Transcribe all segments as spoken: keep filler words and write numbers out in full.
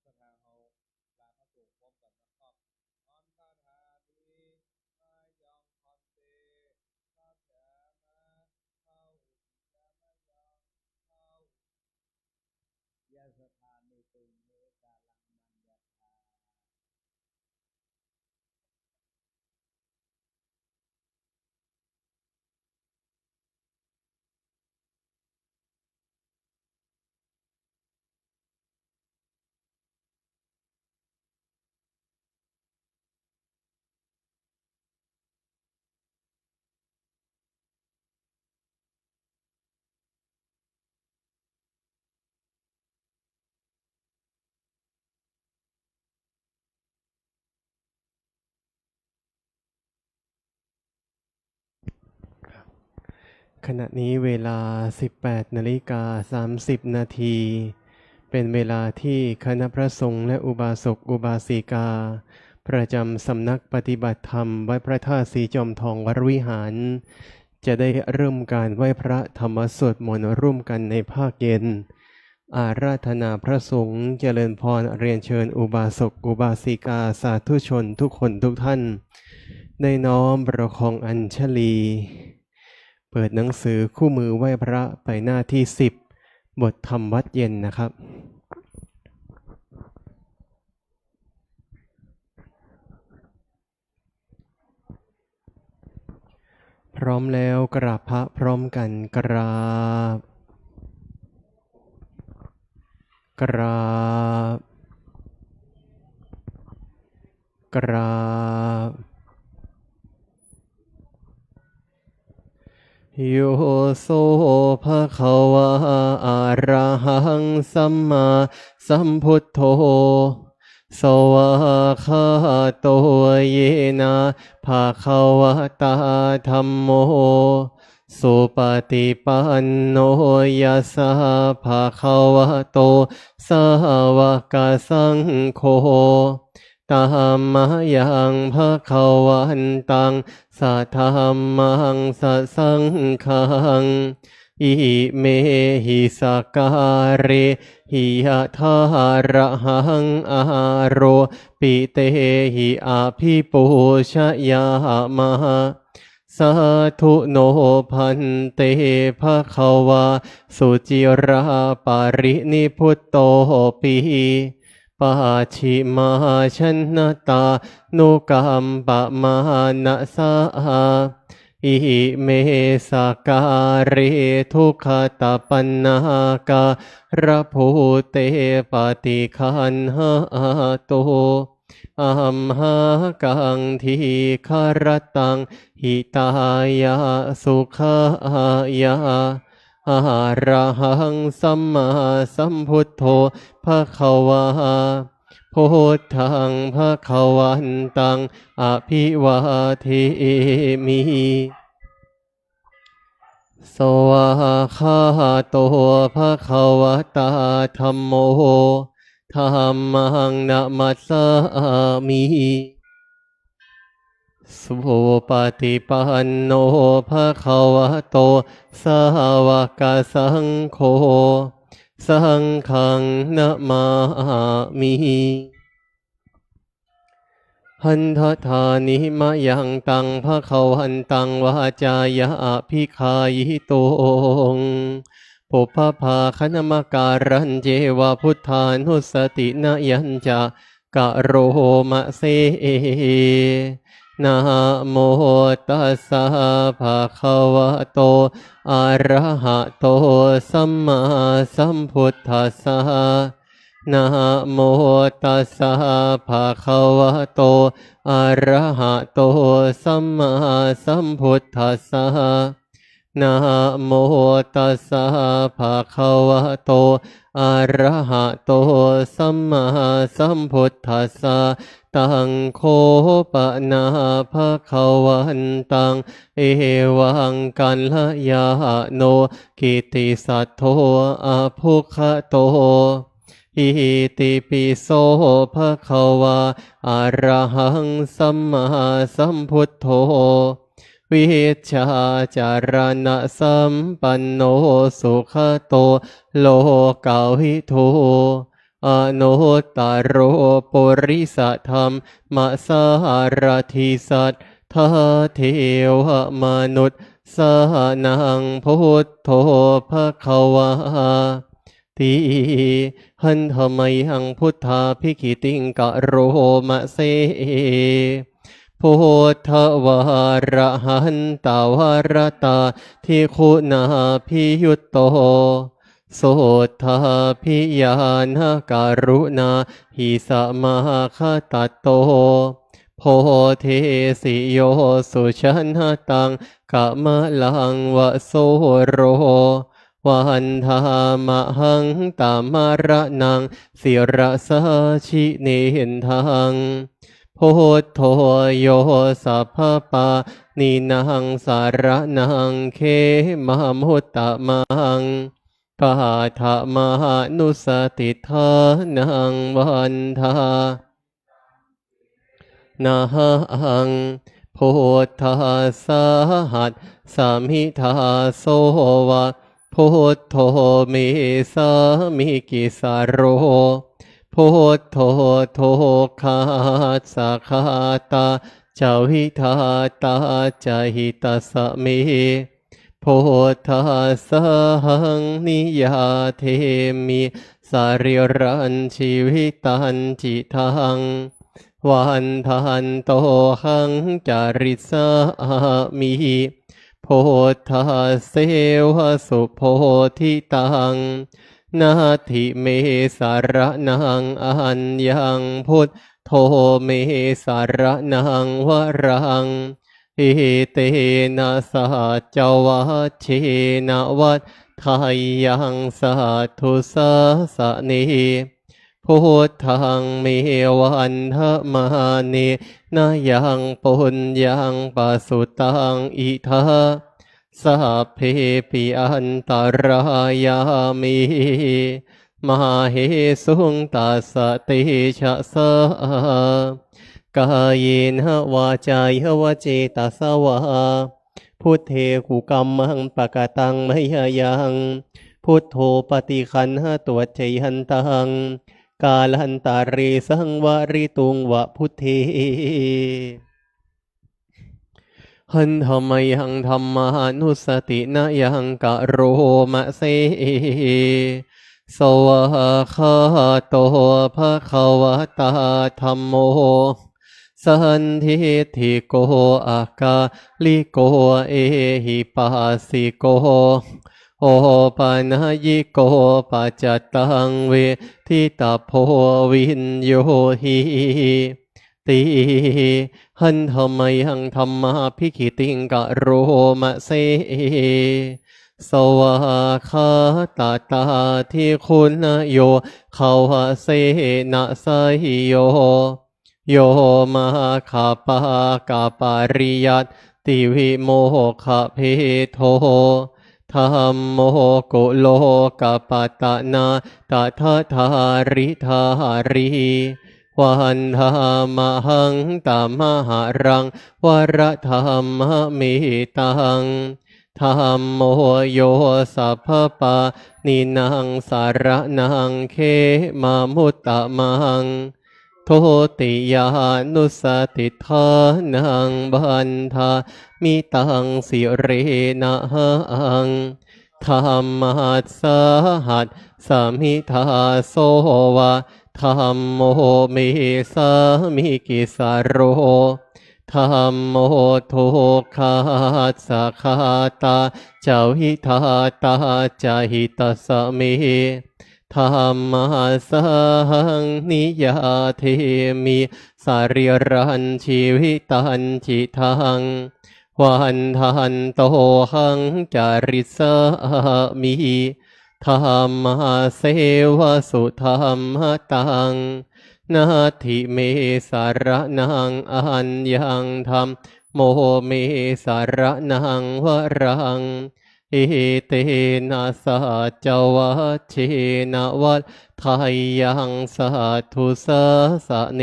ศรัทธาเฮา ลาพระสงฆ์พร้อมกั๋นนะครับ อันตถานิ มะยัง ภันเต สัจจามะ พะหุติยะมะยัง พะหุติยะ สัทธานิ ตุมเห กะละมัญญะทา ขณะนี้เวลา สิบแปดนาฬิกา สามสิบนาที เป็นเวลาที่คณะพระสงฆ์และอุบาสกอุบาสิกา ประจำสำนักปฏิบัติธรรมวัดพระธาตุศรีจอมทองวรวิหาร จะได้เริ่มการไหว้พระธรรมสวดมนต์ร่วมกันในภาคเย็น อาราธนาพระสงฆ์ เจริญพรเรียนเชิญอุบาสกอุบาสิกาสาธุชนทุกคนทุกท่าน ได้น้อมประคองอัญชลี เปิดหนังสือคู่มือไหว้พระไปหน้าที่สิบ บทธรรมวัดเย็นนะครับ พร้อมแล้วกราบพระพร้อมกัน กราบ กราบ กราบ โย โส ภะคะวา อะระหัง สัมมาสัมพุทโธ สวากขาโต เยนะ ภะคะวะตา ธัมโม สุปะติปันโน ยัสสะ ภะคะวะโต สาวะกะสังโฆ ตัมมะยัง ภะคะวันตัง สะธัมมัง สะสังฆัง อิเมหิ สะกาเรหิ ยะถา อะระหัง อาโรปิเตหิ อะภิปูชยามะ สาธุโน ภันเต ภะคะวา สุจิราปะรินิพพุตโต ปิ ปัจฉิมาชนะตานุกัมปะมานะสา อิเม สะกาเร ทุกขะตะปันนาการะภูเต ปะฏิคันหะตุ อัมหากัง ทีฆะรัตตัง หิตายะ สุขายะ อะระหัง สัมมาสัมพุทโธ ภะคะวา พุทธัง ภะคะวันตัง อะภิวาเทมิ สวากขาโต ภะคะวะตา ธัมโม ธัมมัง นะมัสสามิ สุปะติปันโน ภะคะวะโต สาวะกะสังโฆ สังฆัง นะมามิ หันทะทานิ มะยังตัง ภะคะวันตัง วาจายะ อะภิกขายิตุง ปุพพะภาคะนะมะการัญเจวะ พุทธานุสตินะยัญจะ กะโรมะเส นะโมตัสสะ ภะคะวะโต อะระหะโต สัมมาสัมพุทธัสสะ นะโมตัสสะ ภะคะวะโต อะระหะโต สัมมาสัมพุทธัสสะ นะโมตัสสะ ภะคะวะโต อะระหะโต สัมมาสัมพุทธัสสะ ตัง โข ปะนา ภะคะวันตัง เอวัง กัลยาโณ กิตติสัตโธ อะภุคคะโต อิติปิโส ภะคะวา อะระหัง สัมมาสัมพุทโธ วิชชาจารณะสัมปันโน สุขะโต โลกะวิทู อนุตตโร ปุริสธรรมสารถิ สัตถาเทวมนุสสานัง พุทโธภะคะวา ติ หันธะมะยัง พุทธาภิกขิติง กะโรมะเส พุทธวาระหันตวาระตาธิคุณาภิยุตโต สุทธาภิญาณกรุณาหิสมาคตัตโต โพเทสิโยสุชนะตัง กะมะลังวะโสโร วันทามะหัง ตะมะระณัง ศิรสา จิเนนทัง พุทโธ โย สัพพะปาณินัง สะระณัง เขมะมุตตะมัง ปะถะมานุสสะติฏฐานัง วันทา นะหัง พุทธัสสะ หัสสะมิทาโสวะ พุทโธ เมสามิกิสโร พุทโธ ทุกขัสสะ ฆาตาจะ วิธาตาจะ หิตัสสะเม พุทธัสสะหัง นิยาเทมิ สะรีรัญ จีวิตัญ จิตัง วันทันโตหัง จาริสสามิ พุทธัสเสวะ สุโพธิตัง นัตถิเม สะระณัง อัญญัง พุทโธ เม สะระณัง วรัง เอเตนะ สัจจวัจเจนะ วัฏฏะยัง สัตถุสาสะเน พุทธัง เม วันทะมาเนนะ ยัง ปุญญัง ปะสุตัง อิทา สัพเพปิ อันตะรายามิ มะเหสุง ตัสสะ เตจะสา กาเยนะ วาจายะ วะเจตสะวา พุทเท กุกัมมัง ปะกะตัง มะยะยัง พุทโธ ปะฏิคันหะตุ อัจเจยันตัง กาลันตะเร สังวะริตุง วะ พุทเท หันธะมะยัง ธัมมานุสสะตินะยัง กะโรมะเส สวากขาโต ภะคะวะตา ธัมโม สันทิฏฐิโก อะกาลิโก เอหิปัสสิโก โอปะนะยิโก ปัจจะตัง เวทิตะโพ วิญญูหิ ติ หันธะมะยัง ธัมมาภิกขิติง กะโรมะเส สวากขาตะตาทิคุณโย คะวะเสนะ ไสยโย โย มัคคะปากะปะริยัตติวิโมกขะเพโท ธัมโม กุโลกะปัตตะนา ตะถะทาริทารี วันทามะหัง ตะมะหะรัง วะระธัมมะเมตัง ธัมโม โย สัพพะปาณินัง สะระณัง เขมะมุตตะมัง ทุติยานุสสะติฏฐานัง บันทามิตัง สิเรนะหัง ธัมมัสสะ หัสสะมิทาโสวะ ธัมโม เมสามิกิสโร ธัมโม ทุกขัสสะ ฆาตาจะ วิธาตาจะ หิตัสสะเม ธัมมัสสะหัง นิยาเทมิ สะรีรัญ จีวิตัญ จิตัง วันทันโตหัง จาริสสามิ ธัมมาเสวะ สุธัมมะตัง นัตถิเม สะระณัง อัญญัง ธัมโม เม สะระณัง วรัง เอเตนะ สัจจวัจเจนะ วัฏฏะยัง สัตถุสาสะเน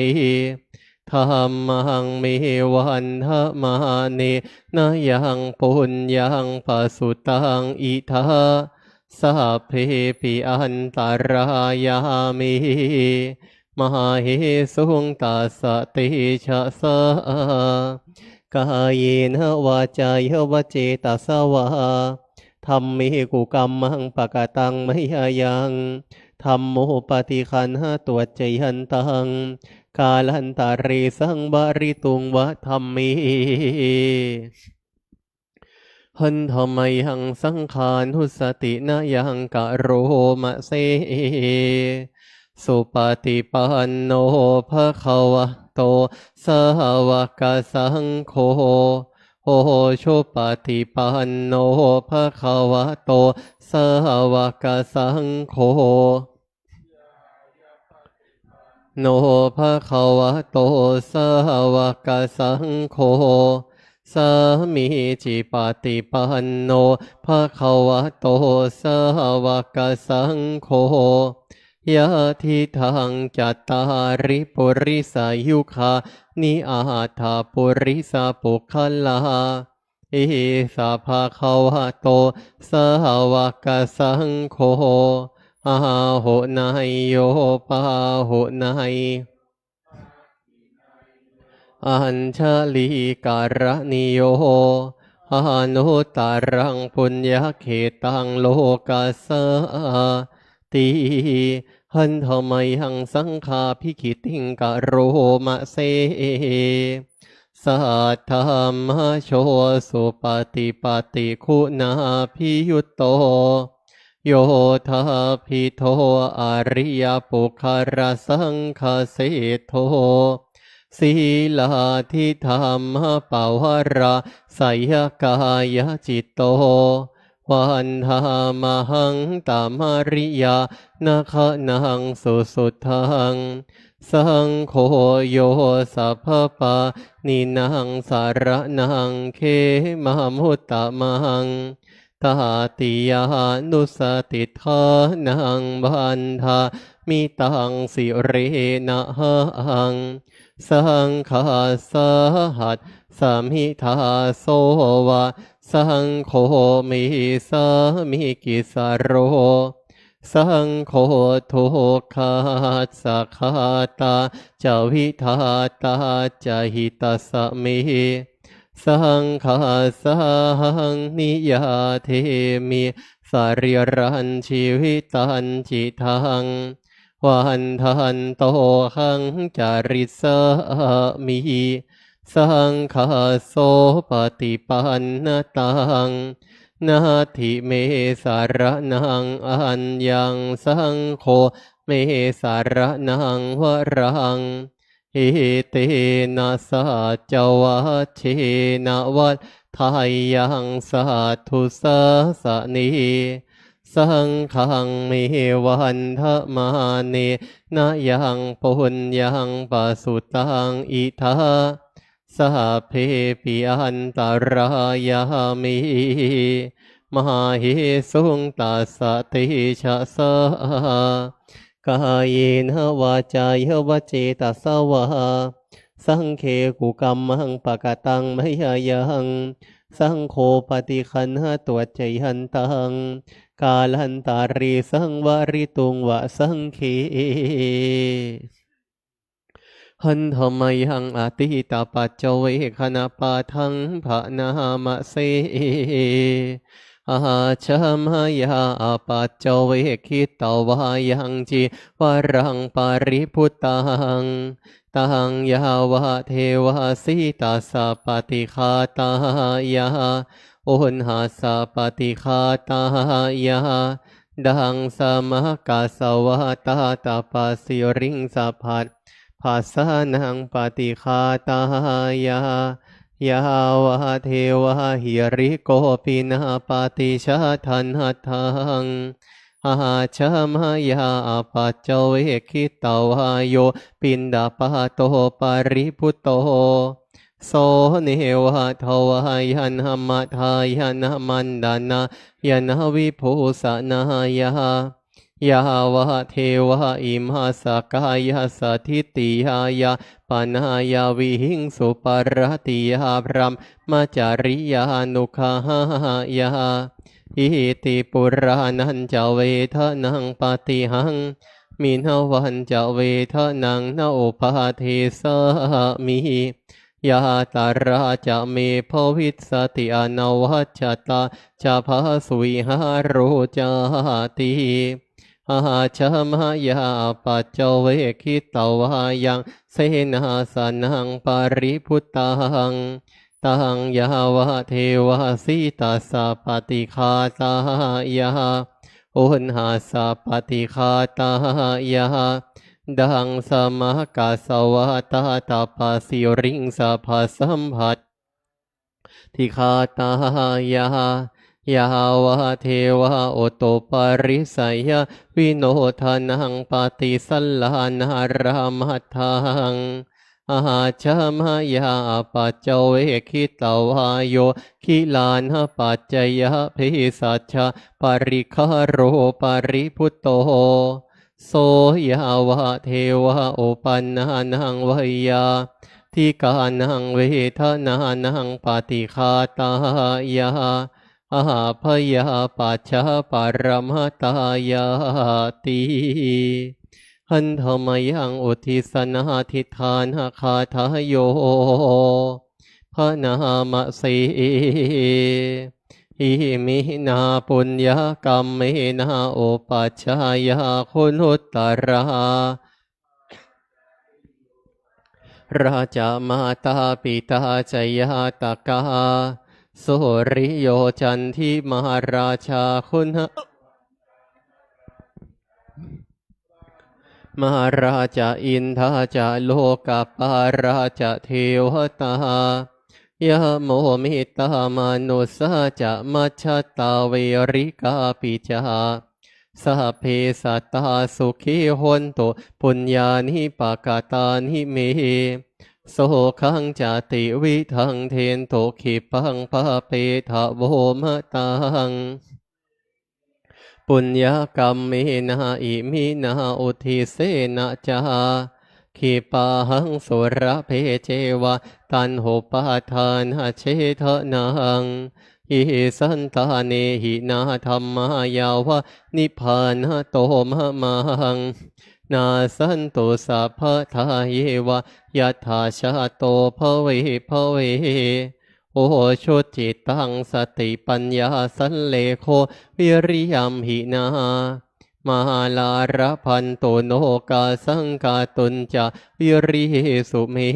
ธัมมัง เม วันทะมาเนนะ ยัง ปุญญัง ปะสุตัง อิทา sabbepi antarāyā me, mahesuṃ tassa tejasā, kāyena vācāya va cetasā vā, dhamme kukammaṃ pakataṃ mayā yaṃ, dhammo paṭiggaṇhatu accayantaṃ, kālantare saṃvarituṃ va dhamme. Handa mayaṃ saṅghānussatinayaṃ karoma se. Supaṭipanno bhagavato sāvakasaṅgho, ujupaṭipanno bhagavato sāvakasaṅgho, no bhagavato sāvakasaṅgho, sāmīcipaṭipanno bhagavato sāvakasaṅgho, yadidaṃ cattāri purisayugāni aṭṭha purisapuggalā, esa bhagavato sāvakasaṅgho, āhuneyyo pāhuneyyo, añjalikaraṇīyo, anuttaraṃ puññakkhettaṃ lokassā ti. Handa mayaṃ saṅghābhigītiṃ karoma se. Saddhammajo supaṭipattiguṇābhiyutto, yoṭṭhābbidho ariyapuggalasaṅghaseṭṭho, sīlādidhammapavarāsayakāyacitto, vandāmahaṃ tamariyāna gaṇaṃ susuddhaṃ. Saṅgho yo sabbapāṇīnaṃ saraṇaṃ khemamuttamaṃ, tatiyānussatiṭṭhānaṃ vandāmi taṃ sirenahaṃ. Saṅghassa hassami dāso va, saṅgho me sāmikissaro, saṅgho dukkhassa ghātā ca vidhātā ca hitassa me, saṅghassāhaṃ niyyādemi sarīrañjīvitañcidaṃ, vandantohaṃ carissāmi saṅghassopaṭipannataṃ. Natthi me saraṇaṃ aññaṃ, saṅgho me saraṇaṃ varaṃ, etena saccavajjena vaḍḍheyyaṃ satthu sāsane. Saṅghaṃ me vandamānena yaṃ puññaṃ pasutaṃ idha, sabbepi antarāyā me, mahesuṃ tassa tejasā, kāyena vācāya va cetasā vā, saṅghe kukammaṃ pakataṃ mayā yaṃ, saṅgho paṭiggaṇhatu accayantaṃ, kālantare saṃvarituṃ va saṅghe. Handa mayaṃ atītapaccavekkhaṇapāṭhaṃ bhaṇāma se. Ajjhamayā apaccavekkhitvā yaṃ cīvaraṃ paribhuttaṃ, taṃ yāvadeva sītassa paṭighātāya, uṇhassa paṭighātāya, taṃ samaggassa vātātapasiriṃ sabbaṃ bhassānaṃ paṭighātāya, yāvadeva hirikopinapaṭicchādanatthaṃ. Ajjhamayā apaccavekkhitvā yo piṇḍapāto paribhutto, so neva davāya na madāya na maṇḍanāya na vibhūsanāya, yāvadeva imassa kāyassa ṭhitiyā yāpanāya vihiṃsuparatiyā brahmacariyānuggahāya, Iti purāṇañca vedanaṃ paṭihaṃ, minavañca vedanaṃ na uppādessāmi, yātrā ca me bhavissati anavajjatā ca phāsuvihāro cāti. Ajjhamayā apaccavekkhitvā yaṃ senāsanaṃ paribhuttaṃ, taṃ yāvadeva sītassa paṭighātāya, uṇhassa paṭighātāya, daṃsamakassavā tātapasiriṃ sabbasamphat ṭighātāya, yāvadeva utuparissayavinodanaṃ paṭisallānārāmatthaṃ. Ajjhamayā apaccavekkhitvā yo gilānapaccayabhesajjaparikkhāro paribhutto, so yāvadeva uppannānaṃ veyyādikānaṃ vedanānaṃ paṭighātāya, abyāpajjhaparamatāyāti. Handa mayaṃ uddissanādhiṭṭhānagāthāyo bhaṇāma se. Iminā puññakammena upajjhāyā guṇuttarā, rā ca mātā pitā ca ñātakā, suriyo candimā rājā guṇa mārā ca indā ca lokapālā ca devatā, yamo mittā manussā ca majjhattā verikāpi ca, sabbe sattā sukhī hontu puññāni pakatāni me, sokhaṃ ca tividhaṃ dentu khippaṃ pāpetha vomataṃ. Puññakammena iminā uddissena ca, khippāhaṃ sulabhe ceva taṇhupādānachedanaṃ, ye santāne hinā dhammā yāva nibbānato mamaṃ, nassantu sabbadā yeva yattha jāto bhave bhave. Ujucittaṃ satipaññā sallekho viriyamhinā, mārā labhantu nokāsaṃ kātuñca viriyesu me.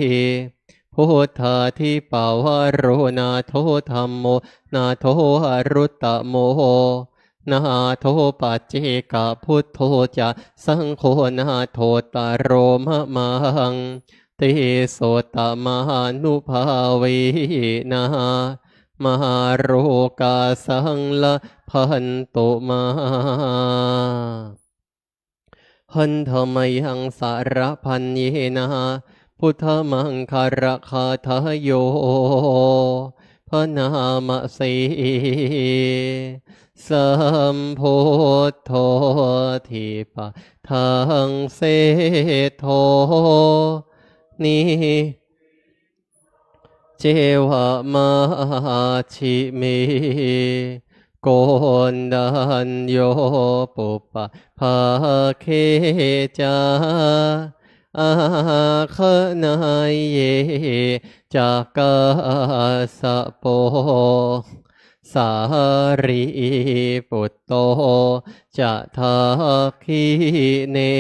Buddhādhipavaro nātho dhammo nātho varuttamo, nātho paccekabuddho ca saṅgho nāthottaro mamaṃ. Tesottamānubhāvena mārokāsaṃ labhantu mā. Handa mayaṃ sarapaññena buddhamaṅgalagāthāyo bhaṇāma se. Sambuddho dipadaṃ seṭṭho ni ceva majjhime, koṇḍañño pubbabhāge ca āgaṇeyye ca kassapo sārīputto ca dakkhiṇe,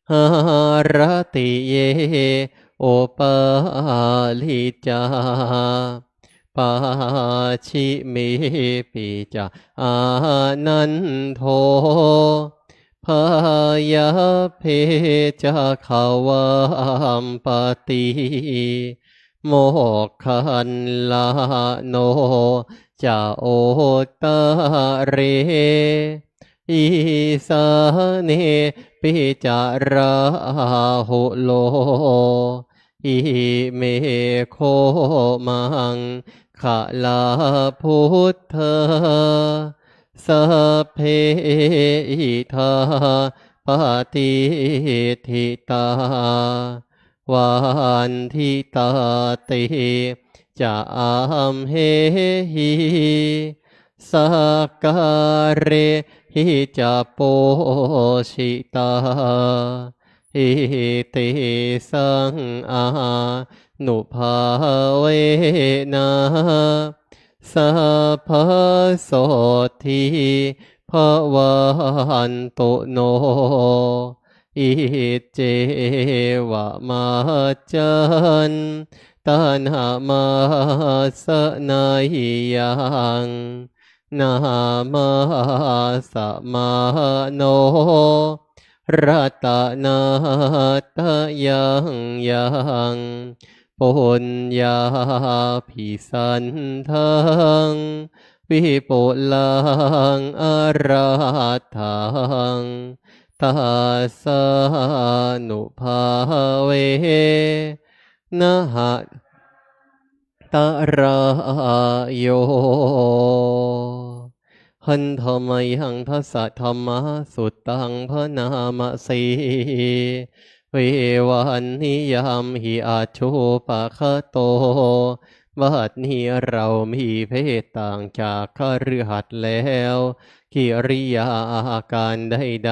haratiye upālī ca pacchimepi ca ānando byāppeca gavampati, moggallāno ca uttare, isānepi ca rāhulo, ime kho maṅgalā buddhā, sabbe idha patiṭṭhitā, vanditā te ca amhehi, sakkārehi ca pūjitā, itesaṃ ānubhāvena sabbasotthī bhavantu no. Iccevamaccannattanamāsamāno ratanattayaṃ yaṃ puññābhisandaṃ vipulaṃ arattaṃ, tassānubhāvena hatantarāyo. หัน ธรรมายัง ทัสสะ ธัมมาสุตตัง ภะนามะสี เววะหันติ ยามหิ อัจจุปะคะโต บัดนี้เรามีเพศต่างจากคฤหัสถ์แล้ว กิริยาอาการใด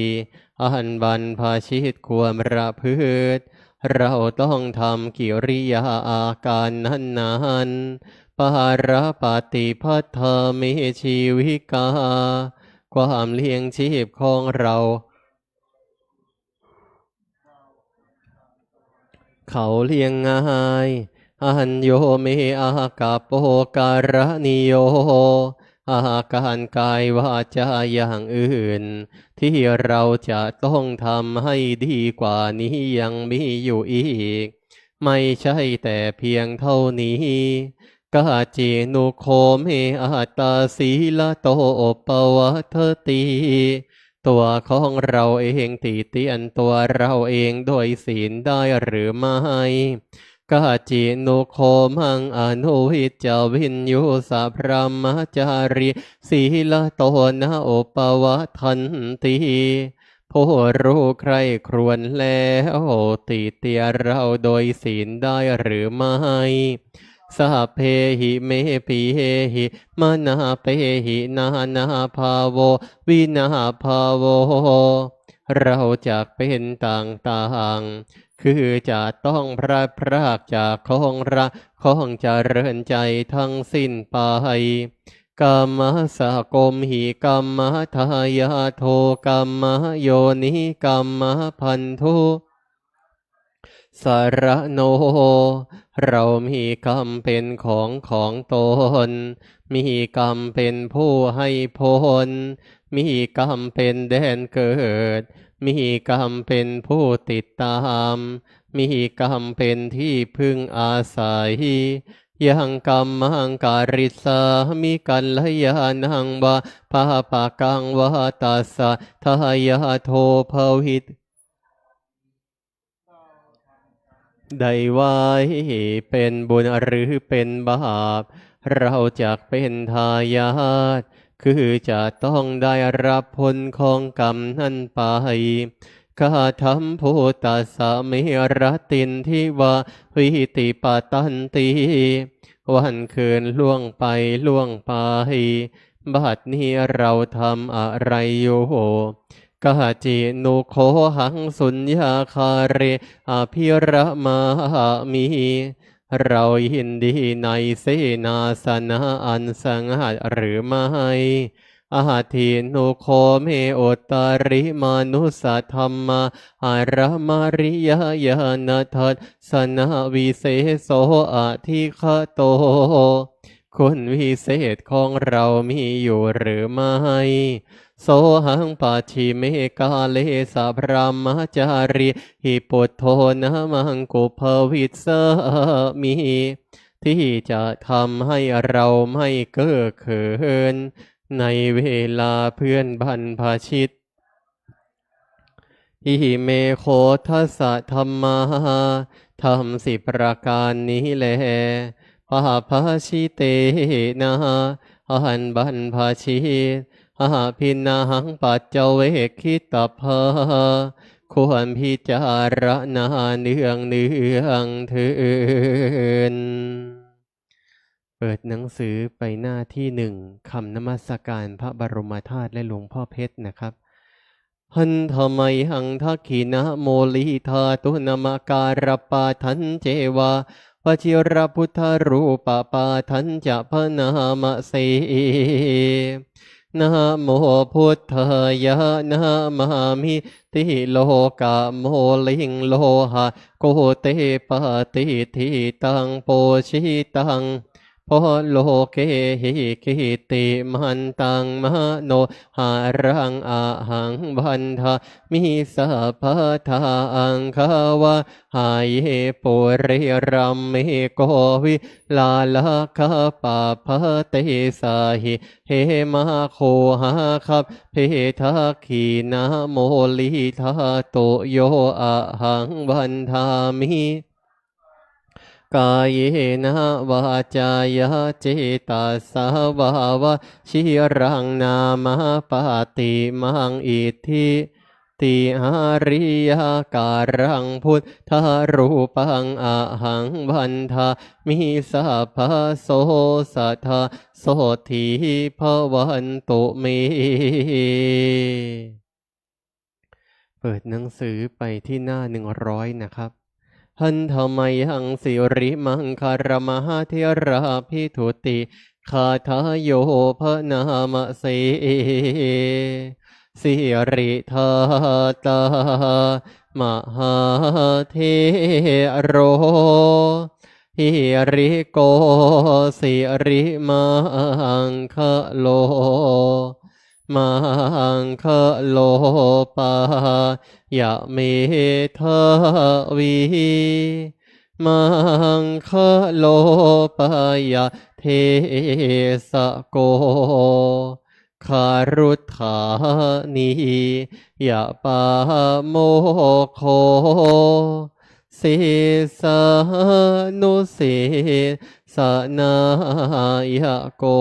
ๆ อันบรรพชิตควรประพฤติ เราต้องทำกิริยาอาการนั้นๆ ปาระปะติภัททาเม ชีวิกา ความเลี้ยงชีพของเรา เขาเลี้ยงง่าย อัญโญ เม อากัปโป การณิโย อาการกายวาจาอย่างอื่น ที่เราจะต้องทำให้ดีกว่านี้ยังมีอยู่อีก ไม่ใช่แต่เพียงเท่านี้ กัจจินุโค เม อัตตา สีลโต อุปวัฏฏติ ตัวของเราเองติเตียนตัวเราเองโดยศีลได้หรือไม่ กัจจินุโค มัง อนุวิจจวิญญูสะ พรหมจารี สีลโต นะ อุปวัฏฏันติ ผู้รู้ใคร่ครวญแล้วติเตียนเราโดยศีลได้หรือไม่ สัพเพหิ เม ปิเยหิ มนาเปหิ นานาภาโว วินาภาโว เราจักเป็นต่างๆ คือจะต้องพลัดพรากจากของรักของเจริญใจทั้งสิ้นไป กัมมะสะโกมหิ กัมมะทายาโท กัมมะโยนิ กัมมะพันธุ สะระโน เรามีกรรมเป็นของของตน มีกรรมเป็นผู้ให้ผล มีกรรมเป็นแดนเกิด มีกรรมเป็นผู้ติดตาม มีกรรมเป็นที่พึ่งอาศัย ยังกัมมังกะริสสามิ กัลยาณังวา ปาปะกังวา ตัสสะทายาโทภวิส ได้ไว้เป็นบุญหรือเป็นบาป เราจักเป็นทายาท คือจะต้องได้รับผลของกรรมนั้นไป คาทัมภูตัสสะ เม รตินทิวา วิติปะตันติ วันคืนล่วงไปล่วงไป บัดนี้เราทำอะไรอยู่ กัจจินุโคหัง สุญญาคาเร อภิระมามิ เรายินดีในเสนาสนะอันสงัดหรือไม่ อัตถินุโค เม อุตตริมานุสสะธัมมา อารมริยญาณทัสสนวิเศษโส อธิคโต คุณวิเศษของเรามีอยู่หรือไม่ โสหัง ปัจฉิเมกาเลสะ พรหมจารีหิ ปุตโธนะมัง กุปภวิสสามิ ที่จะทำให้เราไม่เก้อเขิน ในเวลาเพื่อนบรรพชิต อิเมโขทัสสะธัมมา ธรรมสิบประการนี้แล ปะภะชิเตนะ อันบรรพชิต อภินนาหัง ปัจจเวกขิตาภา ควรพิจารณาเนืองเนืองเทอญ เปิดหนังสือไปหน้าที่หนึ่ง คำนมัสการพระบรมธาตุและหลวงพ่อเพชรนะครับ Handa mayhaṃ dakkhiṇamūlīdhātu namakārapāṭhañceva vajirabuddharūpapāṭhañca bhaṇāma se. Namo buddhāya namāmi tilokamūliṃ lohakūṭe patiṭṭhitaṃ pūjitaṃ bho lokehi kittimantaṃ manoharaṃ ahaṃ vandāmi sabbadā. Aṅgavāhaye puriramhi kovilālakappabhāte sahi hemaguhāgabbhe dakkhiṇamūlīdhātu yo ahaṃ vandāmi kāyena vācāya cetasā vā. Vajiraṃ nāma paṭimaṃ iddhī ti ariyakaraṃ buddharūpaṃ ahaṃ vandāmi sabbaso sadā sotthī bhavantu me. เปิดหนังสือไปที่หน้าหนึ่งร้อยนะครับ Handa mayhaṃ sirimaṅgaramahatheraabhithuti gāthāyo bhaṇāma se. Siridatā mahāthero hiriko sirimaṅgalo maṅgalo pāya medhāvī maṅgalo pāya desako garutthanīya pāmokho sīsānusisanāyako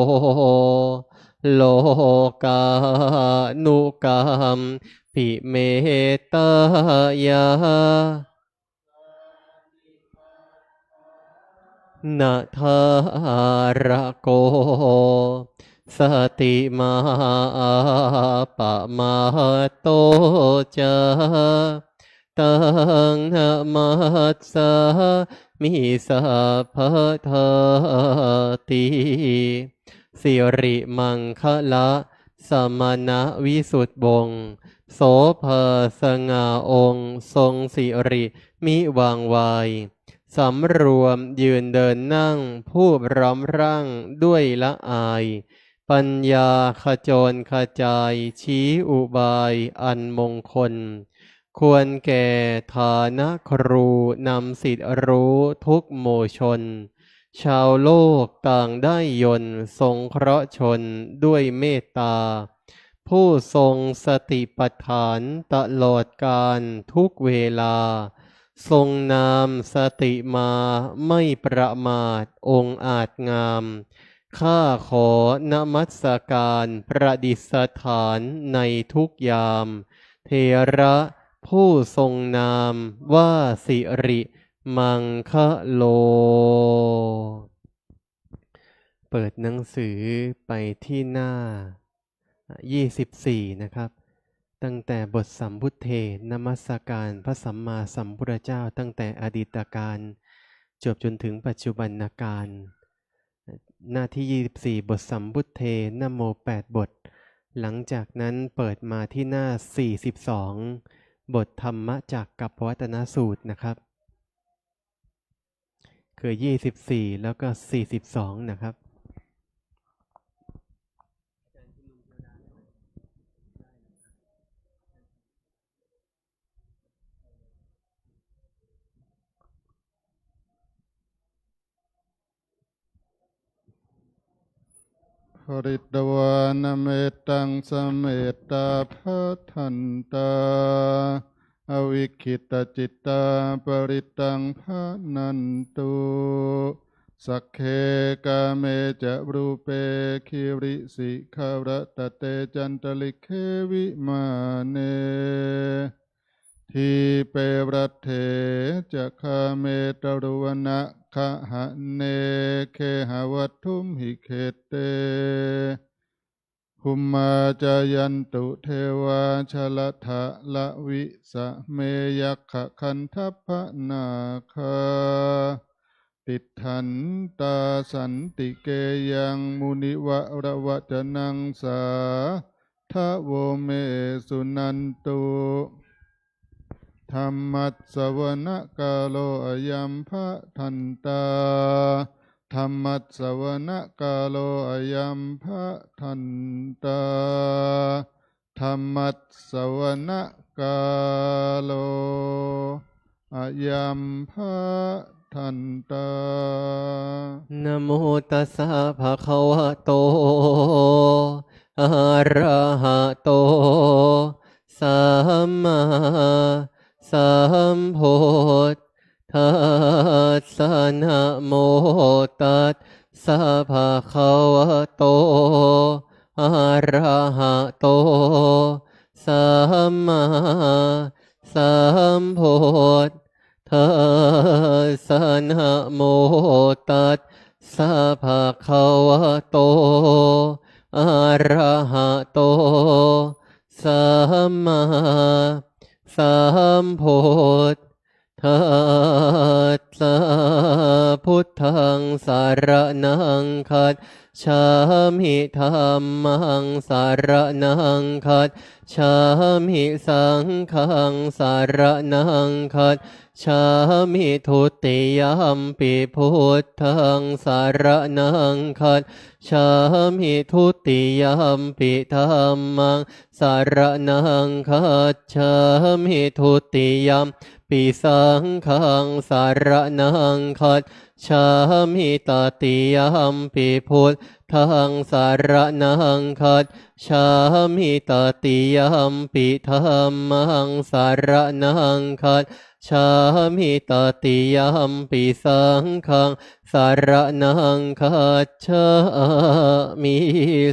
lokānukampi mettāya nathārako. Satimanto appamādo ca taṃ namassāmi sabbadā ti. สิริมังคละ สมณวิสุทธิวงศ์ โสภาสง่าองค์ ทรงสิริมิวางวาย สำรวมยืนเดินนั่ง ผู้พร้อมร่างด้วยละอาย ปัญญาขจรขจาย ชี้อุบายอันมงคล ควรแก่ฐานะครู นำสิทธิ์รู้ทุกหมู่ชน ชาวโลกต่างได้ยนต์ สงเคราะห์ชนด้วยเมตตา ผู้ทรงสติปัฏฐานตลอดกาลทุกเวลา ทรงนามสติมาไม่ประมาท องอาจงาม ข้าขอนมัสการประดิษฐานในทุกยาม เถระผู้ทรงนามว่าสิริมังคโล เปิดหนังสือไปที่หน้า ยี่สิบสี่ นะครับ ตั้งแต่บทสัมพุทเท นมัสการพระสัมมาสัมพุทธเจ้า ตั้งแต่อดีตกาล จวบจนถึงปัจจุบันกาล หน้าที่ ยี่สิบสี่ บทสัมพุทเท นะโม แปด บท หลังจากนั้นเปิดมาที่หน้า สี่สิบสอง บทธรรมจักรกัปปวัตนสูตรนะครับ คือ ยี่สิบสี่ แล้วก็ สี่สิบสอง นะครับ Pharitvāna mettaṃ samettā bhadantā, avikkhittacittā parittaṃ bhaṇantu. Sagge kāme ca rūpe girisikharataṭe cantalikkhe vimāne, dīpe raṭṭhe ca gāme taruvanagahane gehavatthumhi khette, bhummā cāyantu devā jalathalavisame yakkhagandhabbanāgā, tiṭṭhantā santike yaṃ munivaravacanaṃ sādhavo me suṇantu. Dhammassavanakālo ayambhadantā. Dhammassavanakālo ayambhadantā. Dhammassavanakālo ayambhadantā. Namo tassa bhagavato arahato sammāsambuddhassa. Namo tassa bhagavato arahato sammāsambuddhassa. Namo tassa bhagavato arahato sammāsambuddhassa. Buddhaṃ saraṇaṃ gacchāmi. Dhammaṃ saraṇaṃ gacchāmi. Saṅghaṃ saraṇaṃ gacchāmi. Dutiyampi buddhaṃ saraṇaṃ gacchāmi. Dutiyampi dhammaṃ saraṇaṃ gacchāmi. Dutiyampi saṅghaṃ saraṇaṃ gacchāmi. Tatiyampi buddhaṃ saraṇaṃ gacchāmi. Tatiyampi dhammaṃ saraṇaṃ gacchāmi. Tatiyampi saṅghaṃ saraṇaṃ gacchāmi.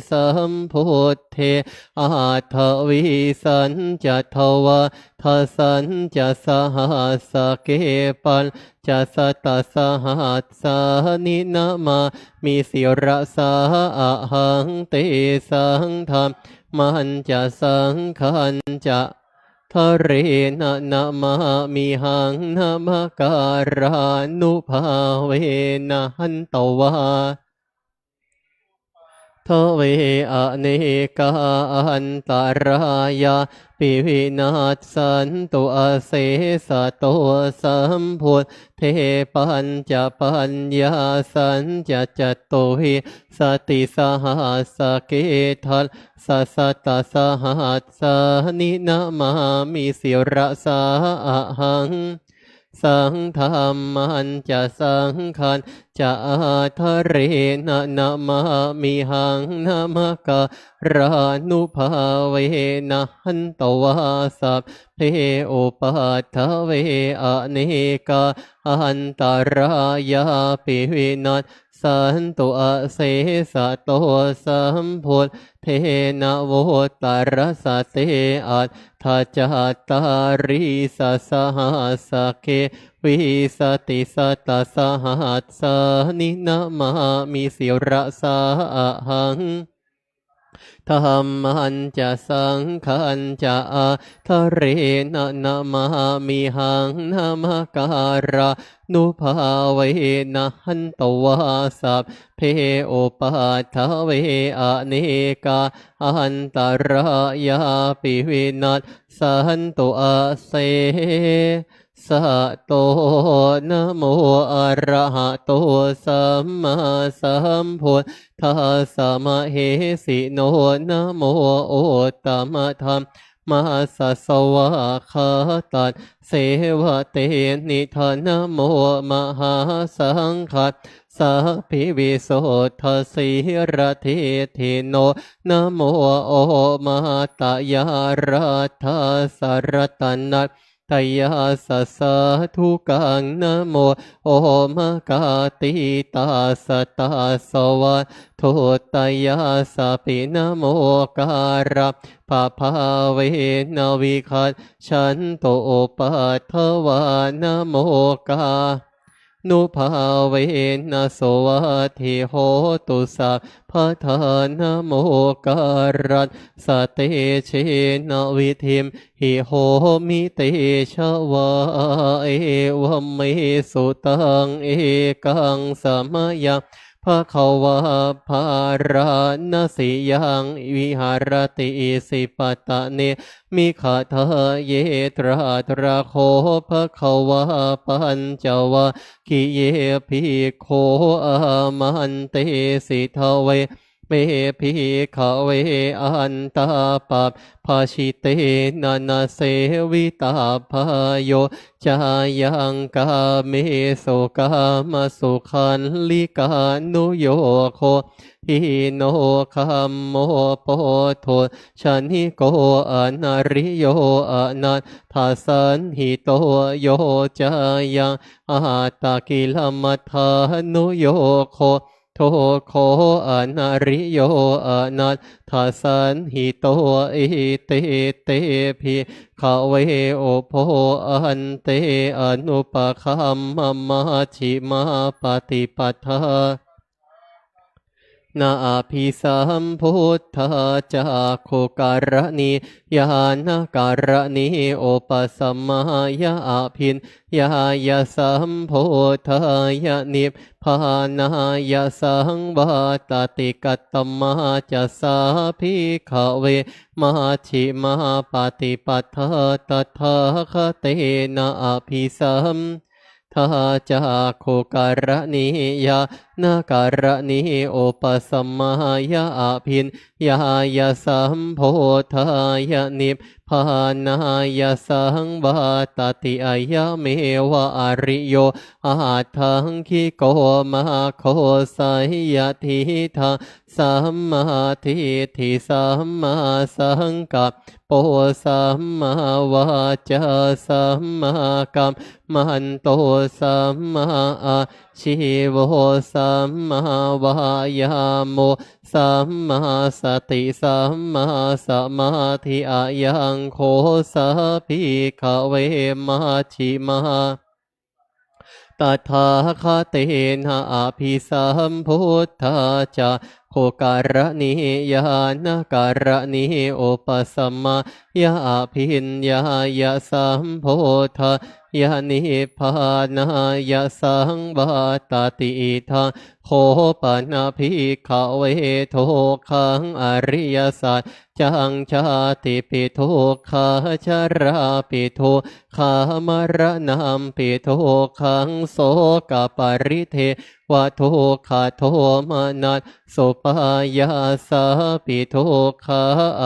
Sambuddhe aṭṭhavīsañca dvādasañca sahassake pañcasatasahassāni namāmi sirasā ahaṃ. Tesaṃ dhammañca saṅghañca ādarena namāmihaṃ. Namakārānubhāvena hantvā upaddave anekā antarāyāpi vinassantu asesato. Sambuddhe pañcapaññāsañca catuvīsatisahassake dasasatasahassāni namāmi sirasā ahaṃ. Tesaṃ dhammañca saṅghañca ādarena namāmihaṃ. Namakārānubhāvena hantvā sabbe upaddave anekā antarāyāpi vinassantu asesato. Sambuddhe navuttarasate aṭṭhacattāḷīsasahassake vīsatisatasahassāni namāmi sirasā ahaṃ. Dhammañca saṅghañca ādarena namāmihaṃ. Namakārānubhāvena hantvā sabbe upaddave anekā antarāyāpi vinassantu ase sato. Namo arahato sammāsambuddhassa mahesino. Namo uttamadhammassa svākkhātasseva tenidha. Namo mahāsaṅghassāpi visuddhasīladiṭṭhino. Namo omātyāraddhassa ratana tayassa sādhukaṃ namo omakātītassa tassa vatthuttayassapi namokārappabhāvena vigacchantu upaddavā namokārānubhāvena suvatthi hotu sabbadā namokārassa tejena vidhimhi homi tejavā. Evaṃ me sutaṃ. Ekaṃ samayaṃ bhagavā bārāṇasiyaṃ viharati isipatane migadāye. Tatra kho bhagavā pañcavaggiye bhikkhū āmantesi: Dveme, bhikkhave, antā pabbajitena na sevitabbā, yo cāyaṃ kāmesu kāmasukhallikānuyogo hīno gammo pothujjaniko anariyo anatthasañhito, yo cāyaṃ attakilamathānuyogo dukkho anariyo anatthasañhito. Ete te, bhikkhave, ubho ante anupagamma majjhimā paṭipadā na abhisambuddhā cakkhukaraṇī ñāṇakaraṇī upasamāya abhiññāya sambodhāya nibbānāya saṃvattati. Katamā ca sā, bhikkhave, majjhimā paṭipadā tathāgatena abhisam tā cakkhukaraṇī ñāṇakaraṇī upasamāya abhiññāya sambodhāya nibbānāya saṃvattati? Ayameva ariyo aṭṭhaṅgiko maggo, seyyathīdaṃ: sammādiṭṭhi sammāsaṅkap po sammāvācā sammākammanto sammāājīvo sammāvāyāmo sammāsati sammāsamādhi. Ayaṃ kho sā, bhikkhave, majjhimā tathāgatena abhisambuddhā cakkhukaraṇī ñāṇakaraṇī upasamāya abhiññāya sambodhāya nibbānāya saṃvattati. Idaṃ kho pana, bhikkhave, dukkhaṃ ariyasaccaṃ: jātipi dukkhā jarāpi dukkhā maraṇampi dukkhaṃ sokaparidevadukkhadomanassupāyāsāpi dukkhā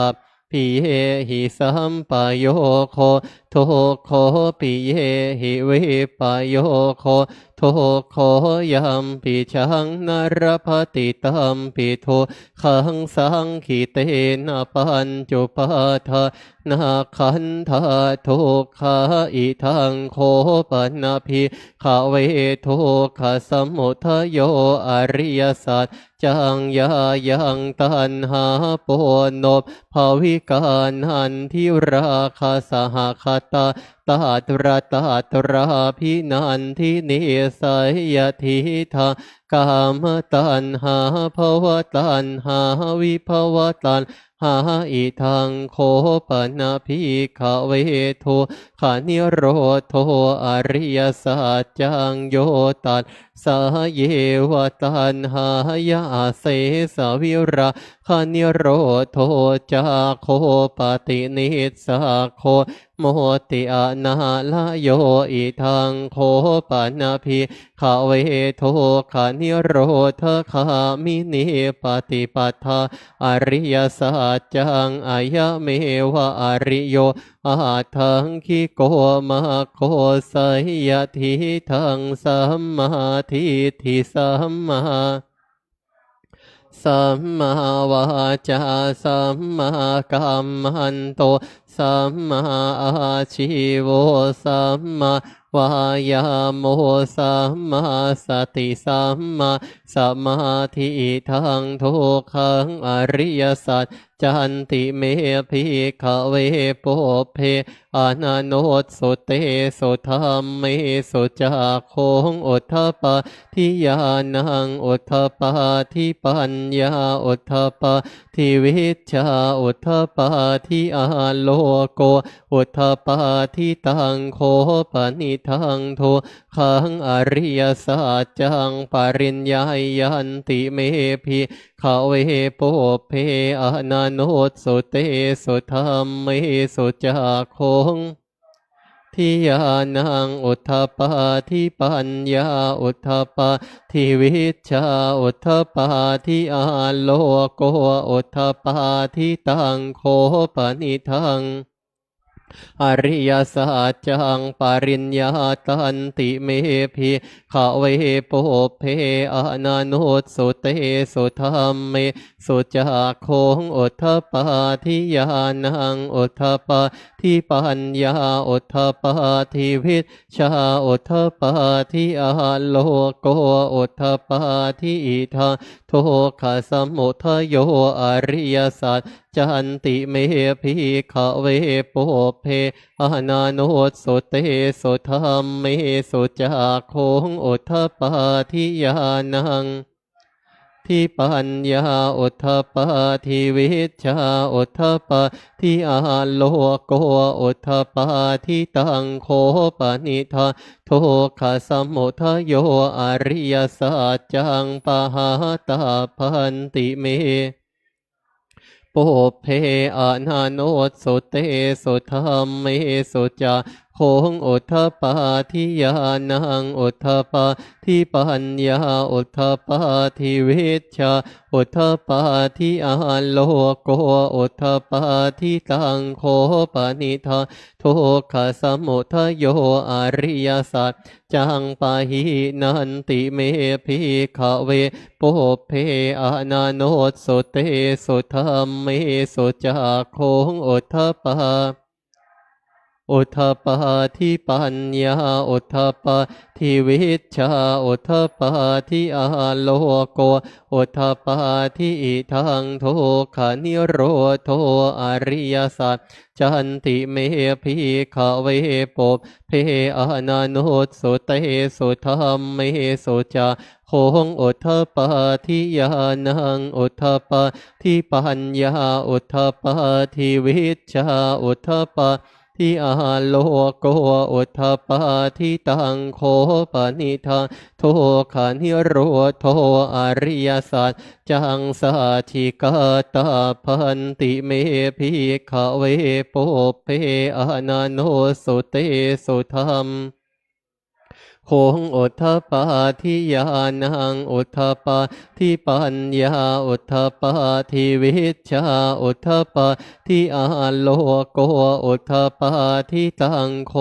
appiyehi sampayogo dukkho piyehi vippayogo dukkho yampicchaṃ na labhati tampi dukkhaṃ saṅkhittena pañcupādānakkhandhā dukkhā. Idaṃ kho pana, bhikkhave, dukkhasamudayo ariyasac caṃ: yāyaṃ taṇhā ponobbhavikā nandirāgasahagatā tatra tatrābhinandinī, seyyathīdaṃ: kāmataṇhā bhavataṇhā vibhavataṇhā. Idaṃ kho pana, bhikkhave, dukkhanirodho ariyasaccaṃ: yo tat sāyeva taṇhāya asesavirāganirodho cāgo paṭinissaggo mutti anālayo. Idaṃ kho pana, bhikkhave, dukkhanirodhagāminī paṭipadā ariyasaccaṃ: ayameva ariyo aṭṭhaṅgiko maggo, seyyathīdaṃ: sammādiṭṭhi sammā sammāvācā sammākammanto สัมมาอาชีโว สัมมาวายาโม สัมมาสติ สัมมาสมาธิ อิทังทุกขังอริยสัจจันติ เม ภิกขเว ปุพเพอนันตุสสุเตสุธัมเมสุ จักขุงอุทปาทิ ญาณังอุทปาทิ ปัญญาอุทปาทิ วิชชาอุทปาทิ อาโลโกอุทปาทิ ตังโขปนิธังทุกขังอริยสัจจัง ปริญญายันติ เม ภิกขเว ปุพเพอนันตุสสุเตสุธัมเมสุ จักขุง ทิ ญาณังอุทปาทิ ปัญญาอุทปาทิ วิชชาอุทปาทิ อาโลโกอุทปาทิ ตังโขปนิธังอริยสัจจัง ปริญญาตันติ เม ภิกขเว ปุพเพอนันตุสสุเตสุธัมเมสุ จักขุงอุทปาทิ ญาณังอุทปาทิ ปัญญาอุทปาทิ วิชชาอุทปาทิ อาโลโกอุทปาทิ อิทังทุกขสมุทโย อริยสัจจันติ เม ภิกขเว ปุพเพอนันตุสสุเตสุธัมเมสุ จักขุงอุทปาทิ ญาณังทิ ปัญญาอุทปาทิ วิชชาอุทปาทิ อาโลโกอุทปาทิ ตังโขปนิธังทุกขสมุทโย อริยสัจจัง ปหาตัพพันติ เม ปุพเพอนันตุสสุเตสุธัมเมสุ จักขุงอุทปาทิ ญาณังอุทปาทิ ปัญญาอุทปาทิ วิชชาอุทปาทิ อาโลโกอุทปาทิ ตังโขปนิธังทุกขสมุทโย อริยสัจจัง ปะหินันติ เม ภิกขเว ปุพเพอนันตุสสุเตสุธัมเมสุ จักขุงอุทปาอุทปาทิ ปัญญาอุทปาทิ วิชชาอุทปาทิ อาโลโกอุทปาทิ อิทังทุกขนิโรโธ อริยสัจจันติ เม ภิกขเว ปุพเพอนันตุสสุเตสุธัมเมสุ จักขุงอุทปาทิ ญาณังอุทปาทิ ปัญญาอุทปาทิ วิชชาอุทปาทิ อาโลโกอุทปาทิ ตังโขปนิธังทุกขนิโรโธ อริยสัจจัง สัจฉิกาตัพพันติ เม ภิกขเว ปุพเพอนันตุสสุเตสุธัมขุงอุทปาทิ ญาณังอุทปาทิ ปัญญาอุทปาทิ วิชชาอุทปาทิ อาโลโกอุทปาทิ ตังโข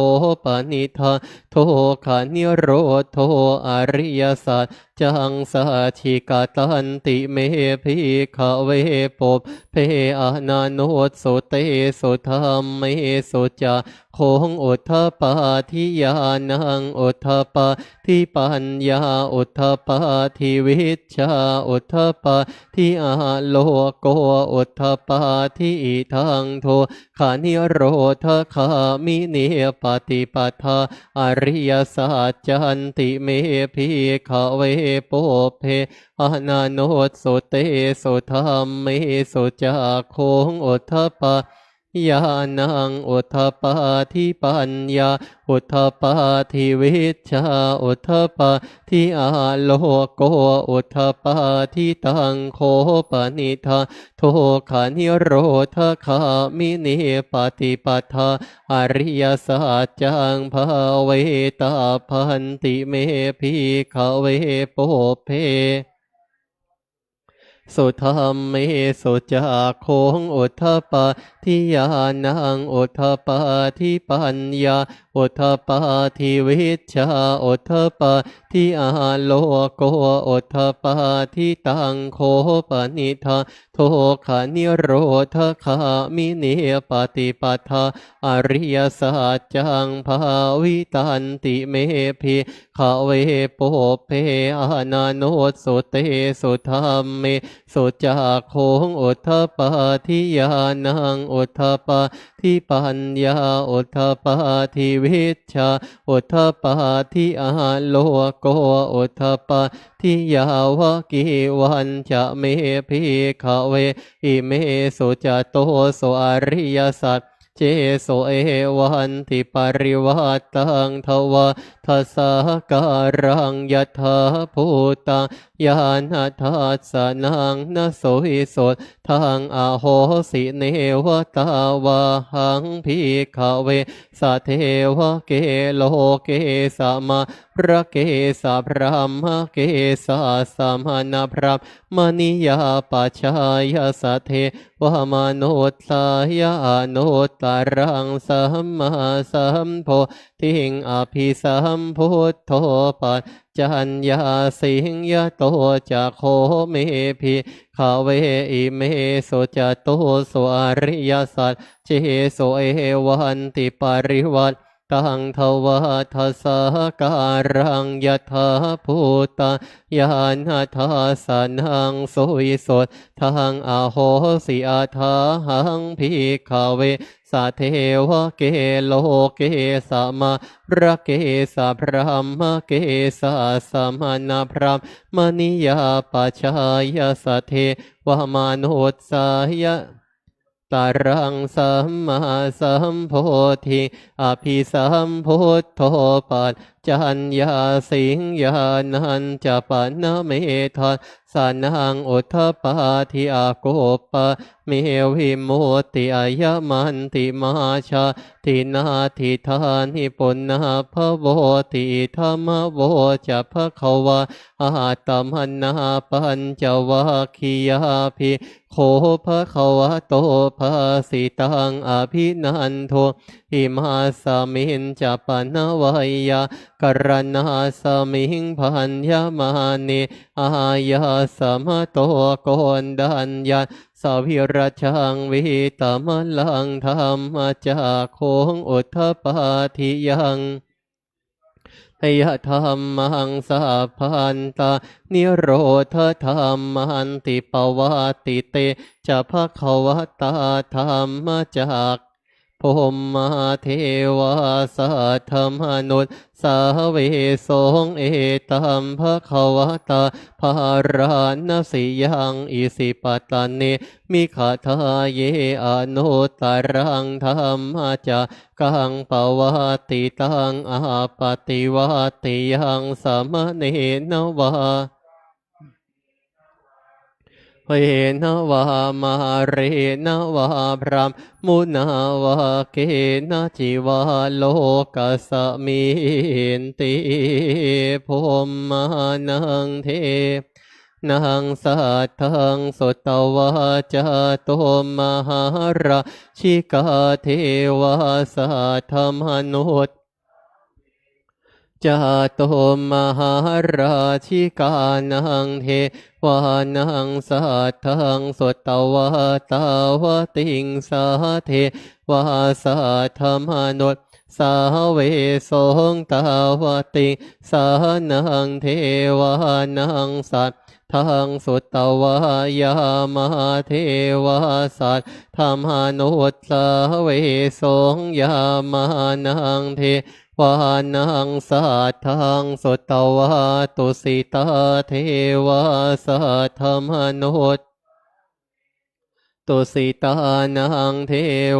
ปนิธังทุกขนิโรโธ อริยสัจจัง สัจฉิกาตันติ เม ภิกขเว ปุพเพอนันตุสสุเตสุธัมเมสุ จักขุงอุทปาทิ ญาณังอุทปาทิ ปัญญาอุทปาทิ วิชชาอุทปาทิ อาโลโกอุทปาทิ อิทังทุกขนิโรธคามินีปฏิปทา อริยสัจจันติ เม ภิกขเว ปุพเพอนันตุสสุเตสุธัมเมสุ จักขุงอุทปา ญาณังอุทปาทิ ปัญญาอุทปาทิ วิชชาอุทปาทิ อาโลโกอุทปาทิ ตังโขปนิธังทุกขนิโรธคามินีปฏิปทา อริยสัจจัง ภาเวตัพพันติ เม ภิกขเว ปุพเพ สุธัมเมสุ จักขุงอุทปาทิ ญาณังอุทปาทิ ปัญญาอุทปาทิ วิชชาอุทปา ทาโลโกอุทปาทิตัง โขปนิทา ทุกขนิโรธคามินีปฏิปทา อริยสัจจังภาวิตันติเม ภิกขเว ปุพเพอนันตุสสุเตสุธัมเมสุจักขุงอุทปาทิญาณังอุทปาทิปัญญาอุทปาทิวิชชาอุทปาทิอาโลโกอุทปาทิ ยาวกีวัญจะเม ภิกขเว อิเมสุจตุสุอริยสัจเจสุ เอวันติปริวัตตัง ทวาทสาการัง ยถาภูตัง ญาณทัสสนัง นสุวิสุทธัง อโหสิ เนวตาวาหัง ภิกขเว สเทวเก โลเก สมะระเก สพรหมเก สัสสมณพรหมนิยาปชาย สเทวมนุสสาย อนุตตรังสัมมาสัมโพธิง อภิสัมพุทโธ ปัจจัญญาสิง ยโตจะโข เม ภิกขเว อิเมสุจตุสุอริยสัจเจสุ เอวันติปริวัตตัง ทวาทสาการัง ยถาภูตัง ญาณทัสสนัง สุวิสุทธัง อโหสิ อถาหัง ภิกขเว สเทวเก โลเก สมะระเก สพรหมเก สัสสมณพรหมนิยาปชาย สเทวมนุสสาย ตรังสัมมาสัมโพธิ อภิสัมพุทโธ ปัจจัญญาสิง ญาณัญจะปะนะเม ทัสสนังอุทปาทิ อกุปปะเม วิมุตติ อยมันติมา ชาติ นาฏฐิฏฐานิ ปุนภะโวติ อิทัมมะโว จะภะคะวา อาตมนา ปัญจวัคคียา ภิก ขุ ภะคะวะโต ภาสิตัง อภินันทุ อิมัสสมิญจะปะนะไวยยากะระณัสสมิง พัญญะมาเน อายัสสะมะโต โกณฑัญญัสสะ วิรัจจัง วีตะมะลัง ธัมมะจักขุง อุทปาทิยัง ยะธัมมัง สัพพันตัง นิโรธธัมมันติ ปะวัตติ เต จะภะคะวะตา ธัมมะจัก พรหมา เทวา สัตถะมนุสสา เวสง เอตัม ภะคะวะตา ภาราณสียัง อิสิปตะเน มิกขะทาเย อนุตตรัง ธัมมะจักกัง ปะวัตติตัง อะปะติวัตติยัง สะมะเณนะวา เวนะวา มาเรนะวา พรหมมุนาวา เกนะจิวา โลกัสสมินติ พรหมานัง เท นัง สัตถัง สุตวา จาตุมมหาราชิกา เทวา สัตถะมนุสสา จาตุมมหาราชิกานัง เทวานัง สัตถัง สุตวา ตาวติงสา เทวา สัตถะมนุสสา เวสง ตาวติงสานัง เทวานัง สัตถัง สุตวา ยามา เทวา สัตถะมนุสสา เวสง ยามานัง เทวานัง สัตถัง สุตวา ตุสิตา เทวา สัตถะมนุส ตุสิตานัง เท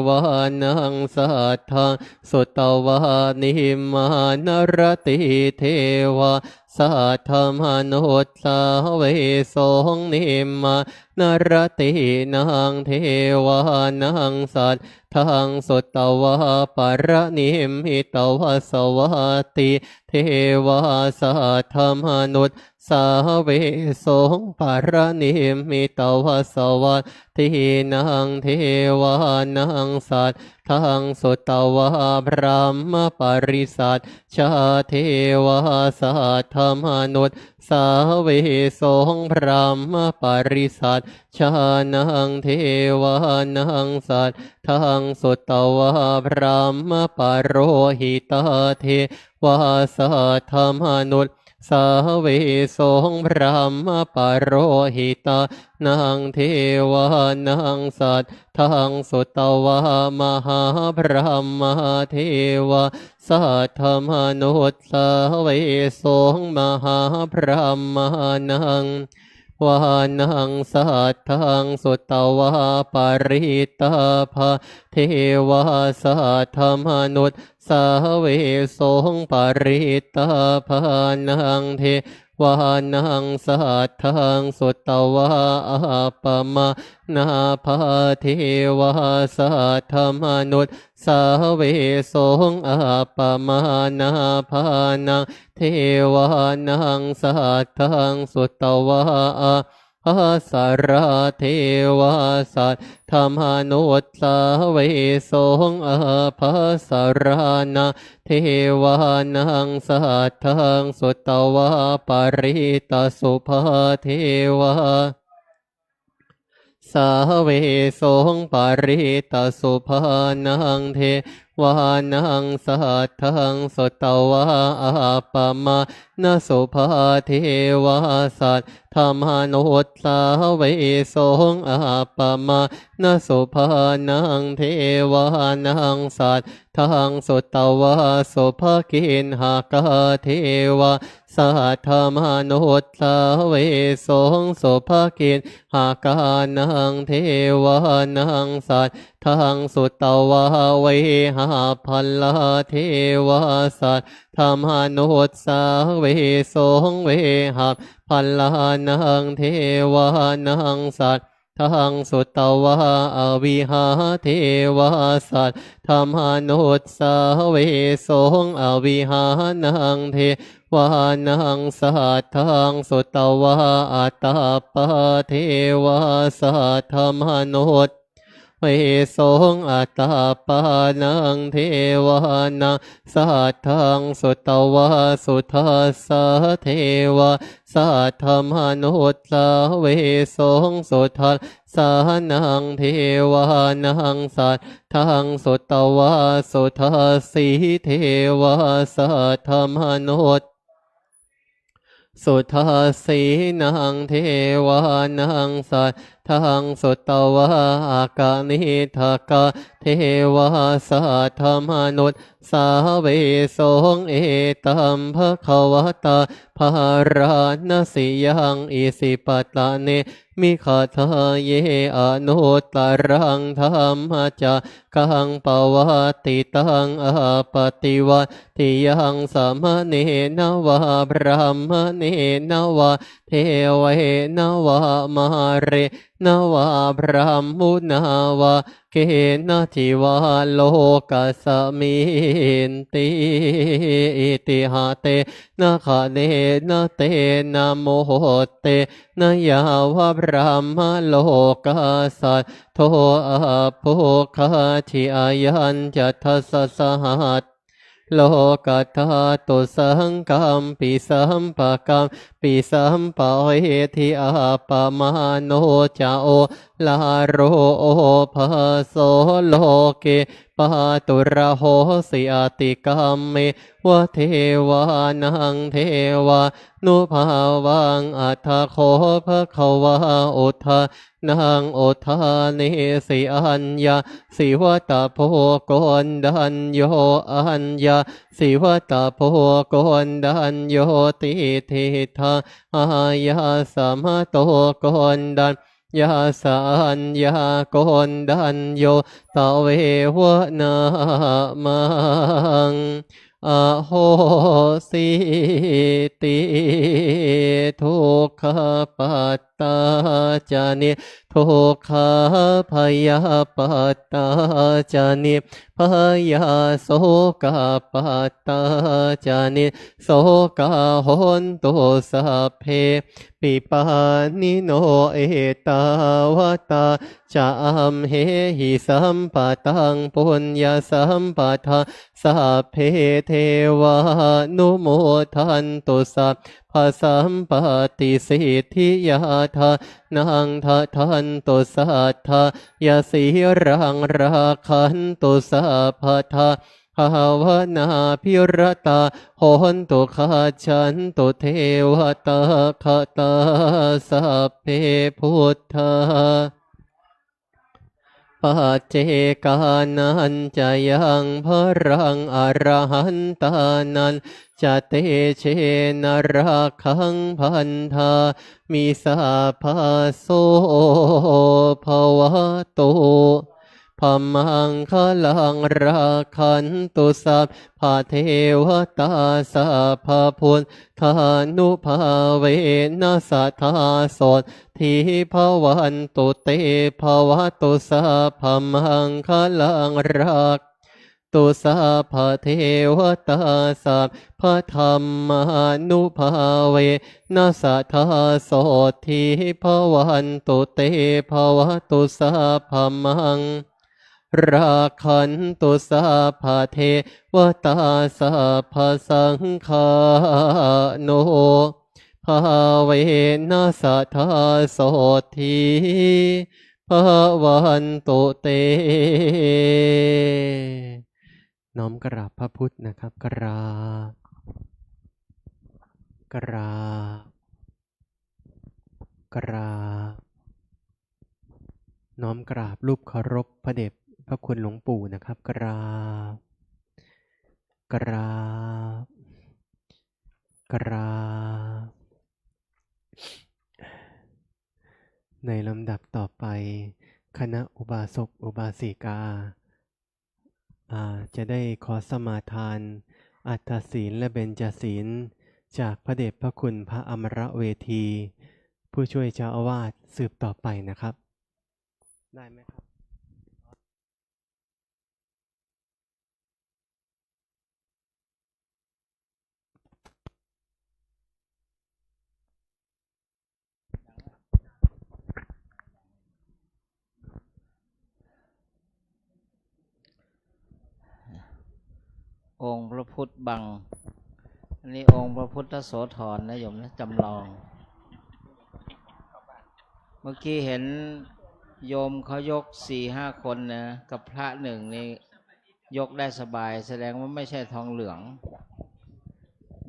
วานัง สัตถัง สุตวา นิมมานรตี เทวา สัตถะมนุสสา เวสง นิมมานรตีนัง เทวานัง สัตถัง สุตวา ปะระนิมมิตวสวัตตี เทวา สัตถะมนุสสา เวสง ปะระนิมมิตวสวัตตีนัง เทวานัง สัต taṃ sutvā brahmapārisajjā devā saddamanussāvesuṃ. Brahmapārisajjānaṃ devānaṃ saddaṃ sutvā brahmapurohitā devā saddamanussāvesuṃ. Brahmapurohitānaṃ devānaṃ saddaṃ sutvā mahābrahmā devā saddamanussāvesuṃ. Mahābrahmānaṃ devānaṃ saddaṃ sutvā parittābhā devā saddamanussāvesuṃ. Parittābhānaṃ devānaṃ saddaṃ sutvā appamāṇābhā devā saddamanussāvesuṃ. Appamāṇābhānaṃ devānaṃ saddaṃ sutvā ābhassarā devā saddamanussāvesuṃ. Ābhassarānaṃ devānaṃ saddaṃ sutvā parittasubhā devā sāvesuṃ. Parittasubhānaṃ devānaṃ saddaṃ sutvā appamāṇasubhā devā saddamanussāvesuṃ. Appamāṇasubhānaṃ devānaṃ saddaṃ sutvā subhakiṇhakā devā saddamanussāvesuṃ. Subhakiṇhakānaṃ devānaṃ saddaṃ sutvā vehapphalā devā saddamanussāvesuṃ. Vehapphalānaṃ devānaṃ sad daṃ sutvā avihā devā saddamanussāvesuṃ. Avihānaṃ devānaṃ saddaṃ sutvā atappā devā saddamanussāvesuṃ. Atappānaṃ devānaṃ saddaṃ sutvā sudassā devā saddamanussāvesuṃ. Sudassānaṃ devānaṃ saddaṃ sutvā sudassī devā saddamanussāvesuṃ. Sudassīnaṃ devānaṃ saddaṃ sutvā akaniṭṭhakā devā saddamanussāvesuṃ. Etaṃ bhagavatā bārāṇasiyaṃ isipatane migadāye anuttaraṃ dhammacakkaṃ pavattitaṃ appaṭivattiyaṃ samaṇena vā brāhmaṇena vā devena vā mārena vā brahmunā vā kenaci vā lokasminti. Itiha tena khaṇena tena muhuttena yāva brahmalokā saddo abbhuggacchi. Ayañca dasasahassā lokadhātu saṅkampi sampakampi sampavedhi. Appamāṇo ca oḷāro obhāso loke pāturahosi atikkammeva devānaṃ devānubhāvaṃ. Atha kho bhagavā udānaṃ udānesi: Aññāsi vata bho koṇḍañño, aññāsi vata bho koṇḍaññoti. Tiṭṭhaṃ āyasmato koṇḍaññassa aññākoṇḍañño tveva nāmaṃ ahosīti. Dukkhappat tā ca niddhī Dukkhā bhayappattā ca nibbhayā, sokappattā ca nissokā, hontu sabbepi pāṇino. Ettāvatā ca amhehi sambhataṃ puññasampadaṃ, sabbe devānumodantu sabbasampattisiddhiyā. Dānaṃ dadantu saddhāya, sīlaṃ rakkhantu sabbadā, bhāvanābhiratā hontu, gacchantu devatāgatā. Sabbe buddhā paccekānañca yaṃ balaṃ, arahantānañca tejena rakkhaṃ bandhāmi sabbaso. Bhavatu sabbamaṅgalaṃ, rakkhantu sabbadevatā, sabbabuddhānubhāvena sadā sotthī bhavantu te. Bhavatu sabbamaṅgalaṃ, rakkhantu sabbadevatā, sabbadhammānubhāvena sadā sotthī bhavantu te. Bhavatu sabbamaṅ rakkhantu sabbadevatā, sabbasaṅghānubhāvena sadā sotthī bhavantu te. น้อมกราบพระพุทธนะครับ กราบ กราบ กราบ น้อมกราบรูปเคารพพระเดชพระคุณหลวงปู่นะครับ กราบ กราบ กราบ ในลำดับต่อไป คณะอุบาสกอุบาสิกา อ่า จะได้ขอสมาทานอัตถศีลและเบญจศีล จากพระเดชพระคุณพระอมรเวที ผู้ช่วยเจ้าอาวาสสืบต่อไปนะครับ ได้ไหมครับ องค์พระพุทธบัง อันนี้องค์พระพุทธโสธรนะโยมนะ จำลอง เมื่อกี้เห็นโยมเขายกสี่ห้าคนนะ กับพระหนึ่งนี่ยกได้สบาย แสดงว่าไม่ใช่ทองเหลือง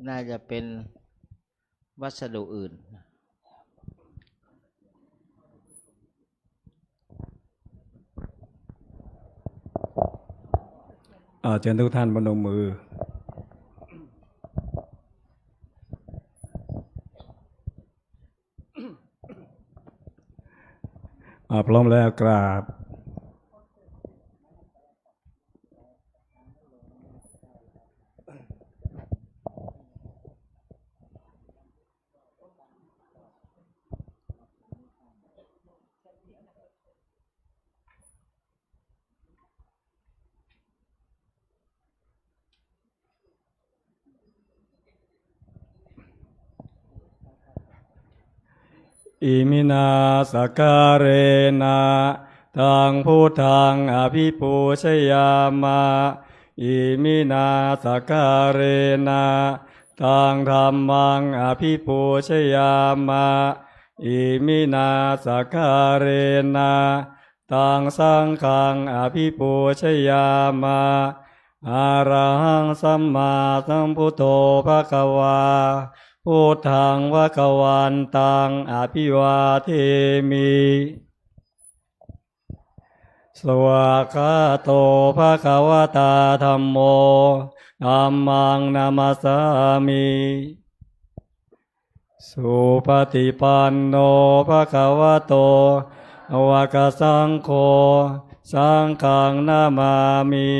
น่าจะเป็นวัสดุอื่น อ่า เชิญทุกท่านพนมมือ อ่า พร้อมแล้วกราบ Iminā sakkārena taṃ buddhaṃ abhipūjayāma. Iminā sakkārena taṃ dhammaṃ abhipūjayāma. Iminā sakkārena taṃ saṅghaṃ abhipūjayāma. Arahaṃ sammāsambuddho bhagavā, buddhaṃ bhagavantaṃ abhivādemi. Svākkhāto bhagavatā dhammo, dhammaṃ namassāmi. Supaṭipanno bhagavato sāvakasaṅgho, saṅghaṃ namāmi.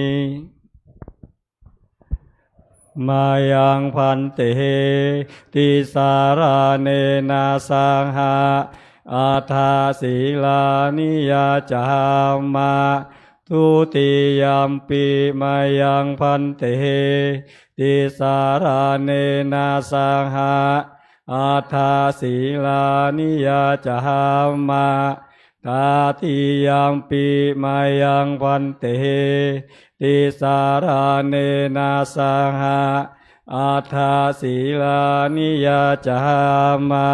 Mayaṃ bhante tisaraṇena saha Aṭṭha sīlāni yācāma. Dutiyampi mayaṃ bhante tisaraṇena saha aṭṭha sīlāni yācāma. Tatiyampi mayaṃ bhante tisaraṇena saha aṭṭha sīlāni yācāma.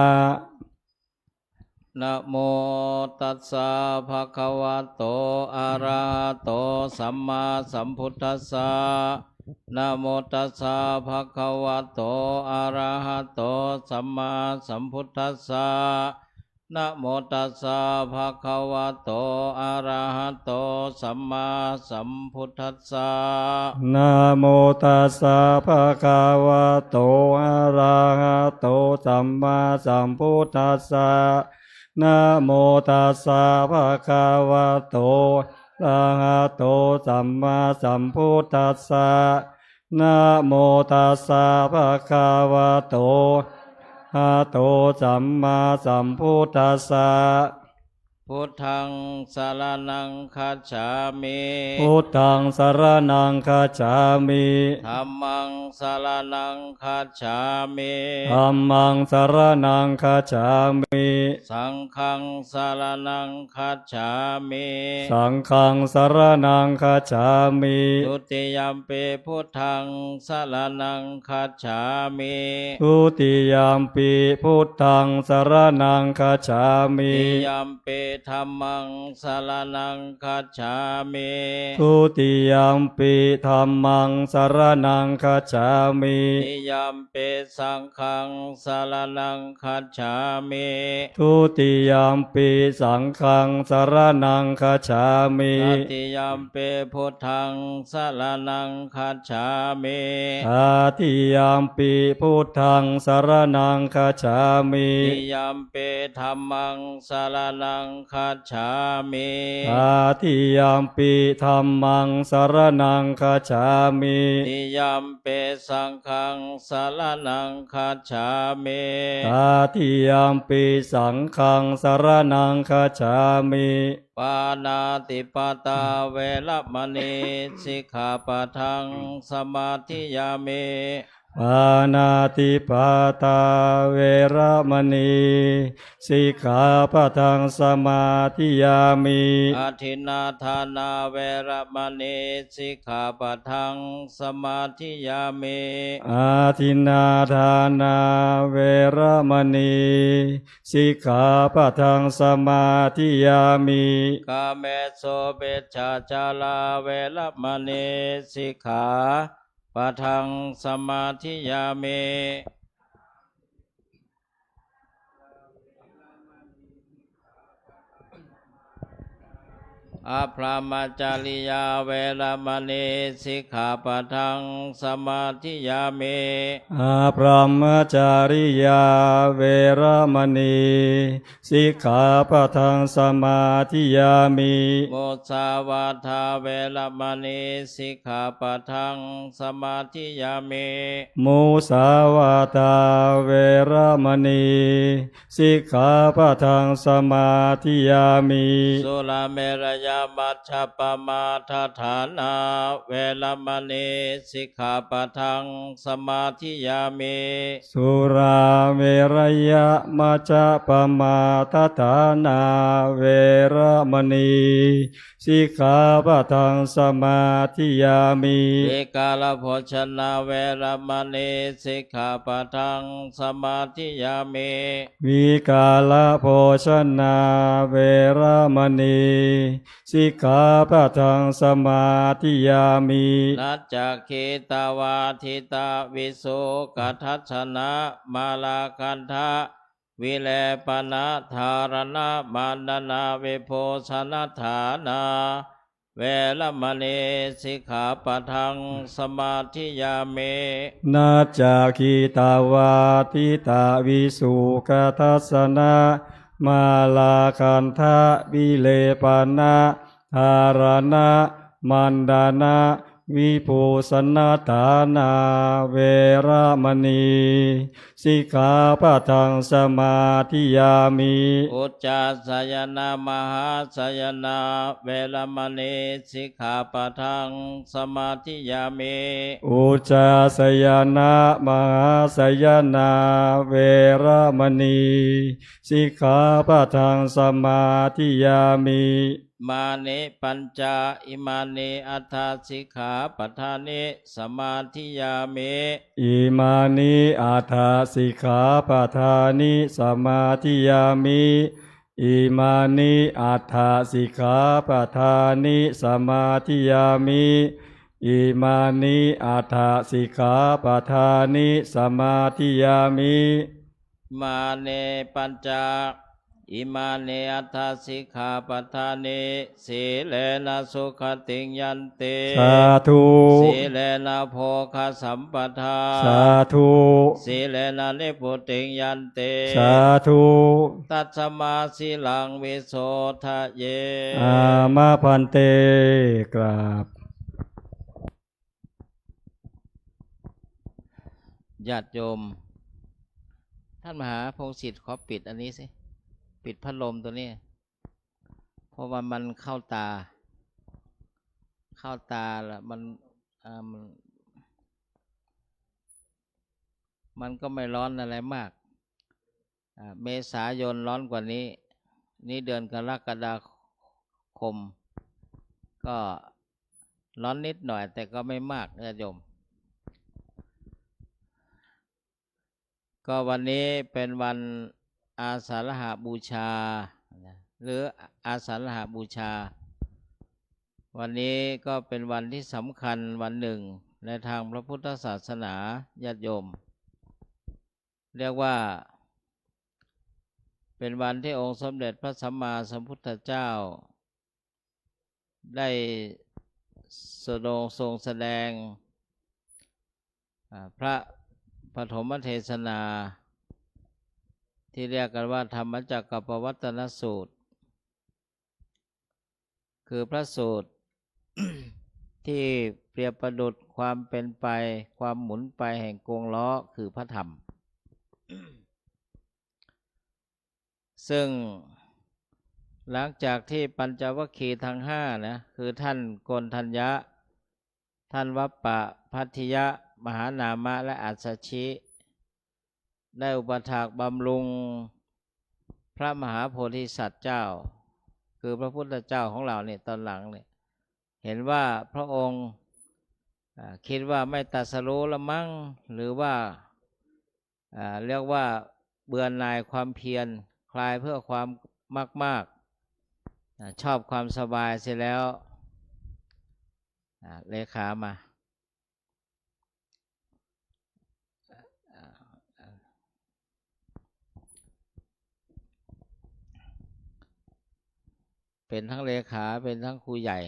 Namo tassa bhagavato arahato sammāsambuddhassa. Namo tassa bhagavato arahato sammāsambuddhassa. Namo tassa bhagavato arahato sammāsambuddhassa. Namo tassa bhagavato arahato sammāsambuddhassa. Namo tassa bhagavato arahato sammāsambuddhassa. Namo tassa bhagavato arahato sammāsambuddhassa. Buddhaṃ saraṇaṃ gacchāmi. Buddhaṃ saraṇaṃ gacchāmi. Dhammaṃ saraṇaṃ gacchāmi. Dhammaṃ saraṇaṃ gacchāmi. Saṅghaṃ saraṇaṃ gacchāmi. Saṅghaṃ saraṇaṃ gacchāmi. Dutiyampi buddhaṃ saraṇaṃ gacchāmi. Dutiyampi buddhaṃ saraṇaṃ gacchāmi. Dutiyampi dhammaṃ saraṇaṃ gacchāmi. Dutiyampi dhammaṃ saraṇaṃ gacchāmi. Dutiyampi saṅghaṃ saraṇaṃ gacchāmi. Dutiyampi saṅghaṃ saraṇaṃ gacchāmi. Tatiyampi buddhaṃ saraṇaṃ gacchāmi. Tatiyampi buddhaṃ saraṇaṃ gacchāmi. Tatiyampi dhammaṃ saraṇaṃ gacchāmi. Tatiyampi dhammaṃ saraṇaṃ gacchāmi. Tatiyampi saṅghaṃ saraṇaṃ gacchāmi. Tatiyampi saṅghaṃ saraṇaṃ gacchāmi. Pāṇātipātā veramaṇī sikkhāpadaṃ samādiyāmi. Pāṇātipātā veramaṇī sikkhāpadaṃ samādiyāmi. Adinnādānā veramaṇī sikkhāpadaṃ samādiyāmi. Adinnādānā veramaṇī sikkhāpadaṃ samādiyāmi. Kāmesumicchācārā veramaṇī sikkhā padaṃ samādiyāmi. Abrahmacariyā veramaṇī sikkhāpadaṃ samādiyāmi. Abrahmacariyā veramaṇī sikkhāpadaṃ samādiyāmi. Musāvādā veramaṇī sikkhāpadaṃ samādiyāmi. Musāvādā veramaṇī sikkhāpadaṃ samādiyāmi. Surāmerayamajjapamādaṭṭhānā veramaṇī sikkhāpadaṃ samādiyāmi. Surāmerayamajjapamādaṭṭhānā veramaṇī sikkhāpadaṃ samādiyāmi. Vikālabhojanā veramaṇī sikkhāpadaṃ samādiyāmi. Vikālabhojanā veramaṇī sikkhāpadaṃ samādiyāmi. Naccagītavāditavīsukaddassanamālakandha vilepanadhāranamaṇḍanavibhūsanadhānā veramaṇī sikkhāpadaṃ samādiyāmi. Naccagītavāditavīsukaddassanamālakandha vilepanadhāranamaṇḍana วิภูสณฐานา เวระมณี สิกขาปะทังสมาธิยามิ อุจจาสยนะมหาสยนะ เวระมณี สิกขาปะทังสมาธิยามิ อุจจาสยนะมหาสยนะ เวระมณี สิกขาปะทังสมาธิยามิ มานิปัญจะ อิมานิอัฏฐสิกขาปะทานิ สมาธิยามิ อิมานิอัฏฐสิกขาปะทานิ สมาธิยามิ อิมานิอัฏฐสิกขาปะทานิ สมาธิยามิ อิมานิอัฏฐสิกขาปะทานิ สมาธิยามิ มานิปัญจะ อิมานิอัฏฐสิกขาปะทานิ สีเลนะสุขติงยันติ สาธุ สีเลนะโภคสัมปทา สาธุ สีเลนะนิพพุติงยันติ สาธุ ตัสมาสีลังวิโสทะเย อามะภันเต กราบ ญาติโยม ท่านมหาพงษ์สิทธิ์ ขอปิดอันนี้สิ ปิดพัดลมตัวนี้ เพราะว่ามันเข้าตา เข้าตาละมัน อ่า มัน มันก็ไม่ร้อนอะไรมาก อ่า เมษายนร้อนกว่านี้ นี่เดือนกรกฎาคม ก็ร้อนนิดหน่อย แต่ก็ไม่มาก ญาติโยม ก็วันนี้เป็นวันอาสาฬหบูชานะ หรืออาสาฬหบูชา วันนี้ก็เป็นวันที่สำคัญวันหนึ่งในทางพระพุทธศาสนา ญาติโยม เรียกว่าเป็นวันที่องค์สมเด็จพระสัมมาสัมพุทธเจ้า ได้ทรง ทรงแสดง อ่า พระปฐมเทศนา ที่เรียกกันว่าธรรมจักรกัปปวัตตนสูตร คือพระสูตร ที่เปรียบประดุจความเป็นไป ความหมุนไปแห่งกงล้อ คือพระธรรม ซึ่งหลังจากที่ปัญจวัคคีย์ทั้งห้านะ คือท่านโกณฑัญญะ ท่านวัปปะพัททิยะ มหานามะ และอัสสชิ ได้อุปถากบำรุงพระมหาโพธิสัตว์เจ้า คือพระพุทธเจ้าของเราเนี่ย ตอนหลังเนี่ย เห็นว่าพระองค์ อ่า คิดว่าไม่ตรัสรู้ละมั้ง หรือว่า อ่า เรียกว่าเบื่อหน่ายความเพียร คลายเพื่อความมากๆ อ่า ชอบความสบายเสียแล้ว อ่า เลขามา เป็นทั้งเลขา เป็นทั้งครูใหญ่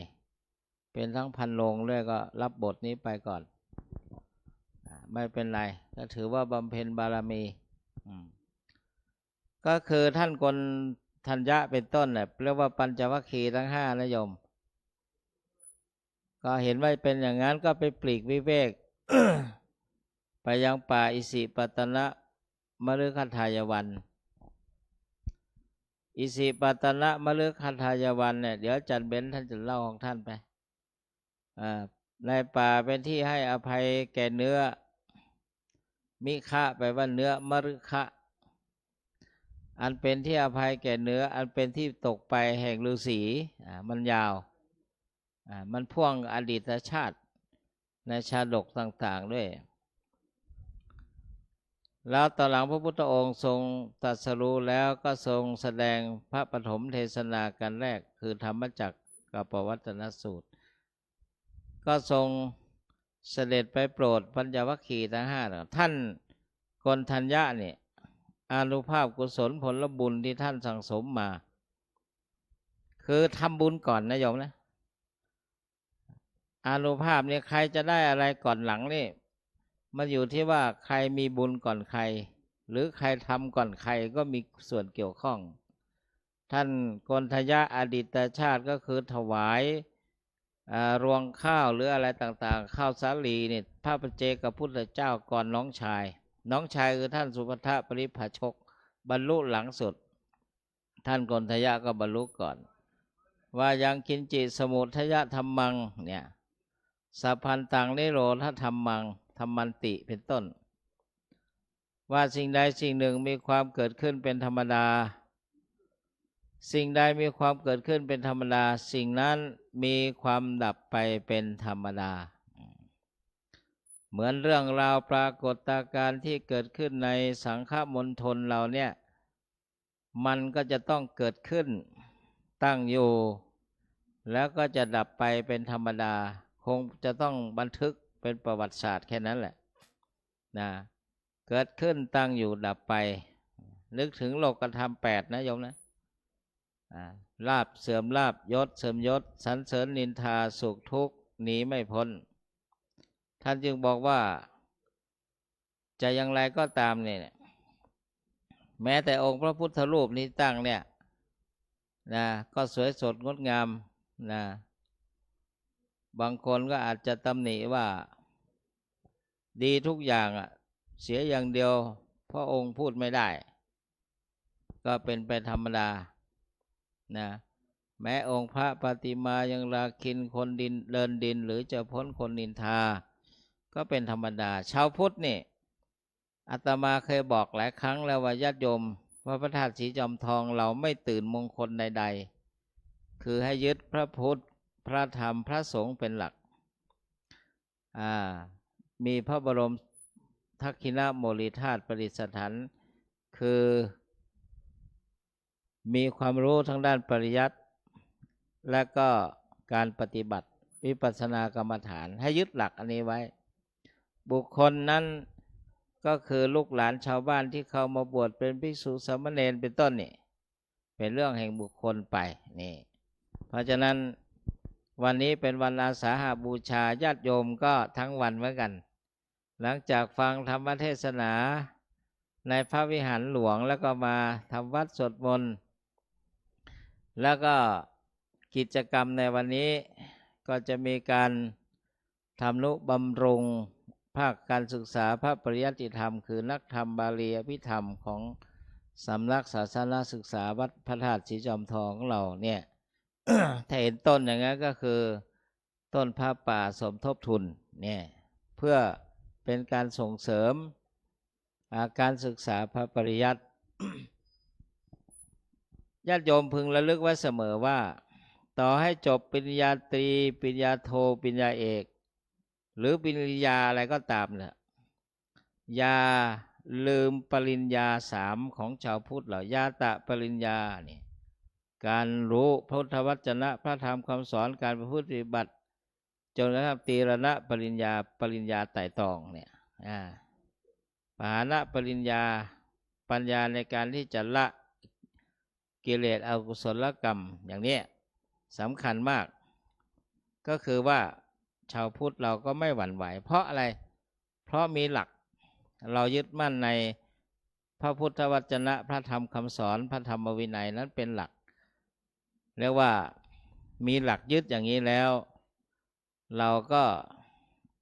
เป็นทั้งพันโรงด้วย ก็รับบทนี้ไปก่อน อ่า ไม่เป็นไร ก็ถือว่าบำเพ็ญบารมี อืม ก็คือท่านโกณฑัญญะเป็นต้นเนี่ย เรียกว่าปัญจวัคคีย์ทั้งห้านะโยม ก็เห็นว่าเป็นอย่างนั้น ก็ไปปลีกวิเวก ไปยังป่าอิสิปตนมฤคทายวัน อิสิปตนมฤคทายวันเนี่ย เดี๋ยวอาจารย์เบนท่านจะเล่าของท่านไป อ่า ในป่าเป็นที่ให้อภัยแก่เนื้อ มิคะ แปลว่าเนื้อ มฤคะ อันเป็นที่อภัยแก่เนื้อ อันเป็นที่ตกไปแห่งฤาษี อ่า มันยาว อ่า มันพ่วงอดีตชาติในชาดกต่างๆ ด้วย แล้วตอนหลังพระพุทธองค์ทรงตรัสรู้แล้ว ก็ทรงแสดงพระปฐมเทศนากันแรก คือธรรมจักรกัปปวัตตนสูตร ก็ทรงเสด็จไปโปรดปัญจวัคคีย์ทั้งห้า ท่านโกณฑัญญะเนี่ย อานุภาพกุศลผลบุญที่ท่านสั่งสมมา คือทำบุญก่อนนะโยมนะ อานุภาพเนี่ย ใครจะได้อะไรก่อนหลังนี่ มันอยู่ที่ว่าใครมีบุญก่อนใคร หรือใครทำก่อนใครก็มีส่วนเกี่ยวข้อง ท่านโกณฑัญญะอดีตชาติก็คือถวาย อ่า รวงข้าวหรืออะไรต่างๆ ข้าวสาลีนี่ พระปัจเจกพุทธเจ้าก่อนน้องชาย น้องชายคือท่านสุภัททปริพาชก บรรลุหลังสุด ท่านโกณฑยะก็บรรลุก่อน ว่ายังกิญจิสมุทัยธัมมัง เนี่ย สัพพันตังนิโรธธัมมัง ธัมมันติ เป็นต้น ว่าสิ่งใดสิ่งหนึ่งมีความเกิดขึ้นเป็นธรรมดา สิ่งใดมีความเกิดขึ้นเป็นธรรมดา สิ่งนั้นมีความดับไปเป็นธรรมดา เหมือนเรื่องราวปรากฏการณ์ที่เกิดขึ้นในสังคมณฑลเราเนี่ย มันก็จะต้องเกิดขึ้นตั้งอยู่ แล้วก็จะดับไปเป็นธรรมดา คงจะต้องบันทึกเป็นประวัติศาสตร์แค่นั้นแหละนะ เกิดขึ้นตั้งอยู่ดับไป นึกถึงโลกธรรมแปดนะโยมนะ อ่า ลาภเสื่อมลาภ ยศเสื่อมยศ สรรเสริญนินทา สุขทุกข์หนีไม่พ้น ท่านจึงบอกว่า จะอย่างไรก็ตามเนี่ย แม้แต่องค์พระพุทธรูปนี้ตั้งเนี่ยนะ ก็สวยสดงดงามนะ บางคนก็อาจจะตำหนิว่า ดีทุกอย่างอะ เสียอย่างเดียวพระองค์พูดไม่ได้ ก็เป็นไปธรรมดานะ แม้องค์พระปฏิมายังราคินคนดินเดินดิน หรือจะพ้นคนนินทา ก็เป็นธรรมดา ชาวพุทธนี่ อาตมาเคยบอกหลายครั้งแล้วว่าญาติโยม ว่าพระธาตุศรีจอมทองเราไม่ตื่นมงคลใดๆ คือให้ยึดพระพุทธ พระธรรม พระสงฆ์เป็นหลัก อ่า มีพระบรมทักขิณโมลีธาตุประดิษฐาน คือ มีความรู้ทางด้านปริยัติ และก็การปฏิบัติวิปัสสนากรรมฐาน ให้ยึดหลักอันนี้ไว้ บุคคลนั้นก็คือลูกหลานชาวบ้านที่เข้ามาบวชเป็นภิกษุสามเณรเป็นต้นนี่ เป็นเรื่องแห่งบุคคลไปนี่ เพราะฉะนั้นวันนี้เป็นวันอาสาหบูชา ญาติโยมก็ทั้งวันเหมือนกัน หลังจากฟังธรรมเทศนาในพระวิหารหลวง แล้วก็มาทำวัตรสวดมนต์ แล้วก็กิจกรรมในวันนี้ก็จะมีการทำนุบำรุงภาคการศึกษาพระปริยัติธรรม คือนักธรรมบาลีอภิธรรมของสำนักศาสนศึกษาวัดพระธาตุศรีจอมทองของเราเนี่ย ถ้าเห็นต้นอย่างนั้นก็คือ ต้นผ้าป่าสมทบทุนเนี่ย เพื่อเป็นการส่งเสริม อ่า การศึกษาพระปริยัติ ญาติโยมพึงระลึกไว้เสมอว่า ต่อให้จบปริญญาตรี ปริญญาโท ปริญญาเอก หรือปริญญาอะไรก็ตามเนี่ย อย่าลืมปริญญาสามของชาวพุทธเรา ญาตะปริญญานี่ การรู้พุทธวจนะ พระธรรมคำสอน การประพฤติปฏิบัติ จนกระทั่งตีรณปริญญา ปริญญาไตร่ตรองเนี่ย อ่า ปหานปริญญา ปัญญาในการที่จะละกิเลสอกุศลกรรม อย่างเนี้ยสำคัญมาก ก็คือว่าชาวพุทธเราก็ไม่หวั่นไหว เพราะอะไร เพราะมีหลัก เรายึดมั่นในพระพุทธวจนะ พระธรรมคำสอน พระธรรมวินัยนั้นเป็นหลัก เรียกว่ามีหลักยึดอย่างนี้แล้ว เราก็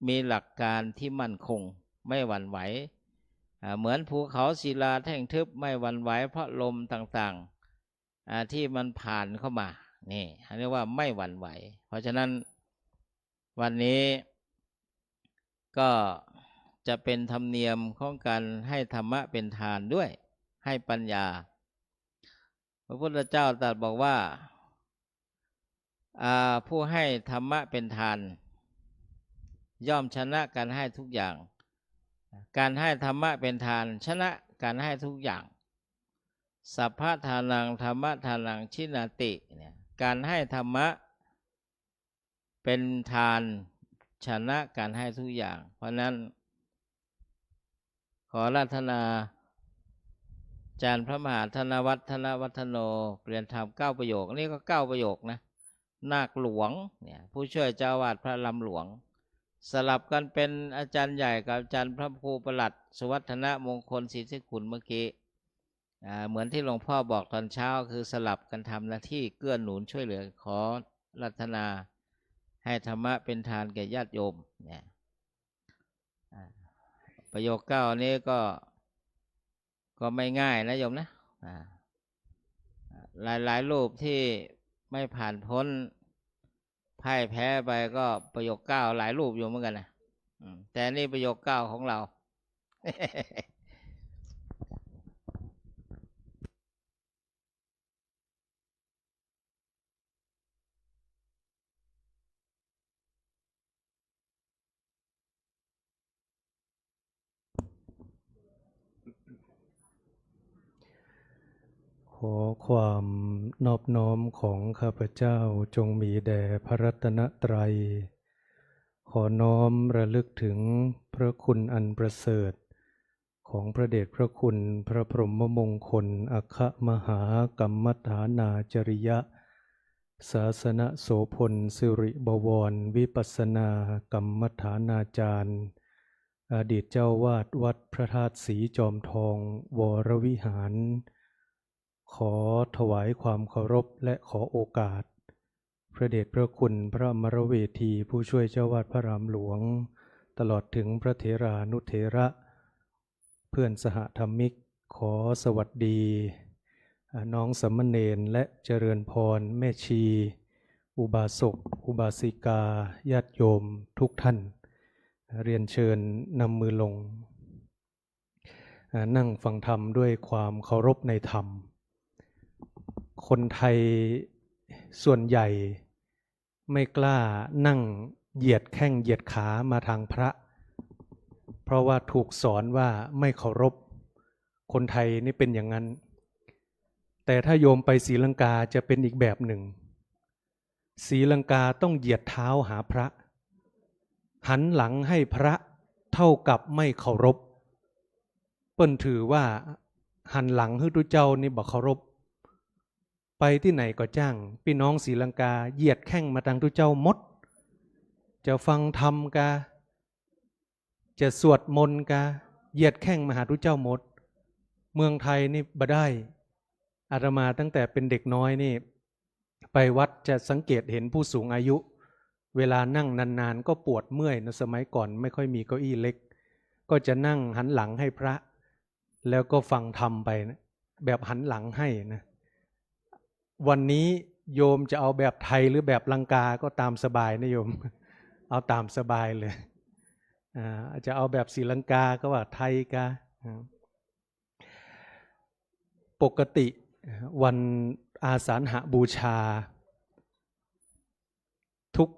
มีหลักการที่มั่นคง ไม่หวั่นไหว อ่า เหมือนภูเขาศิลาแท่งทึบไม่หวั่นไหวเพราะลมต่างๆ อ่า ที่มันผ่านเข้ามา นี่เรียกว่าไม่หวั่นไหว เพราะฉะนั้นวันนี้ก็จะเป็นธรรมเนียมของการให้ธรรมะเป็นทานด้วย ให้ปัญญา พระพุทธเจ้าตรัสบอกว่า อ่า ผู้ให้ธรรมะเป็นทาน ย่อมชนะการให้ทุกอย่าง การให้ธรรมะเป็นทาน ชนะการให้ทุกอย่าง สัพพะทานัง ธัมมะทานัง ชินาติ เนี่ย การให้ธรรมะเป็นทาน ชนะการให้ทุกอย่าง เพราะนั้น ขออาราธนาอาจารย์พระมหาธนวัฒน์ ธนวัฒโน เรียนธรรมเก้าประโยค อันนี้ก็เก้าประโยคนะ นาคหลวงเนี่ย ผู้ช่วยเจ้าอาวาสพระลำหลวง สลับกันเป็นอาจารย์ใหญ่กับอาจารย์พระครูประหลัดสุวัฒนมงคลศรีสิขุนเมื่อกี้ อ่า เหมือนที่หลวงพ่อบอกตอนเช้า คือสลับกันทำหน้าที่เกื้อหนุนช่วยเหลือ ขออาราธนา ให้ธรรมะเป็นทานแก่ญาติโยมเนี่ย อ่า ประโยคเก้านี้ก็ ก็ไม่ง่ายนะโยมนะ อ่า หลายๆ รูปที่ไม่ผ่านพ้น พ่ายแพ้ไปก็ประโยคเก้าหลายรูปอยู่เหมือนกันนะ อืม แต่นี่ประโยคเก้าของเรา ขอความนอบน้อมของข้าพเจ้าจงมีแด่พระรัตนตรัย ขอน้อมระลึกถึงพระคุณอันประเสริฐ ของพระเดชพระคุณพระพรหมมงคล อัคคมหากรรมฐานาจริยะ ศาสนโสภณ สิริบวร วิปัสสนากรรมฐานาจารย์ อดีตเจ้าวาดวัดพระธาตุสีจอมทอง วรวิหาร ขอถวายความเคารพและขอโอกาส พระเดชพระคุณพระอมรเวทีผู้ช่วยเจ้าวาดพระอารามหลวง ตลอดถึงพระเถรานุเถระ เพื่อนสหธรรมิก ขอสวัสดี อ่า น้องสามเณรและเจริญพรแม่ชี อุบาสก อุบาสิกา ญาติโยมทุกท่าน เรียนเชิญนำมือลง อ่า นั่งฟังธรรมด้วยความเคารพในธรรม คนไทยส่วนใหญ่ไม่กล้านั่งเหยียดแข้งเหยียดขามาทางพระ เพราะว่าถูกสอนว่าไม่เคารพ คนไทยนี่เป็นอย่างนั้น แต่ถ้าโยมไปศรีลังกาจะเป็นอีกแบบหนึ่ง ศรีลังกาต้องเหยียดเท้าหาพระ หันหลังให้พระเท่ากับไม่เคารพ เปิ้นถือว่าหันหลังหื้อตุ๊เจ้านี่บ่เคารพ ไปตี้ไหนก็จ้าง ปี้น้องศรีลังกาเหยียดแข้งมาตางตุ๊เจ้าหมด จะฟังธรรมกา จะสวดมนต์กา เหยียดแข้งมาหาตุ๊เจ้าหมด เมืองไทยนี่บ่ได้ อาตมาตั้งแต่เป็นเด็กน้อยนี่ ไปวัดจะสังเกตเห็นผู้สูงอายุ เวลานั่งนานๆ ก็ปวดเมื่อยนะ สมัยก่อนไม่ค่อยมีเก้าอี้เล็ก ก็จะนั่งหันหลังให้พระ แล้วก็ฟังธรรมไปนะ แบบหันหลังให้นะ วันนี้โยมจะเอาแบบไทยหรือแบบลังกาก็ตามสบายนะโยม เอาตามสบายเลย อ่า จะเอาแบบศรีลังกาก็ว่าไทยกา อ่า ปกติวันอาสาฬหบูชา ทุก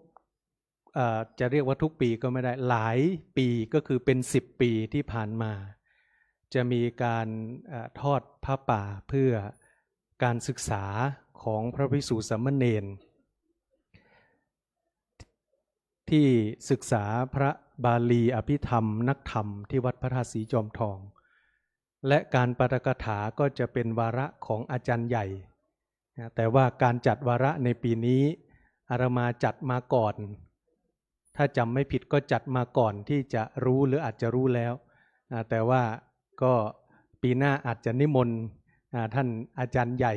เอ่อ จะเรียกว่าทุกปีก็ไม่ได้ หลายปี ก็คือเป็นสิบปีที่ผ่านมา จะมีการ เอ่อ ทอดผ้าป่าเพื่อการศึกษาของพระภิกษุสามเณร ที่ศึกษาพระบาลีอภิธรรมนักธรรมที่วัดพระธาตุสีจอมทอง และการปาฐกถาก็จะเป็นวาระของอาจารย์ใหญ่นะ แต่ว่าการจัดวาระในปีนี้อาตมาจัดมาก่อน ถ้าจำไม่ผิดก็จัดมาก่อนที่จะรู้หรืออาจจะรู้แล้วนะ แต่ว่าก็ปีหน้าอาจจะนิมนต์ อ่า ท่านอาจารย์ใหญ่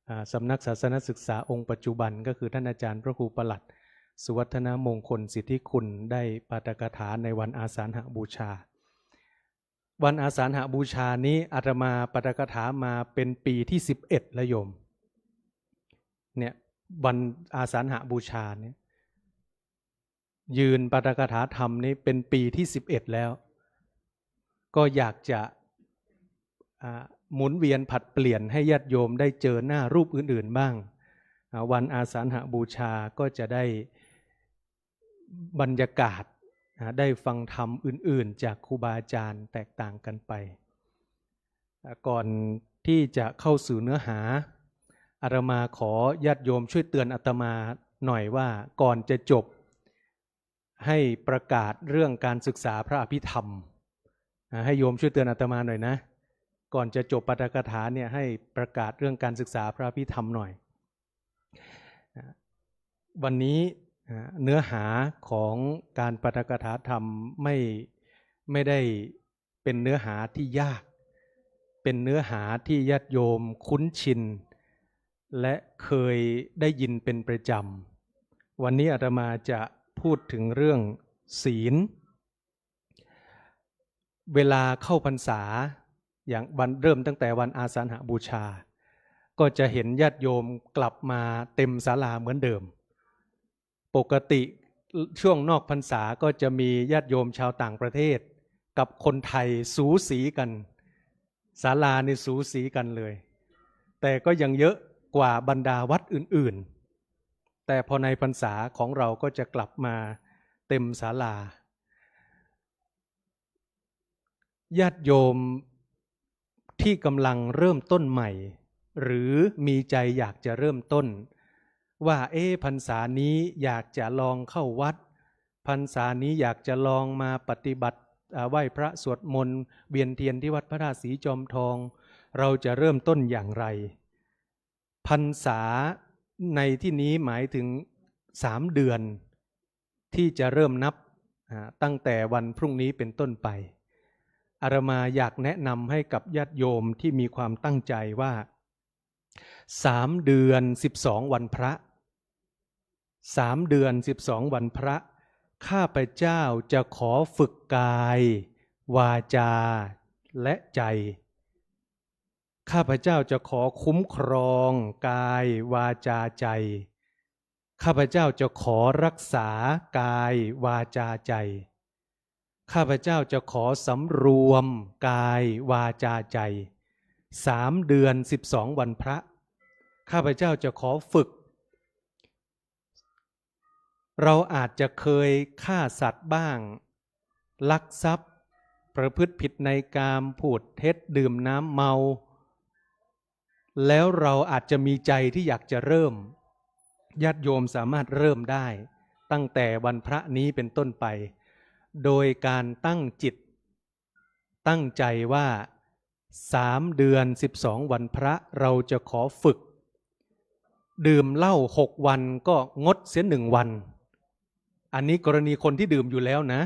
อ่า สำนักศาสนศึกษาองค์ปัจจุบัน ก็คือท่านอาจารย์พระครูปลัด สุวัฒนมงคลสิทธิคุณ ได้ปาฐกถาในวันอาสาฬหบูชา วันอาสาฬหบูชานี้อาตมาปาฐกถามาเป็นปีที่สิบเอ็ดแล้วโยม เนี่ย วันอาสาฬหบูชาเนี่ย ยืนปาฐกถาธรรมนี้เป็นปีที่สิบเอ็ดแล้ว ก็อยากจะ อ่า หมุนเวียนผลัดเปลี่ยนให้ญาติโยมได้เจอหน้ารูปอื่นๆบ้าง อ่า วันอาสาฬหบูชาก็จะได้บรรยากาศ อ่า ได้ฟังธรรมอื่นๆจากครูบาอาจารย์แตกต่างกันไป อ่า ก่อนที่จะเข้าสู่เนื้อหา อาตมาขอญาติโยมช่วยเตือนอาตมาหน่อยว่าก่อนจะจบ ให้ประกาศเรื่องการศึกษาพระอภิธรรม อ่า ให้โยมช่วยเตือนอาตมาหน่อยนะ ก่อนจะจบปาฐกถาเนี่ยให้ประกาศเรื่องการศึกษาพระอภิธรรมหน่อย อ่า วันนี้ อ่า เนื้อหาของการปาฐกถาธรรมไม่ ไม่ได้ เป็นเนื้อหาที่ยาก เป็นเนื้อหาที่ญาติโยมคุ้นชิน และเคยได้ยินเป็นประจ วันนี้อาตมาจะพูดถึงเรื่องศีล เวลาเข้าพรรษา อย่างวัน เริ่มตั้งแต่วันอาสาฬหบูชา ก็จะเห็นญาติโยมกลับมาเต็มศาลาเหมือนเดิม ปกติช่วงนอกพรรษาก็จะมีญาติโยมชาวต่างประเทศกับคนไทยสูสีกัน ศาลานี่สูสีกันเลย แต่ก็ยังเยอะกว่าบรรดาวัดอื่นๆ แต่พอในพรรษาของเราก็จะกลับมาเต็มศาลา ญาติโยมที่กำลังเริ่มต้นใหม่ หรือมีใจอยากจะเริ่มต้น ว่า เอ๊ะ พรรษานี้อยากจะลองเข้าวัด พรรษานี้อยากจะลองมาปฏิบัติ อ่า ไหว้พระสวดมนต์ เวียนเทียนที่วัดพระธาตุสีจอมทอง เราจะเริ่มต้นอย่างไร พรรษาในที่นี้หมายถึงสามเดือนที่จะเริ่มนับ อ่า ตั้งแต่วันพรุ่งนี้เป็นต้นไป อาตมาอยากแนะนำให้กับญาติโยมที่มีความตั้งใจว่า สามเดือนสิบสองวันพระ สามเดือนสิบสองวันพระ ข้าพเจ้าจะขอฝึกกาย วาจา และใจ ข้าพเจ้าจะขอคุ้มครองกาย วาจา ใจ ข้าพเจ้าจะขอรักษากาย วาจา ใจ ข้าพเจ้าจะขอสำรวมกาย วาจา ใจ สามเดือนสิบสองวันพระ ข้าพเจ้าจะขอฝึก เราอาจจะเคยฆ่าสัตว์บ้าง ลักทรัพย์ ประพฤติผิดในกาม พูดเท็จ ดื่มน้ำเมา แล้วเราอาจจะมีใจที่อยากจะเริ่ม ญาติโยมสามารถเริ่มได้ตั้งแต่วันพระนี้เป็นต้นไป โดยการตั้งจิต ตั้งใจว่า สามเดือนสิบสองวันพระ เราจะขอฝึก ดื่มเหล้าหกวันก็งดเสียหนึ่งวัน อันนี้กรณีคนที่ดื่มอยู่แล้วนะ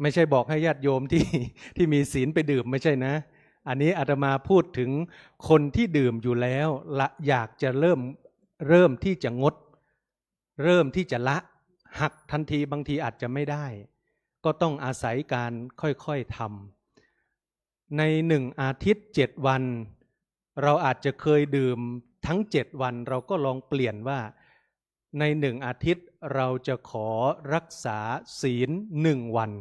ไม่ใช่บอกให้ญาติโยมที่ ที่มีศีลไปดื่ม ไม่ใช่นะ อันนี้อาตมาพูดถึงคนที่ดื่มอยู่แล้ว ละ อยากจะเริ่ม เริ่มที่จะงด เริ่มที่จะละ หักทันทีบางทีอาจจะไม่ได้ ก็ต้องอาศัยการค่อยๆทำ ในหนึ่งอาทิตย์เจ็ดวัน เราอาจจะเคยดื่มทั้งเจ็ดวัน เราก็ลองเปลี่ยนว่า ในหนึ่งอาทิตย์เราจะขอรักษาศีลหนึ่งวัน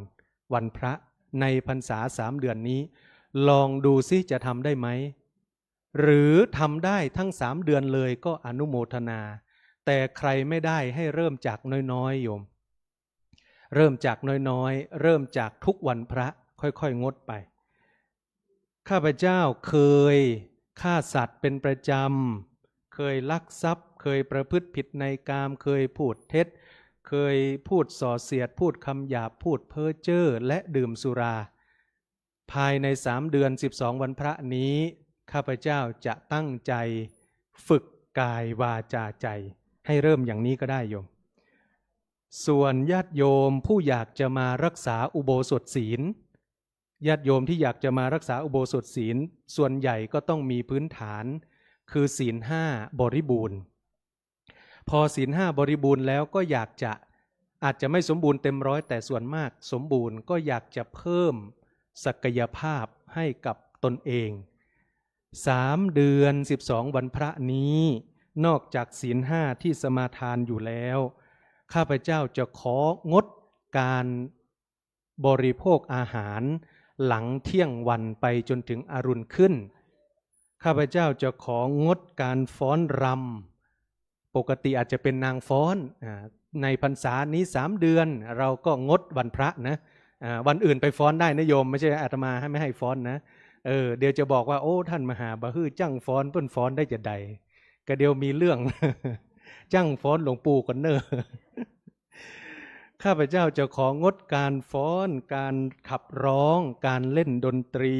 วันพระ ในพรรษาสามเดือนนี้ ลองดูสิจะทำได้ไหม หรือทำได้ทั้งสามเดือนเลยก็อนุโมทนา แต่ใครไม่ได้ให้เริ่มจากน้อยๆ โยม เริ่มจากน้อยๆ เริ่มจากทุกวันพระ ค่อยๆ งดไป ข้าพเจ้าเคยฆ่าสัตว์เป็นประจำ เคยลักทรัพย์ เคยประพฤติผิดในกาม เคยพูดเท็จ เคยพูดส่อเสียด พูดคำหยาบ พูดเพ้อเจ้อ และดื่มสุรา ภายในสามเดือนสิบสองวันพระนี้ ข้าพเจ้าจะตั้งใจฝึกกายวาจาใจ ให้เริ่มอย่างนี้ก็ได้โยม ส่วนญาติโยมผู้อยากจะมารักษาอุโบสถศีล ญาติโยมที่อยากจะมารักษาอุโบสถศีล ส่วนใหญ่ก็ต้องมีพื้นฐาน คือศีลห้าบริบูรณ์ พอศีลห้าบริบูรณ์แล้วก็อยากจะ อาจจะไม่สมบูรณ์เต็มร้อย แต่ส่วนมากสมบูรณ์ ก็อยากจะเพิ่มศักยภาพให้กับตนเอง สามเดือนสิบสองวันพระนี้ นอกจากศีลห้าที่สมาทานอยู่แล้ว ข้าพเจ้าจะของดการบริโภคอาหารหลังเที่ยงวันไปจนถึงอรุณขึ้น ข้าพเจ้าจะของดการฟ้อนรำ ปกติอาจจะเป็นนางฟ้อน อ่า ในพรรษานี้สามเดือน เราก็งดวันพระนะ อ่า วันอื่นไปฟ้อนได้นะโยม ไม่ใช่อาตมาให้ ไม่ให้ฟ้อนนะ เออ เดี๋ยวจะบอกว่า โอ้ ท่านมหาบ่าหื้อจ้างฟ้อน เปิ้นฟ้อนได้จะใด ก็เดี๋ยวมีเรื่อง จ้างฟ้อนหลวงปู่ก่อนเน่อ ข้าพเจ้าจะของดการฟ้อน การขับร้อง การเล่นดนตรี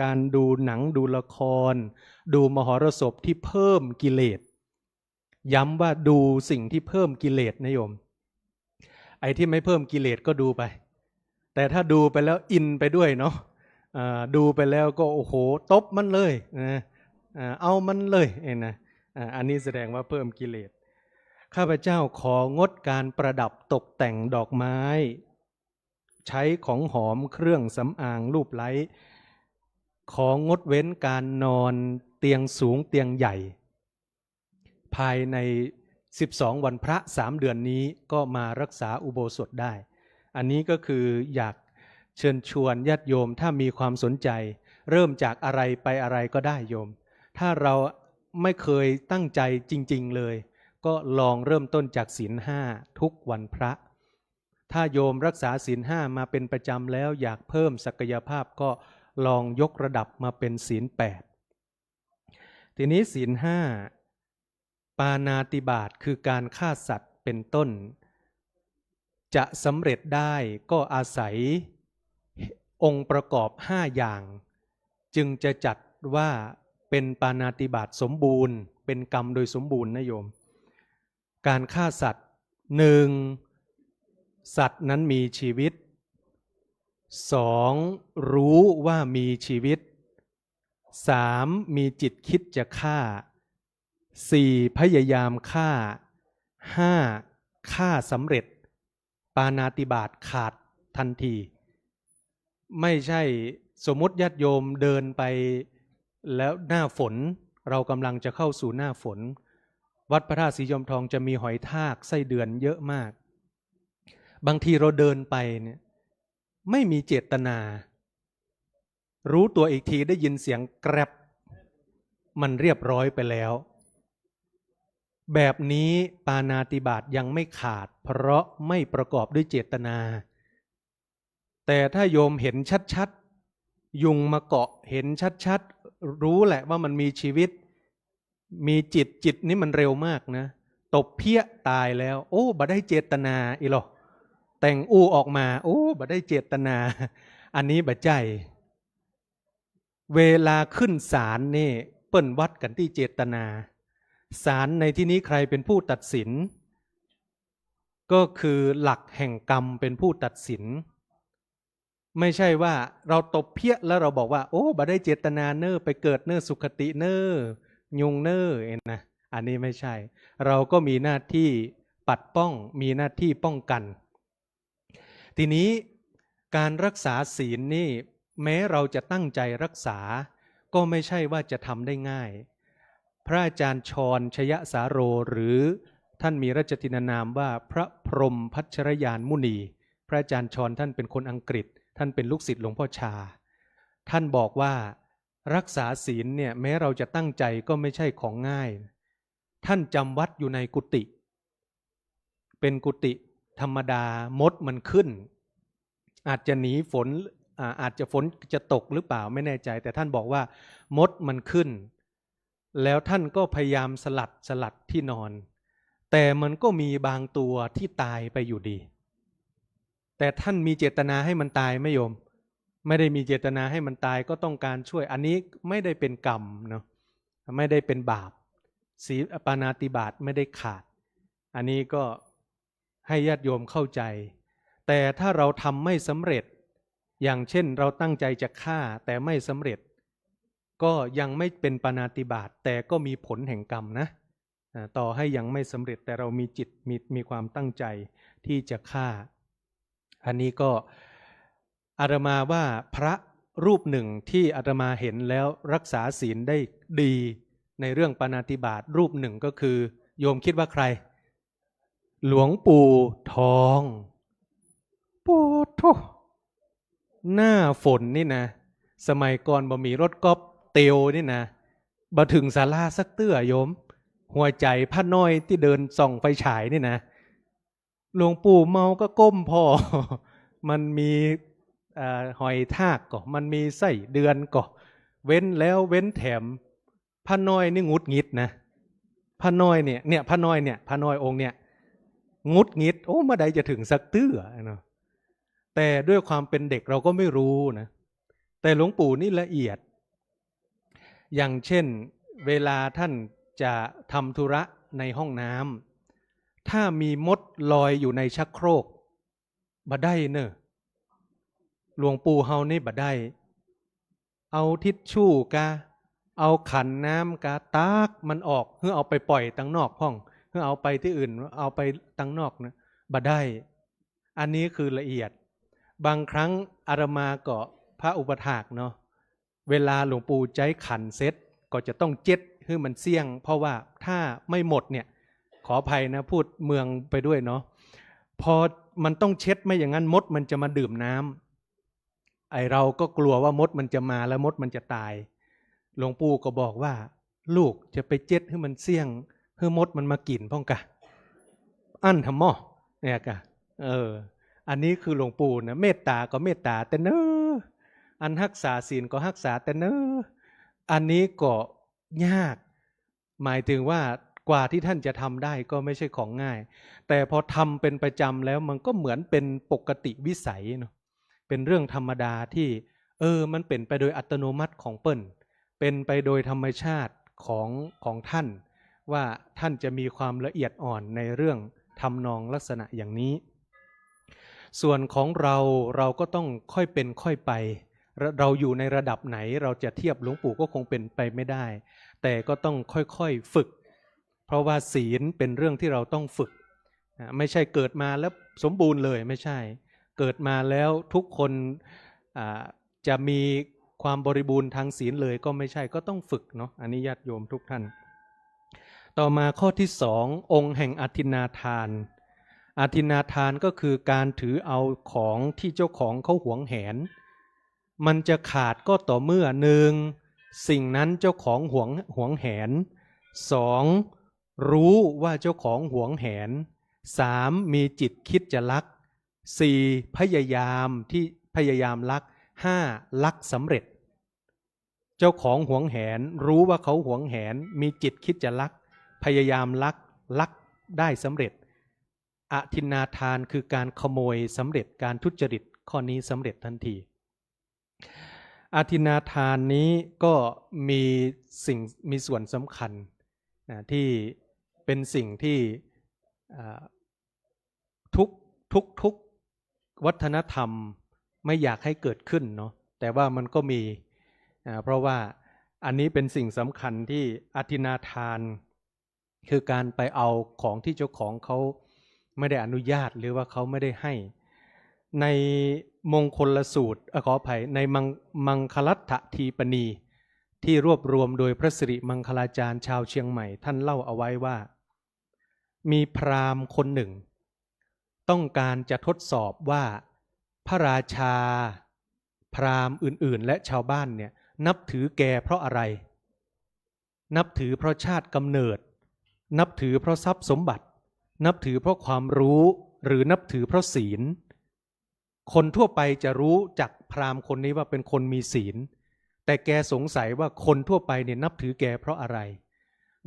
การดูหนังดูละคร ดูมหรสพที่เพิ่มกิเลส ย้ำว่าดูสิ่งที่เพิ่มกิเลสนะโยม ไอ้ที่ไม่เพิ่มกิเลสก็ดูไป แต่ถ้าดูไปแล้วอินไปด้วยเนาะ อ่า ดูไปแล้วก็ โอ้โห ตบมันเลยนะ อ่า เอามันเลย เอ็นะ อ่า อันนี้แสดงว่าเพิ่มกิเลส ข้าพเจ้าของดการประดับตกแต่งดอกไม้ ใช้ของหอมเครื่องสำอางลูบไล้ ของดเว้นการนอนเตียงสูงเตียงใหญ่ ภายในสิบสองวันพระสามเดือนนี้ก็มารักษาอุโบสถได้ อันนี้ก็คืออยากเชิญชวนญาติโยม ถ้ามีความสนใจ เริ่มจากอะไรไปอะไรก็ได้โยม ถ้าเราไม่เคยตั้งใจจริงๆเลย ก็ลองเริ่มต้นจากศีลห้าทุกวันพระ ถ้าโยมรักษาศีลห้ามาเป็นประจำแล้ว อยากเพิ่มศักยภาพก็ลองยกระดับมาเป็นศีลแปด ทีนี้ศีลห้า ปาณาติบาตคือการฆ่าสัตว์เป็นต้น จะสำเร็จได้ก็อาศัยองค์ประกอบห้าอย่าง จึงจะจัดว่าเป็นปาณาติบาตสมบูรณ์ เป็นกรรมโดยสมบูรณ์นะโยม การฆ่าสัตว์ หนึ่ง สัตว์นั้นมีชีวิต สอง รู้ว่ามีชีวิต สาม มีจิตคิดจะฆ่า สี่ พยายามฆ่า ห้า ฆ่าสำเร็จ ปาณาติบาตขาดทันที ไม่ใช่สมมุติญาติโยมเดินไปแล้วหน้าฝน เรากำลังจะเข้าสู่หน้าฝน วัดพระธาตุสีจอมทองจะมีหอยทากไส้เดือนเยอะมาก บางทีเราเดินไปเนี่ย ไม่มีเจตนา รู้ตัวอีกทีได้ยินเสียงแกร็บ มันเรียบร้อยไปแล้ว แบบนี้ปาณาติบาตยังไม่ขาด เพราะไม่ประกอบด้วยเจตนา แต่ถ้าโยมเห็นชัดๆ ยุงมาเกาะ เห็นชัดๆ รู้แหละว่ามันมีชีวิต มีจิต จิตนี่มันเร็วมากนะ ตบเพี้ยตายแล้ว โอ้ บ่ได้เจตนาอีหลอ แต่งอู้ออกมา โอ้ บ่ได้เจตนา อันนี้บ่ใจ้ เวลาขึ้นศาลนี่เปิ้นวัดกั๋นตี้เจตนา ศาลในที่นี้ใครเป็นผู้ตัดสิน ก็คือหลักแห่งกรรมเป็นผู้ตัดสิน ไม่ใช่ว่าเราตบเพี้ยแล้วเราบอกว่า โอ้ บ่ได้เจตนาเน่อ ไปเกิดเน่อ สุคติเน่อ ยุงเน่อ เอ็นนะ อันนี้ไม่ใช่ เราก็มีหน้าที่ปัดป้อง มีหน้าที่ป้องกัน ทีนี้การรักษาศีลนี่ แม้เราจะตั้งใจรักษา ก็ไม่ใช่ว่าจะทำได้ง่าย พระอาจารย์ชร ชยสาโร หรือท่านมีราชทินนามว่าพระพรหมพัชรยานมุนี พระอาจารย์ชรท่านเป็นคนอังกฤษ ท่านเป็นลูกศิษย์หลวงพ่อชา ท่านบอกว่ารักษาศีลเนี่ย แม้เราจะตั้งใจก็ไม่ใช่ของง่าย ท่านจำวัดอยู่ในกุฏิ เป็นกุฏิธรรมดา มดมันขึ้น อาจจะหนีฝน อ่า อาจจะฝนจะตกหรือเปล่าไม่แน่ใจ แต่ท่านบอกว่ามดมันขึ้น แล้วท่านก็พยายามสลัด สลัดที่นอน แต่มันก็มีบางตัวที่ตายไปอยู่ดี แต่ท่านมีเจตนาให้มันตายไหมโยม ไม่ได้มีเจตนาให้มันตาย ก็ต้องการช่วย อันนี้ไม่ได้เป็นกรรมเนาะ ไม่ได้เป็นบาป ศีลปาณาติบาตไม่ได้ขาด อันนี้ก็ให้ญาติโยมเข้าใจ แต่ถ้าเราทำไม่สำเร็จ อย่างเช่นเราตั้งใจจะฆ่าแต่ไม่สำเร็จ ก็ยังไม่เป็นปาณาติบาต แต่ก็มีผลแห่งกรรมนะ อ่า ต่อให้ยังไม่สำเร็จ แต่เรามีจิต มี มีความตั้งใจที่จะฆ่า อันนี้ก็อาตมาว่าพระรูปหนึ่งที่อาตมาเห็นแล้วรักษาศีลได้ดีในเรื่องปาณาติบาต รูปหนึ่งก็คือ โยมคิดว่าใคร หลวงปู่ทอง โอ้โธ่ หน้าฝนนี่นะ สมัยก่อนบ่มีรถก๊อฟเตียวนี่นะ บ่ถึงศาลาสักเตื้อโยม หัวใจ๋พระน้อยตี้เดินส่องไฟฉายนี่นะ หลวงปู่เมาก็ก้มผ่อ มันมี เอ่อ หอยทากก่อ มันมีไส้เดือนก่อ เว้นแล้วเว้นแถม พระน้อยนี่หงุดหงิดนะ พระน้อยเนี่ย เนี่ย พระน้อยเนี่ย พระน้อยองค์เนี่ย หงุดหงิด โอ้ เมื่อใดจะถึงสักเตื้อเนาะ แต่ด้วยความเป็นเด็กเราก็ไม่รู้นะ แต่หลวงปู่นี่ละเอียด อย่างเช่น เวลาท่านจะทำธุระในห้องน้ำ ถ้ามีมดลอยอยู่ในชักโครก บ่ได้เน่อ หลวงปู่เฮานี่บ่ได้ เอาทิชชู่กา เอาขันน้ำกา ตักมันออก หรือเอาไปป่อยตังนอกพ่อง เอาไปตี้อื่น เอาไปตังนอกนะ บ่ได้ อันนี้คือละเอียด บางครั้งอาตมาก็พระอุปัฏฐากเนาะ เวลาหลวงปู่ใจ๊ขันเสร็จ ก็จะต้องเจ๊ดหื้อมันเสี้ยง เพราะว่าถ้าไม่หมดเนี่ย ขออภัยนะ พูดเมืองไปด้วยเนาะ พอมันต้องเช็ด ไม่อย่างนั้นมดมันจะมาดื่มน้ำ ไอ้เราก็กลัวว่ามดมันจะมาแล้วมดมันจะต๋าย หลวงปู่ก็บอกว่า ลูกจะไปเจ๊ดหื้อมันเสี้ยง หื้อมดมันมากิ๋นพ่องกะ อั้นทำหม้อ เนี่ยกะ เออ อันนี้คือหลวงปู่นะ เมตต๋าก็เมตต๋าแต่เน้อ อันฮักษาศีลก็ฮักษาแต่เน้อ อันนี้ก็ยาก หมายถึงว่ากว่าที่ท่านจะทำได้ก็ไม่ใช่ของง่าย แต่พอทำเป็นประจำแล้วมันก็เหมือนเป็นปกติวิสัยเนาะ เป็นเรื่องธรรมดาที่ เออ มันเป๋นไปโดยอัตโนมัติของเปิ้น เป๋นไปโดยธรรมชาติของ ของท่าน ว่าท่านจะมีความละเอียดอ่อนในเรื่องทำนองลักษณะอย่างนี้ ส่วนของเรา เราก็ต้องค่อยเป๋นค่อยไป เรา เราอยู่ในระดับไหน เราจะเทียบหลวงปู่ก็คงเป๋นไปไม่ได้ แต่ก็ต้องค่อยๆฝึก เพราะว่าศีลเป็นเรื่องที่เราต้องฝึก อ่ะ ไม่ใช่เกิดมาแล้วสมบูรณ์เลย ไม่ใช่ เกิดมาแล้วทุกคน อ่า จะมีความบริบูรณ์ทางศีลเลยก็ไม่ใช่ ก็ต้องฝึกเนาะ อันนี้ญาติโยมทุกท่าน ต่อมาข้อที่สอง องค์แห่งอทินนาทาน อทินนาทานก็คือการถือเอาของที่เจ้าของเขาหวงแหน มันจะขาดก็ต่อเมื่อ หนึ่ง สิ่งนั้นเจ้าของหวง หวงแหน สอง รู้ว่าเจ้าของหวงแหน สาม มีจิตคิดจะลัก สี่ พยายามที่ พยายามลัก ห้า ลักสำเร็จ เจ้าของหวงแหน รู้ว่าเขาหวงแหน มีจิตคิดจะลัก พยายามลัก ลักได้สำเร็จ อทินนาทานคือการขโมยสำเร็จ การทุจริตข้อนี้สำเร็จทันที อทินนาทานนี้ก็มีสิ่ง มีส่วนสำคัญนะ ที่เป็นสิ่งที่ อ่า ทุก ทุก ทุกวัฒนธรรมไม่อยากให้เกิดขึ้นเนาะ แต่ว่ามันก็มี อ่า เพราะว่าอันนี้เป็นสิ่งสำคัญที่อทินนาทาน คือการไปเอาของที่เจ้าของเขาไม่ได้อนุญาต หรือว่าเขาไม่ได้ให้ ในมงคลสูตร เอ่อ ขออภัย ในมัง มังคลัฏฐทีปนี ที่รวบรวมโดยพระสิริมังคลาจารย์ชาวเชียงใหม่ ท่านเล่าเอาไว้ว่า มีพราหมณ์คนหนึ่ง ต้องการจะทดสอบว่าพระราชา พราหมณ์อื่นๆ และชาวบ้านเนี่ย นับถือแกเพราะอะไร นับถือเพราะชาติกำเนิด นับถือเพราะทรัพย์สมบัติ นับถือเพราะความรู้ หรือนับถือเพราะศีล คนทั่วไปจะรู้จักพราหมณ์คนนี้ว่าเป็นคนมีศีล แต่แกสงสัยว่าคนทั่วไปเนี่ยนับถือแกเพราะอะไร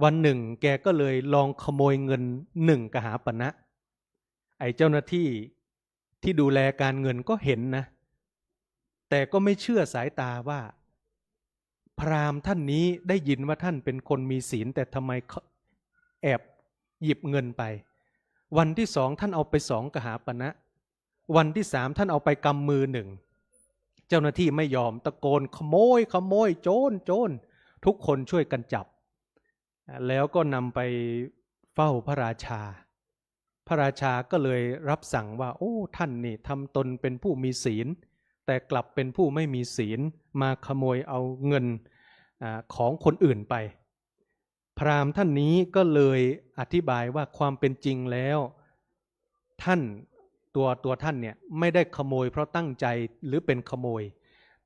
วันหนึ่งแกก็เลยลองขโมยเงินหนึ่งกหาปณะ ไอ้เจ้าหน้าที่ที่ดูแลการเงินก็เห็นนะ แต่ก็ไม่เชื่อสายตาว่า พราหมณ์ท่านนี้ได้ยินว่าท่านเป็นคนมีศีล แต่ทำไมแอบหยิบเงินไป วันที่สองท่านเอาไปสองกหาปณะ วันที่สามท่านเอาไปกำมือหนึ่ง เจ้าหน้าที่ไม่ยอม ตะโกน "ขโมย ขโมย โจร โจร" ทุกคนช่วยกันจับ แล้วก็นำไปเฝ้าพระราชา พระราชาก็เลยรับสั่งว่า "โอ้ ท่านนี่ทำตนเป็นผู้มีศีล แต่กลับเป็นผู้ไม่มีศีล มาขโมยเอาเงิน อ่า ของคนอื่นไป" พราหมณ์ท่านนี้ก็เลยอธิบายว่าความเป็นจริงแล้ว ท่าน ตัว ตัวท่านเนี่ยไม่ได้ขโมยเพราะตั้งใจหรือเป็นขโมย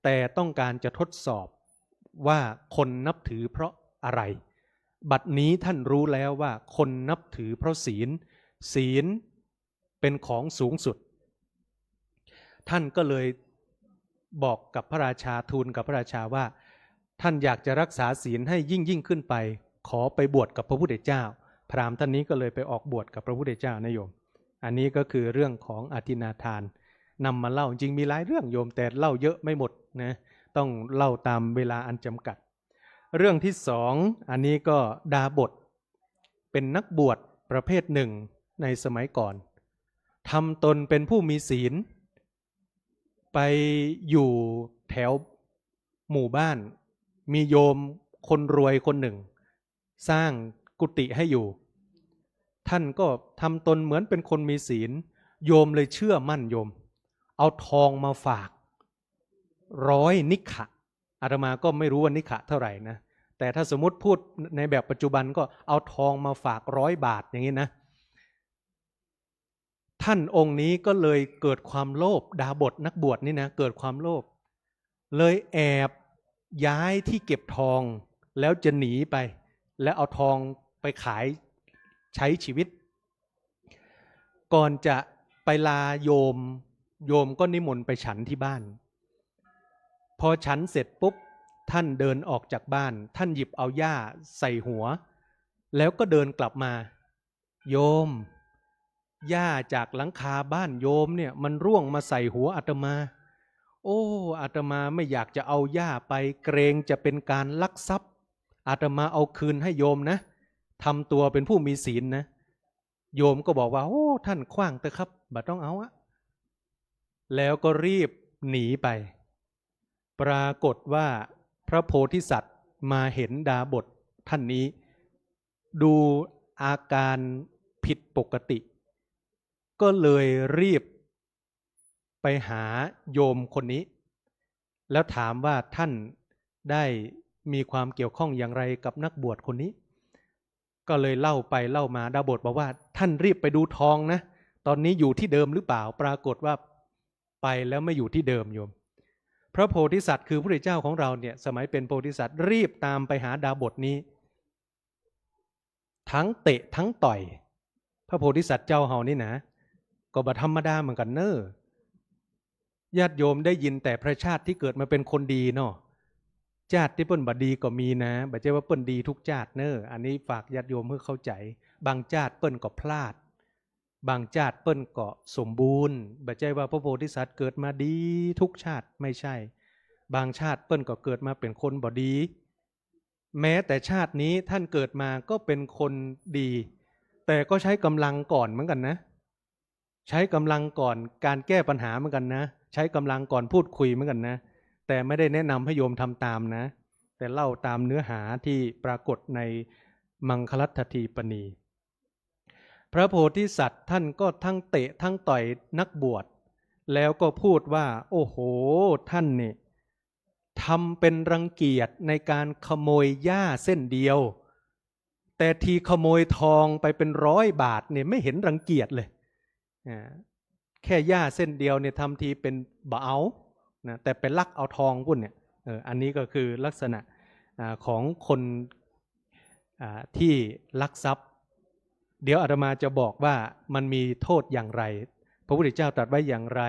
แต่ต้องการจะทดสอบว่าคนนับถือเพราะอะไร บัดนี้ท่านรู้แล้วว่าคนนับถือเพราะศีล ศีลเป็นของสูงสุด ท่านก็เลยบอกกับพระราชา ทูลกับพระราชาว่า ท่านอยากจะรักษาศีลให้ยิ่งๆ ขึ้นไป ขอไปบวชกับพระพุทธเจ้า พราหมณ์ท่านนี้ก็เลยไปออกบวชกับพระพุทธเจ้านะโยม อันนี้ก็คือเรื่องของอทินนาทาน นำมาเล่า จริงมีหลายเรื่องโยม แต่เล่าเยอะไม่หมดนะ ต้องเล่าตามเวลาอันจำกัด เรื่องที่สอง อันนี้ก็ดาบส เป็นนักบวชประเภทหนึ่งในสมัยก่อน ทำตนเป็นผู้มีศีล ไปอยู่แถวหมู่บ้าน มีโยมคนรวยคนหนึ่ง สร้างกุฏิให้อยู่ ท่านก็ทำตนเหมือนเป็นคนมีศีล โยมเลยเชื่อมั่นโยม เอาทองมาฝากร้อยนิขะ อาตมาก็ไม่รู้ว่านิขะเท่าไหร่นะ แต่ถ้าสมมุติพูดในแบบปัจจุบันก็เอาทองมาฝากร้อยบาทอย่างนี้นะ ท่านองค์นี้ก็เลยเกิดความโลภ ดาบสนักบวชนี่นะ เกิดความโลภ เลยแอบย้ายที่เก็บทอง แล้วจะหนีไป แล้วเอาทองไปขายใช้ชีวิต ก่อนจะไปลาโยม โยมก็นิมนต์ไปฉันที่บ้าน พอฉันเสร็จปุ๊บ ท่านเดินออกจากบ้าน ท่านหยิบเอาหญ้าใส่หัว แล้วก็เดินกลับมา โยม หญ้าจากหลังคาบ้านโยมเนี่ย มันร่วงมาใส่หัวอาตมา โอ้ อาตมาไม่อยากจะเอาหญ้าไป เกรงจะเป็นการลักทรัพย์ อาตมาเอาคืนให้โยมนะ ทำตัวเป็นผู้มีศีลนะ โยมก็บอกว่า โอ้ ท่านขว้างเต๊อะครับ บ่ต้องเอาอะ แล้วก็รีบหนีไป ปรากฏว่าพระโพธิสัตว์มาเห็นดาบสท่านนี้ ดูอาการผิดปกติ ก็เลยรีบไปหาโยมคนนี้ แล้วถามว่าท่านได้มีความเกี่ยวข้องอย่างไรกับนักบวชคนนี้ ก็เลยเล่าไปเล่ามา ดาบสบอกว่า ท่านรีบไปดูทองนะ ตอนนี้อยู่ที่เดิมหรือเปล่า ปรากฏว่าไปแล้วไม่อยู่ที่เดิมโยม พระโพธิสัตว์คือพระพุทธเจ้าของเราเนี่ย สมัยเป็นโพธิสัตว์รีบตามไปหาดาบสนี้ ทั้งเตะทั้งต่อย พระโพธิสัตว์เจ้าเฮานี่นะ ก็บ่ธรรมดาเหมือนกั๋นเน่อ ญาติโยมได้ยินแต่พระชาติที่เกิดมาเป็นคนดีเนาะ จาติตี้เปิ้นบ่ดีก็มีนะ บ่ใจ้ว่าเปิ้นดีทุกจาติเน่อ อันนี้ฝากญาติโยมหื้อเข้าใจ๋ บางจาติเปิ้นก็พลาด บางจาติเปิ้นก็สมบูรณ์ บ่ใจ้ว่าพระโพธิสัตว์เกิดมาดีทุกชาติ ไม่ใช่ บางชาติเปิ้นก็เกิดมาเป๋นคนบ่ดี แม้แต่ชาตินี้ท่านเกิดมาก็เป็นคนดี แต่ก็ใช้กำลังก่อนเหมือนกั๋นนะ ใช้กำลังก่อนการแก้ปัญหาเหมือนกั๋นนะ ใช้กำลังก่อนพูดคุยเหมือนกั๋นนะ แต่ไม่ได้แนะนำให้โยมทำตามนะ แต่เล่าตามเนื้อหาที่ปรากฏในมังคลัตถีปณี พระโพธิสัตว์ท่านก็ทั้งเตะทั้งต่อยนักบวช แล้วก็พูดว่า โอ้โห ท่านนี่ ทำเป็นรังเกียจในการขโมยหญ้าเส้นเดียว แต่ทีขโมยทองไปเป็นร้อยบาทเนี่ยไม่เห็นรังเกียจเลย อ่า แค่หญ้าเส้นเดียวเนี่ยทำทีเป็นบ่เอานะ แต่ไปลักเอาทองปุ้นเนี่ย เออ อันนี้ก็คือลักษณะ อ่า ของคน อ่า ที่ลักทรัพย์ เดี๋ยวอาตมาจะบอกว่ามันมีโทษอย่างไร พระพุทธเจ้าตรัสไว้อย่างไร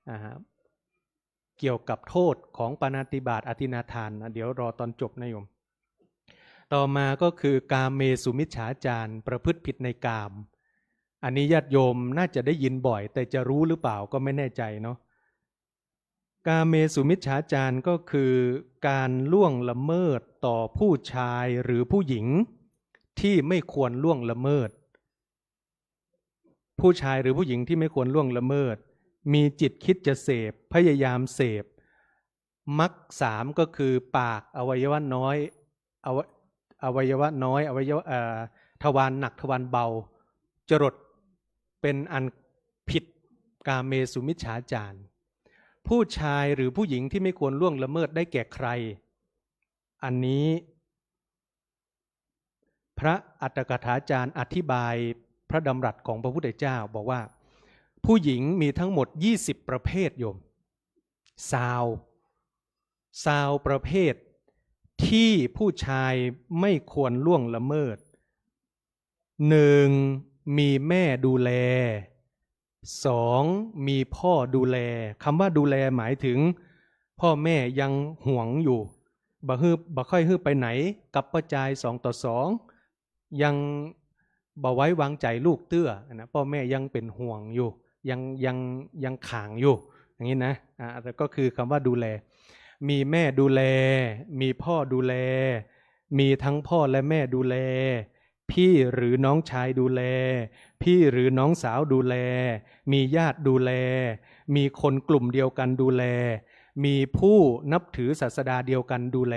อ่า เกี่ยวกับโทษของปาณาติบาต อทินนาทานนะ เดี๋ยวรอตอนจบนะโยม ต่อมาก็คือกาเมสุมิจฉาจาร ประพฤติผิดในกาม อันนี้ญาติโยมน่าจะได้ยินบ่อย แต่จะรู้หรือเปล่าก็ไม่แน่ใจเนาะ กาเมสุมิจฉาจารก็คือการล่วงละเมิดต่อผู้ชายหรือผู้หญิงที่ไม่ควรล่วงละเมิด ผู้ชายหรือผู้หญิงที่ไม่ควรล่วงละเมิด มีจิตคิดจะเสพ พยายามเสพ มรรคสามก็คือปาก อวัยวะน้อย อว- อวัยวะน้อย อวัยวะ เอ่อ ทวารหนัก ทวารเบา จรดเป็นอันผิดกาเมสุมิจฉาจาร ผู้ชายหรือผู้หญิงที่ไม่ควรล่วงละเมิดได้แก่ใคร อันนี้ พระอัตถกถาจารย์อธิบายพระดำรัสของพระพุทธเจ้าบอกว่า ผู้หญิงมีทั้งหมดยี่สิบประเภทโยม ซาว ซาวประเภทที่ผู้ชายไม่ควรล่วงละเมิด หนึ่ง มีแม่ดูแล สอง มีพ่อดูแล คำว่าดูแลหมายถึง พ่อแม่ยังหวงอยู่ บ่หื้อ บ่ค่อยหื้อไปไหน กับป้อจายสองต่อสอง ยังบ่ไว้วางใจ๋ลูกเตื้อนะ ป้อแม่ยังเป๋นห่วงอยู่ ยัง ยัง ยังขางอยู่ อย่างนี้นะ อ่า แต่ก็คือคำว่าดูแล มีแม่ดูแล มีพ่อดูแล มีทั้งพ่อและแม่ดูแล พี่หรือน้องชายดูแล พี่หรือน้องสาวดูแล มีญาติดูแล มีคนกลุ่มเดียวกันดูแล มีผู้นับถือศาสดาเดียวกันดูแล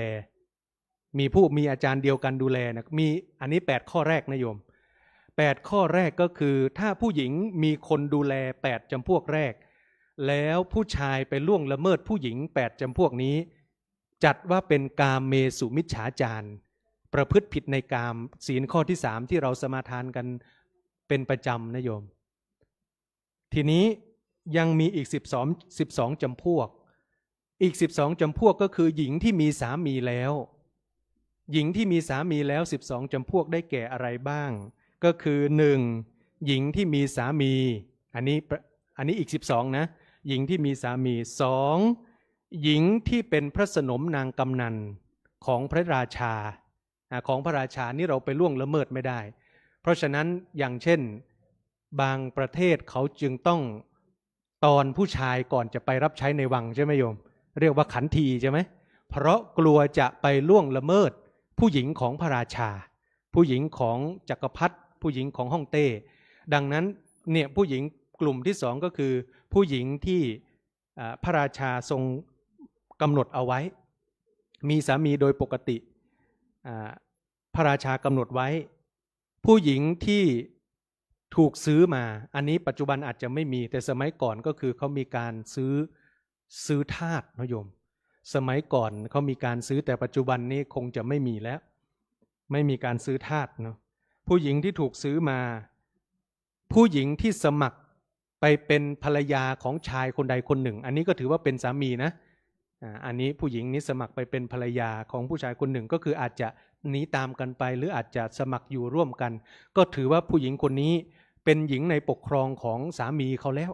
มีผู้มีอาจารย์เดียวกันดูแลนะ มี อันนี้แปดข้อแรกนะโยม แ แปดข้อแรกก็คือ ถ้าผู้หญิงมีคนดูแลแปดจำพวกแรก แล้วผู้ชายไปล่วงละเมิดผู้หญิงแปดจำพวกนี้ จัดว่าเป็นกาเมสุมิจฉาจาร ประพฤติผิดในกาม ศีลข้อที่สามที่เราสมาทานกันเป็นประจำนะโยม ทีนี้ยังมีอีกสิบสอง สิบสองจำพวก อีกสิบสองจำพวกก็คือหญิงที่มีสามีแล้ว หญิงที่มีสามีแล้วสิบสองจำพวกได้แก่อะไรบ้าง ก็คือหนึ่ง หญิงที่มีสามี อันนี้ประ- อันนี้อีกสิบสองนะ หญิงที่มีสามี สอง หญิงที่เป็นพระสนมนางกำนัลของพระราชา อ่า ของพระราชานี่เราไปล่วงละเมิดไม่ได้ เพราะฉะนั้นอย่างเช่น บางประเทศเขาจึงต้องตอนผู้ชายก่อนจะไปรับใช้ในวังใช่ไหมโยม เรียกว่าขันทีใช่ไหม เพราะกลัวจะไปล่วงละเมิดผู้หญิงของพระราชา ผู้หญิงของจักรพรรดิ ผู้หญิงของฮ่องเต้ ดังนั้นเนี่ยผู้หญิงกลุ่มที่สองก็คือผู้หญิงที่ อ่า พระราชาทรงกำหนดเอาไว้ มีสามีโดยปกติ อ่า พระราชากำหนดไว้ ผู้หญิงที่ถูกซื้อมา อันนี้ปัจจุบันอาจจะไม่มี แต่สมัยก่อนก็คือเขามีการซื้อ ซื้อทาสนะโยม สมัยก่อนเขามีการซื้อ แต่ปัจจุบันนี้คงจะไม่มีแล้ว ไม่มีการซื้อทาสเนาะ ผู้หญิงที่ถูกซื้อมา ผู้หญิงที่สมัครไปเป็นภรรยาของชายคนใดคนหนึ่ง อันนี้ก็ถือว่าเป็นสามีนะ อ่า อันนี้ผู้หญิงนี้สมัครไปเป็นภรรยาของผู้ชายคนหนึ่ง ก็คืออาจจะหนีตามกันไป หรืออาจจะสมัครอยู่ร่วมกัน ก็ถือว่าผู้หญิงคนนี้เป็นหญิงในปกครองของสามีเขาแล้ว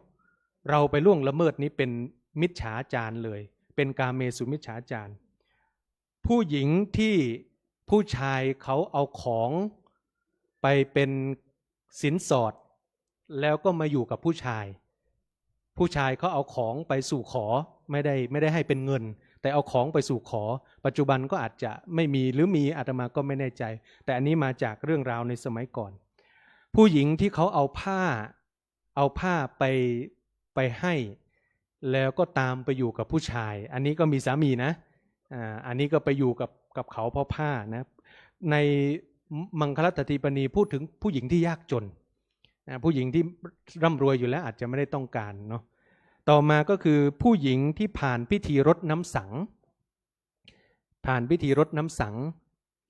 เราไปล่วงละเมิดนี้เป็นมิจฉาจารเลย เป็นกาเมสุมิจฉาจาร ผู้หญิงที่ผู้ชายเขาเอาของไปเป็นสินสอด แล้วก็มาอยู่กับผู้ชาย ผู้ชายเขาเอาของไปสู่ขอ ไม่ได้ ไม่ได้ให้เป็นเงิน แต่เอาของไปสู่ขอ ปัจจุบันก็อาจจะไม่มี หรือมี อาตมาก็ไม่แน่ใจ แต่อันนี้มาจากเรื่องราวในสมัยก่อน ผู้หญิงที่เขาเอาผ้า เอาผ้าไป ไปให้ แล้วก็ตามไปอยู่กับผู้ชาย อันนี้ก็มีสามีนะ อ่า อันนี้ก็ไปอยู่กับ กับเขาเพราะผ้านะ ในมังคลัตถีปณีพูดถึงผู้หญิงที่ยากจน อ่า ผู้หญิงที่ร่ำรวยอยู่แล้วอาจจะไม่ได้ต้องการเนาะ ต่อมาก็คือผู้หญิงที่ผ่านพิธีรดน้ำสัง ผ่านพิธีรดน้ำสัง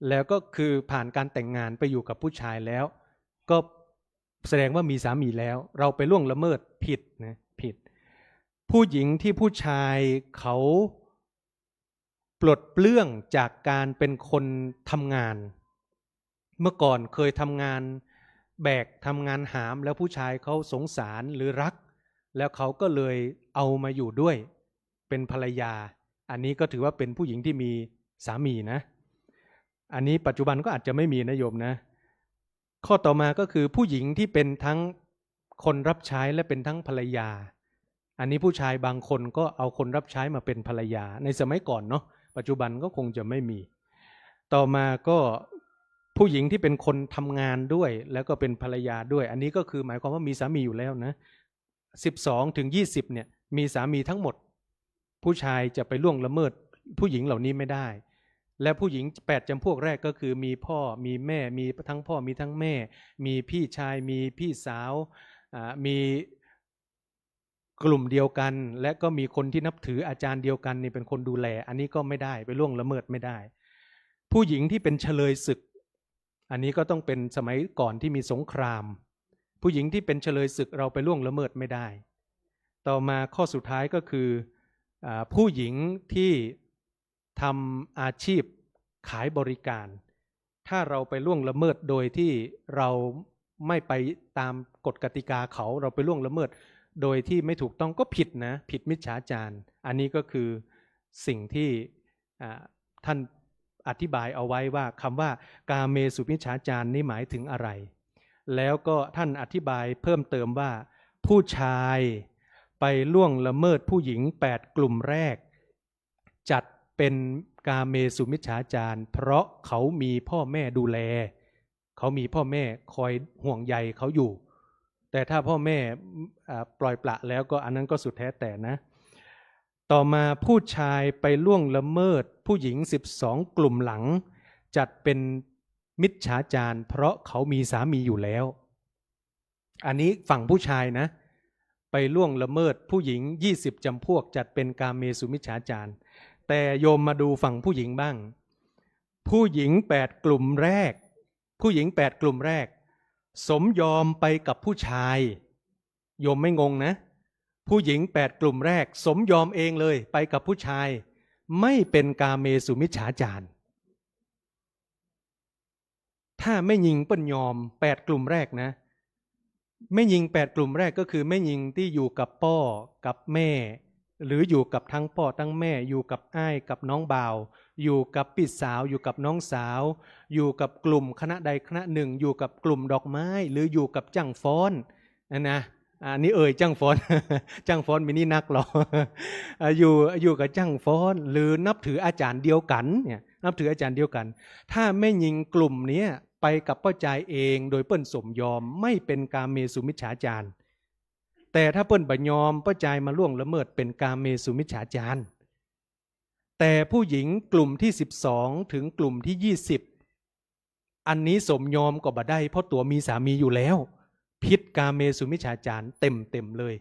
แล้วก็คือผ่านการแต่งงานไปอยู่กับผู้ชายแล้ว ก็แสดงว่ามีสามีแล้ว เราไปล่วงละเมิดผิดนะ ผิด ผู้หญิงที่ผู้ชายเขาปลดเปลื้องจากการเป็นคนทำงาน เมื่อก่อนเคยทำงานแบก ทำงานหาม แล้วผู้ชายเขาสงสารหรือรัก แล้วเขาก็เลยเอามาอยู่ด้วยเป็นภรรยา อันนี้ก็ถือว่าเป็นผู้หญิงที่มีสามีนะ อันนี้ปัจจุบันก็อาจจะไม่มีนะโยมนะ ข้อต่อมาก็คือผู้หญิงที่เป็นทั้งคนรับใช้และเป็นทั้งภรรยา อันนี้ผู้ชายบางคนก็เอาคนรับใช้มาเป็นภรรยา ในสมัยก่อนเนาะ ปัจจุบันก็คงจะไม่มี ต่อมาก็ผู้หญิงที่เป็นคนทำงานด้วย แล้วก็เป็นภรรยาด้วย อันนี้ก็คือหมายความว่ามีสามีอยู่แล้วนะ สิบสองถึงยี่สิบเนี่ย มีสามีทั้งหมด ผู้ชายจะไปล่วงละเมิดผู้หญิงเหล่านี้ไม่ได้ และผู้หญิงแปดจำพวกแรกก็คือมีพ่อ มีแม่ มีทั้งพ่อ มีทั้งแม่ มีพี่ชาย มีพี่สาว อ่า มีกลุ่มเดียวกัน และก็มีคนที่นับถืออาจารย์เดียวกันนี่เป็นคนดูแล อันนี้ก็ไม่ได้ ไปล่วงละเมิดไม่ได้ ผู้หญิงที่เป็นเฉลยศึก อันนี้ก็ต้องเป็นสมัยก่อนที่มีสงคราม ผู้หญิงที่เป็นเฉลยศึกเราไปล่วงละเมิดไม่ได้ ต่อมาข้อสุดท้ายก็คือ อ่า ผู้หญิงที่ทำอาชีพขายบริการ ถ้าเราไปล่วงละเมิดโดยที่เราไม่ไปตามกฎกติกาเขา เราไปล่วงละเมิดโดยที่ไม่ถูกต้องก็ผิดนะ ผิดมิจฉาจาร อันนี้ก็คือสิ่งที่ อ่า ท่านอธิบายเอาไว้ว่าคำว่ากาเมสุมิจฉาจารนี้หมายถึงอะไร แล้วก็ท่านอธิบายเพิ่มเติมว่า ผู้ชายไปล่วงละเมิดผู้หญิงแปดกลุ่มแรก จัดเป็นกาเมสุมิจฉาจาร เพราะเขามีพ่อแม่ดูแล เขามีพ่อแม่คอยห่วงใยเขาอยู่ แต่ถ้าพ่อแม่ อ่า ปล่อยปละแล้วก็อันนั้นก็สุดแท้แต่นะ ต่อมาผู้ชายไปล่วงละเมิดผู้หญิงสิบสองกลุ่มหลัง จัดเป็นมิจฉาจาร เพราะเขามีสามีอยู่แล้ว อันนี้ฝั่งผู้ชายนะ ไปล่วงละเมิดผู้หญิงยี่สิบจำพวก จัดเป็นกาเมสุมิจฉาจาร แต่โยมมาดูฝั่งผู้หญิงบ้าง ผู้หญิงแปดกลุ่มแรก ผู้หญิงแปดกลุ่มแรก สมยอมไปกับผู้ชาย โยมไม่งงนะ ผู้หญิงแปดกลุ่มแรก สมยอมเองเลย ไปกับผู้ชาย ไม่เป็นกาเมสุมิจฉาจาร ถ้าแม่ญิงเปิ้นยอม แปดกลุ่มแรกนะ แม่ญิงแปดกลุ่มแรกก็คือแม่ญิงตี้อยู่กับป้อกับแม่ หรืออยู่กับตังป้อตังแม่ อยู่กับอ้ายกับน้องบ่าว อยู่กับปี้สาว อยู่กับน้องสาว อยู่กับกลุ่มคณะใดคณะหนึ่ง อยู่กับกลุ่มดอกไม้ หรืออยู่กับจ้างฟ้อน อันนะ อันนี้เอ่ยจ้างฟ้อน จ้างฟ้อนมีนี่นักหรอ อ่า อยู่ อยู่กับจ้างฟ้อน หรือนับถืออาจารย์เดียวกั๋นเนี่ย นับถืออาจารย์เดียวกั๋น ถ้าแม่ญิงกลุ่มเนี้ยไปกับป้อจายเองโดยเปิ้นสมยอม ไม่เป็นกาเมสุมิจฉาจาร แต่ถ้าเปิ้นบ่ยอม ป้อจายมาล่วงละเมิด เป็นกาเมสุมิจฉาจาร แต่ผู้หญิงกลุ่มที่สิบสองถึงกลุ่มที่ยี่สิบ อันนี้สมยอมก็บ่ได้ เพราะตั๋วมีสามีอยู่แล้ว ผิดกาเมสุมิจฉาจารเต็มๆ เลย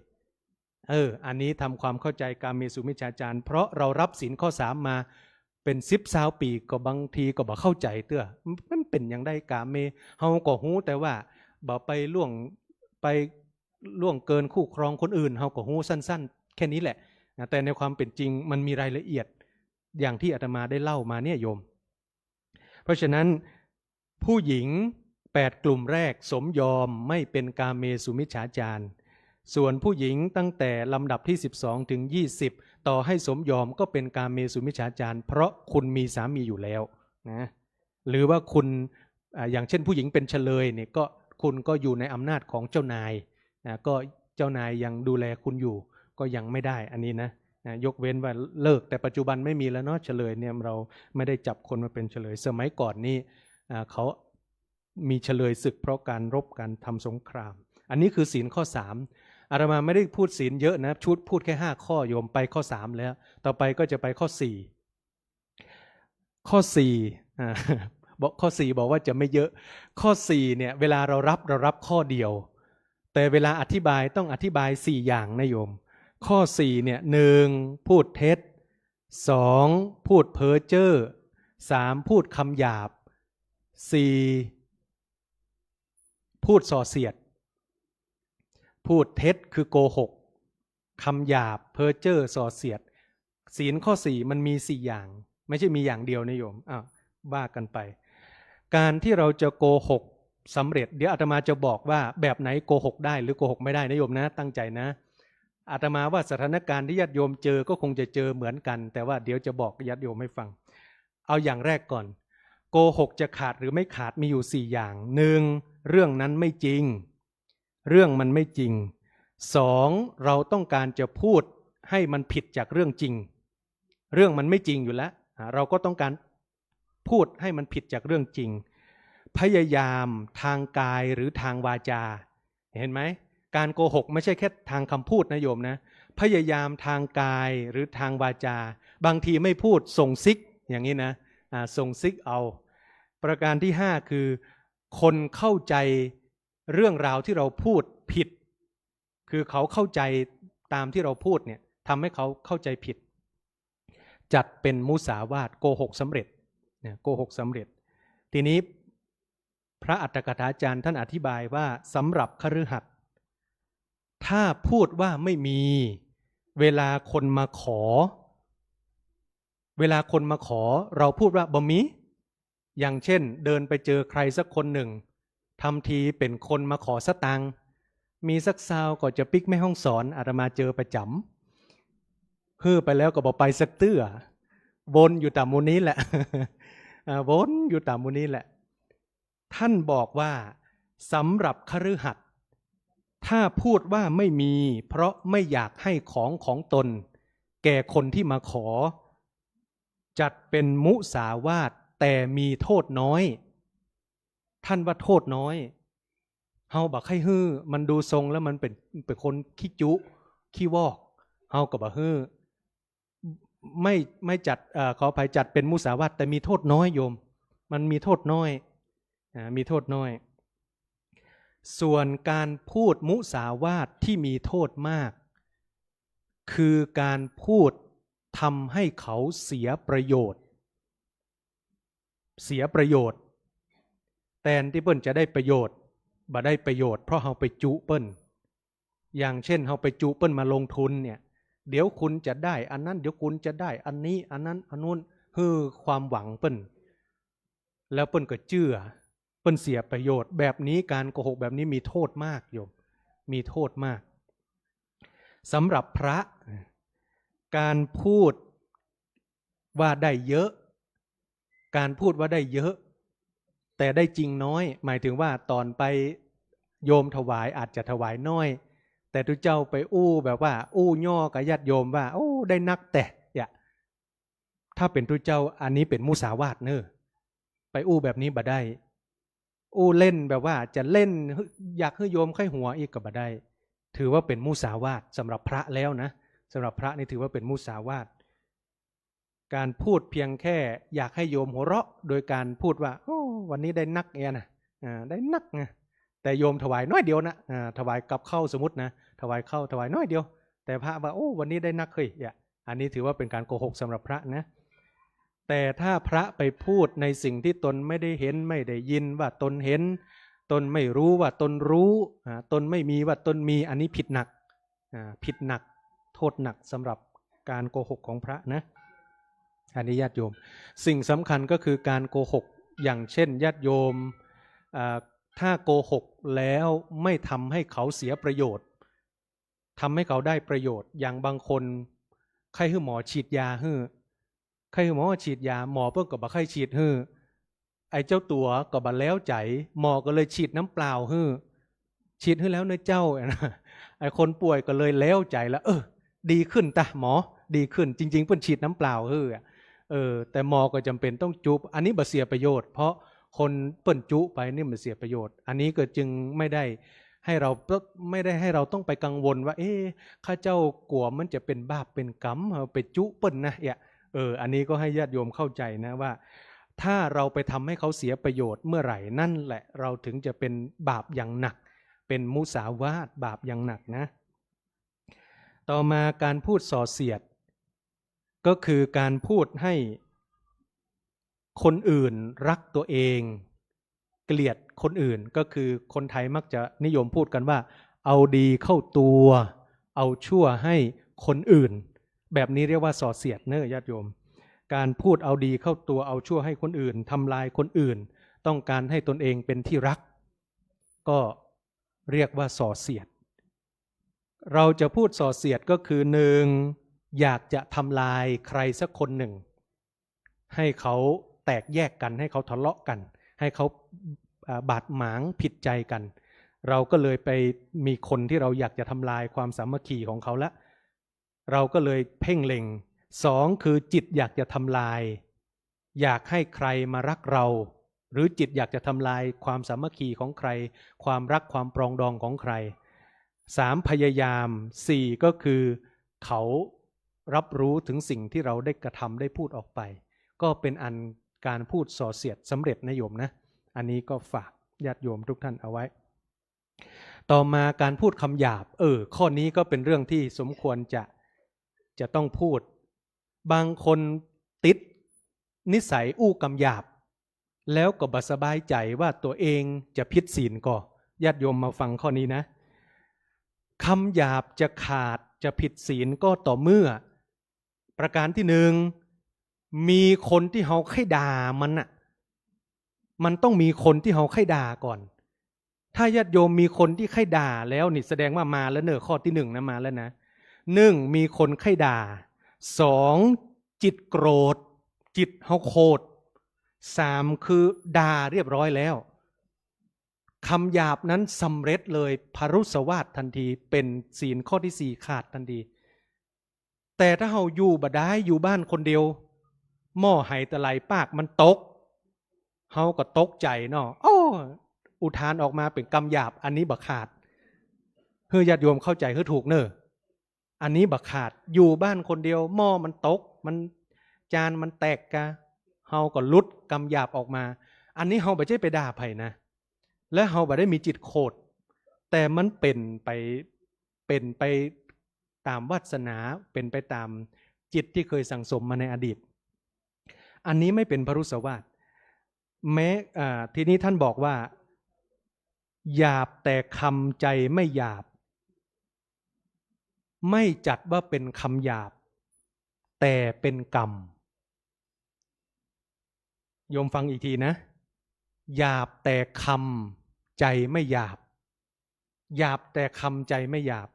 เออ อันนี้ทำความเข้าใจกาเมสุมิจฉาจาร เพราะเรารับศีลข้อสามมาเป็นสิบซาวปี๋ ก็บางทีก็บ่เข้าใจเตื้อ มันเป๋นอย่างใดกาเม เฮาก็ฮู้แต่ว่าบ่ไปล่วง ไปล่วงเกินคู่ครองคนอื่น เฮาก็ฮู้สั้นๆ แค่นี้แหละนะ แต่ในความเป๋นจริงมันมีรายละเอียดอย่างที่อาตมาได้เล่ามาเนี่ยโยม เพราะฉะนั้น ผู้หญิงแปดกลุ่มแรกสมยอมไม่เป็นกาเมสุมิจฉาจาร ส่วนผู้หญิงตั้งแต่ลำดับที่สิบสองถึงยี่สิบ ต่อให้สมยอมก็เป็นกาเมสุมิจฉาจาร เพราะคุณมีสามีอยู่แล้วนะ หรือว่าคุณ อ่า อย่างเช่นผู้หญิงเป็นเฉลยเนี่ย ก็คุณก็อยู่ในอำนาจของเจ้านาย อ่า ก็เจ้านายยังดูแลคุณอยู่ ก็ยังไม่ได้อันนี้นะ อ่า ยกเว้นว่าเลิก แต่ปัจจุบันไม่มีแล้วเนาะ เฉลยเนี่ย เราไม่ได้จับคนมาเป็นเฉลย สมัยก่อนนี่ อ่า เขามีเฉลยศึกเพราะการรบกัน ทำสงคราม อันนี้คือศีลข้อสาม อาตมาไม่ได้พูดศีลเยอะนะ ชุดพูดแค่ห้าข้อ โยมไปข้อสามแล้ว ต่อไปก็จะไปข้อสี่ ข้อสี่ อ่า บอกข้อสี่บอกว่าจะไม่เยอะ ข้อสี่เนี่ย เวลาเรารับ เรารับข้อเดียว แต่เวลาอธิบายต้องอธิบายสี่อย่างนะโยม ข้อสี่เนี่ย หนึ่ง พูดเท็จ สอง พูดเพ้อเจ้อ สาม พูดคำหยาบ สี่ พูดส่อเสียด พูดเท็จคือโกหก คำหยาบ เพ้อเจ้อ ส่อเสียด ศีลข้อสี่มันมีสี่อย่าง ไม่ใช่มีอย่างเดียวนะโยม อ้าว ว่ากันไป การที่เราจะโกหกสำเร็จ เดี๋ยวอาตมาจะบอกว่าแบบไหนโกหกได้หรือโกหกไม่ได้นะโยมนะ ตั้งใจนะ อาตมาว่าสถานการณ์ที่ญาติโยมเจอก็คงจะเจอเหมือนกัน แต่ว่าเดี๋ยวจะบอกญาติโยมให้ฟัง เอาอย่างแรกก่อน โกหกจะขาดหรือไม่ขาดมีอยู่สี่อย่าง หนึ่ง เรื่องนั้นไม่จริง เรื่องมันไม่จริง สอง เราต้องการจะพูดให้มันผิดจากเรื่องจริง เรื่องมันไม่จริงอยู่แล้ว อ่า เราก็ต้องการพูดให้มันผิดจากเรื่องจริง พยายามทางกายหรือทางวาจา เห็นไหม การโกหกไม่ใช่แค่ทางคำพูดนะโยมนะ พยายามทางกายหรือทางวาจา บางทีไม่พูดส่งซิกอย่างนี้นะ อ่า ส่งซิกเอา ประการที่ห้าคือ คนเข้าใจเรื่องราวที่เราพูดผิด คือเขาเข้าใจตามที่เราพูดเนี่ย ทำให้เขาเข้าใจผิด จัดเป็นมุสาวาท โกหกสำเร็จ เนี่ย โกหกสำเร็จ ทีนี้พระอัฏฐกถาจารย์ท่านอธิบายว่าสำหรับคฤหัสถ์ ถ้าพูดว่าไม่มี เวลาคนมาขอ เวลาคนมาขอ เราพูดว่าบ่มี อย่างเช่น เดินไปเจอใครสักคนหนึ่ง ทำทีเป็นคนมาขอสตางค์ มีสักซาวก็จะปิ๊กแม่ฮ่องสอน อาตมาเจอประจ๋ำ หื้อไปแล้วก็บ่ไปสักเตื้อ วนอยู่ต๋ามหมู่นี้แหละ อ่า วนอยู่ต๋ามหมู่นี้แหละ ท่านบอกว่าสำหรับคฤหัสถ์ ถ้าพูดว่าไม่มี เพราะไม่อยากให้ของของตนแก่คนที่มาขอ จัดเป็นมุสาวาท แต่มีโทษน้อย ท่านว่าโทษน้อย เฮาบ่ใค่หื้อ มันดูทรงแล้วมันเป๋น เป๋นคนขี้จุ ขี้วอก เฮาก็บ่หื้อ ไม่ ไม่จัด เอ่อ ขออภัย จัดเป็นมุสาวาท แต่มีโทษน้อยโยม มันมีโทษน้อย อ่า มีโทษน้อย ส่วนการพูดมุสาวาทที่มีโทษมาก คือการพูดทำให้เขาเสียประโยชน์ เสียประโยชน์ แตนตี้เปิ้นจะได้ประโยชน์ บ่ได้ประโยชน์ เพราะเฮาไปจุเปิ้น อย่างเช่น เฮาไปจุเปิ้นมาลงทุนเนี่ย เดี๋ยวคุณจะได้อันนั้น เดี๋ยวคุณจะได้อันนี้ อันนั้น อันนู้น หื้อความหวังเปิ้น แล้วเปิ้นก็เจื้อ เปิ้นเสียประโยชน์ แบบนี้ การโกหกแบบนี้มีโทษมากโยม มีโทษมาก สำหรับพระ การพูดว่าได้เยอะ การพูดว่าได้เยอะ แต่ได้จริงน้อย หมายถึงว่าต๋อนไปโยมถวายอาจจะถวายน้อย แต่ตุ๊เจ้าไปอู้แบบว่าอู้ย่อกับญาติโยมว่า โอ้ ได้นักแต๊ อย่า ถ้าเป๋นตุ๊เจ้า อันนี้เป๋นมุสาวาทเน่อ ไปอู้แบบนี้บ่ได้ อู้เล่นแบบว่าจะเล่น อยากหื้อโยมใค่หัวอีกก็บ่ได้ ถือว่าเป๋นมุสาวาท สำหรับพระแล้วนะ สำหรับพระนี่ถือว่าเป๋นมุสาวาท การพูดเพียงแค่อยากให้โยมหัวเราะ โดยการพูดว่า โอ้ วันนี้ได้นักเนี่ยนะ อ่า ได้นักนะ แต่โยมถวายน้อยเดียวนะ อ่า ถวายกับข้าวสมมุตินะ ถวายข้าว ถวายน้อยเดียว แต่พระว่า โอ้ วันนี้ได้นักเฮ้ย อย่า อันนี้ถือว่าเป๋นการโกหกสำหรับพระนะ แต่ถ้าพระไปพูดในสิ่งที่ตนไม่ได้เห็นไม่ได้ยินว่าตนเห็น ตนไม่รู้ว่าตนรู้ อ่า ตนไม่มีว่าตนมี อันนี้ผิดหนัก อ่า ผิดหนัก โทษหนักสำหรับการโกหกของพระนะ อันนี้ญาติโยม สิ่งสำคัญก็คือการโกหก อย่างเช่นญาติโยม อ่า ถ้าโกหกแล้วไม่ทำให้เขาเสียประโยชน์ ทำให้เขาได้ประโยชน์ อย่างบางคนใค่หื้อหมอฉีดยาหื้อ ใค่หื้อหมอฉีดยา หมอเปิ้นก็บ่ใค่ฉีดหื้อ ไอ้เจ้าตั๋วก็บ่แล้วใจ๋ หมอก็เลยฉีดน้ำเปล่าหื้อ ฉีดหื้อแล้วเน่อเจ้า ไอ้คนป่วยก็เลยแล้วใจ๋ละ เออ ดีขึ้นตะหมอ ดีขึ้น จริงๆ เปิ้นฉีดน้ำเปล่าหื้ออะ เออ แต่หมอก็จ๋ำเป๋นต้องจุ๊บ อันนี้บ่เสียประโยชน์ เพราะคนเปิ้นจุ๊ไปนี่มันเสียประโยชน์ อันนี้ก็จึงไม่ได้ให้เรา ไม่ได้ให้เราต้องไปกังวลว่า เอ๊ะ ข้าเจ้ากั๋วมันจะเป๋นบาปเป๋นกรรม เอาไปจุ๊เปิ้นนะ เอ๊ะ เออ อันนี้ก็ให้ญาติโยมเข้าใจ๋นะว่า ถ้าเราไปทำให้เขาเสียประโยชน์เมื่อไหร่ นั่นแหละเราถึงจะเป็นบาปอย่างหนัก เป็นมุสาวาท บาปอย่างหนักนะ ต่อมาการพูดส่อเสียด ก็คือการพูดให้คนอื่นรักตัวเอง เกลียดคนอื่น ก็คือคนไทยมักจะนิยมพูดกันว่า เอาดีเข้าตัว เอาชั่วให้คนอื่น แบบนี้เรียกว่าส่อเสียดเน่อญาติโยม การพูดเอาดีเข้าตัว เอาชั่วให้คนอื่น ทำลายคนอื่น ต้องการให้ตนเองเป็นที่รัก ก็เรียกว่าส่อเสียด เราจะพูดส่อเสียดก็คือ หนึ่ง อยากจะทำลายใครสักคนหนึ่ง ให้เขาแตกแยกกัน ให้เขาทะเลาะกัน ให้เขา อ่า บาดหมางผิดใจกัน เราก็เลยไปมีคนที่เราอยากจะทำลายความสามัคคีของเขาละ เราก็เลยเพ่งเล็ง สอง คือจิตอยากจะทำลาย อยากให้ใครมารักเรา หรือจิตอยากจะทำลายความสามัคคีของใคร ความรักความปรองดองของใคร สาม พยายาม สี่ ก็คือเขารับรู้ถึงสิ่งที่เราได้กระทำได้พูดออกไป ก็เป็นอันการพูดส่อเสียดสำเร็จนะโยมนะ อันนี้ก็ฝากญาติโยมทุกท่านเอาไว้ ต่อมาการพูดคำหยาบ เออ ข้อนี้ก็เป็นเรื่องที่สมควรจะ จะต้องพูด บางคนติดนิสัยอู้กำหยาบ แล้วก็บ่สบายใจ๋ว่าตั๋วเองจะผิดศีลก่อ ญาติโยมมาฟังข้อนี้นะ คำหยาบจะขาดจะผิดศีลก็ต่อเมื่อ ประการที่หนึ่ง มีคนที่เฮาใค่ด่ามันน่ะ มันต้องมีคนที่เฮาใค่ด่าก่อน ถ้าญาติโยมมีคนที่ใค่ด่าแล้วนี่ แสดงว่ามาแล้วเน่อ ข้อที่หนึ่งนะ มาแล้วนะ หนึ่ง มีคนใค่ด่า สอง จิตโกรธ จิตเฮาโขด สาม คือด่าเรียบร้อยแล้ว คำหยาบนั้นสำเร็จเลย พรุสวาททันที เป๋นศีลข้อที่สี่ขาดทันที แต่ถ้าเฮาอยู่บ่ได้ อยู่บ้านคนเดียว หม้อไหตะไหลปากมันตก เฮาก็ตกใจ๋เนาะ โอ้ อุทานออกมาเป๋นกำหยาบ อันนี้บ่ขาด หื้อญาติโยมเข้าใจ๋หื้อถูกเน่อ อันนี้บ่ขาด อยู่บ้านคนเดียว หม้อมันตก มัน จานมันแตกกา เฮาก็หลุดกำหยาบออกมา อันนี้เฮาบ่ใจ้ไปด่าใผนะ และเฮาบ่ได้มีจิตโขด แต่มันเป๋นไป เป๋นไปต๋ามวาสนา เป๋นไปต๋ามจิตตี้เกยสั่งสมมาในอดีต อันนี้ไม่เป๋นพรุสวาท แม้ อ่า ทีนี้ท่านบอกว่า หยาบแต่คำ ใจ๋ไม่หยาบ ไม่จัดว่าเป๋นกำหยาบ แต่เป๋นกรรม โยมฟังอีกทีนะ หยาบแต่คำ ใจ๋ไม่หยาบ หยาบแต่คำ ใจ๋ไม่หยาบ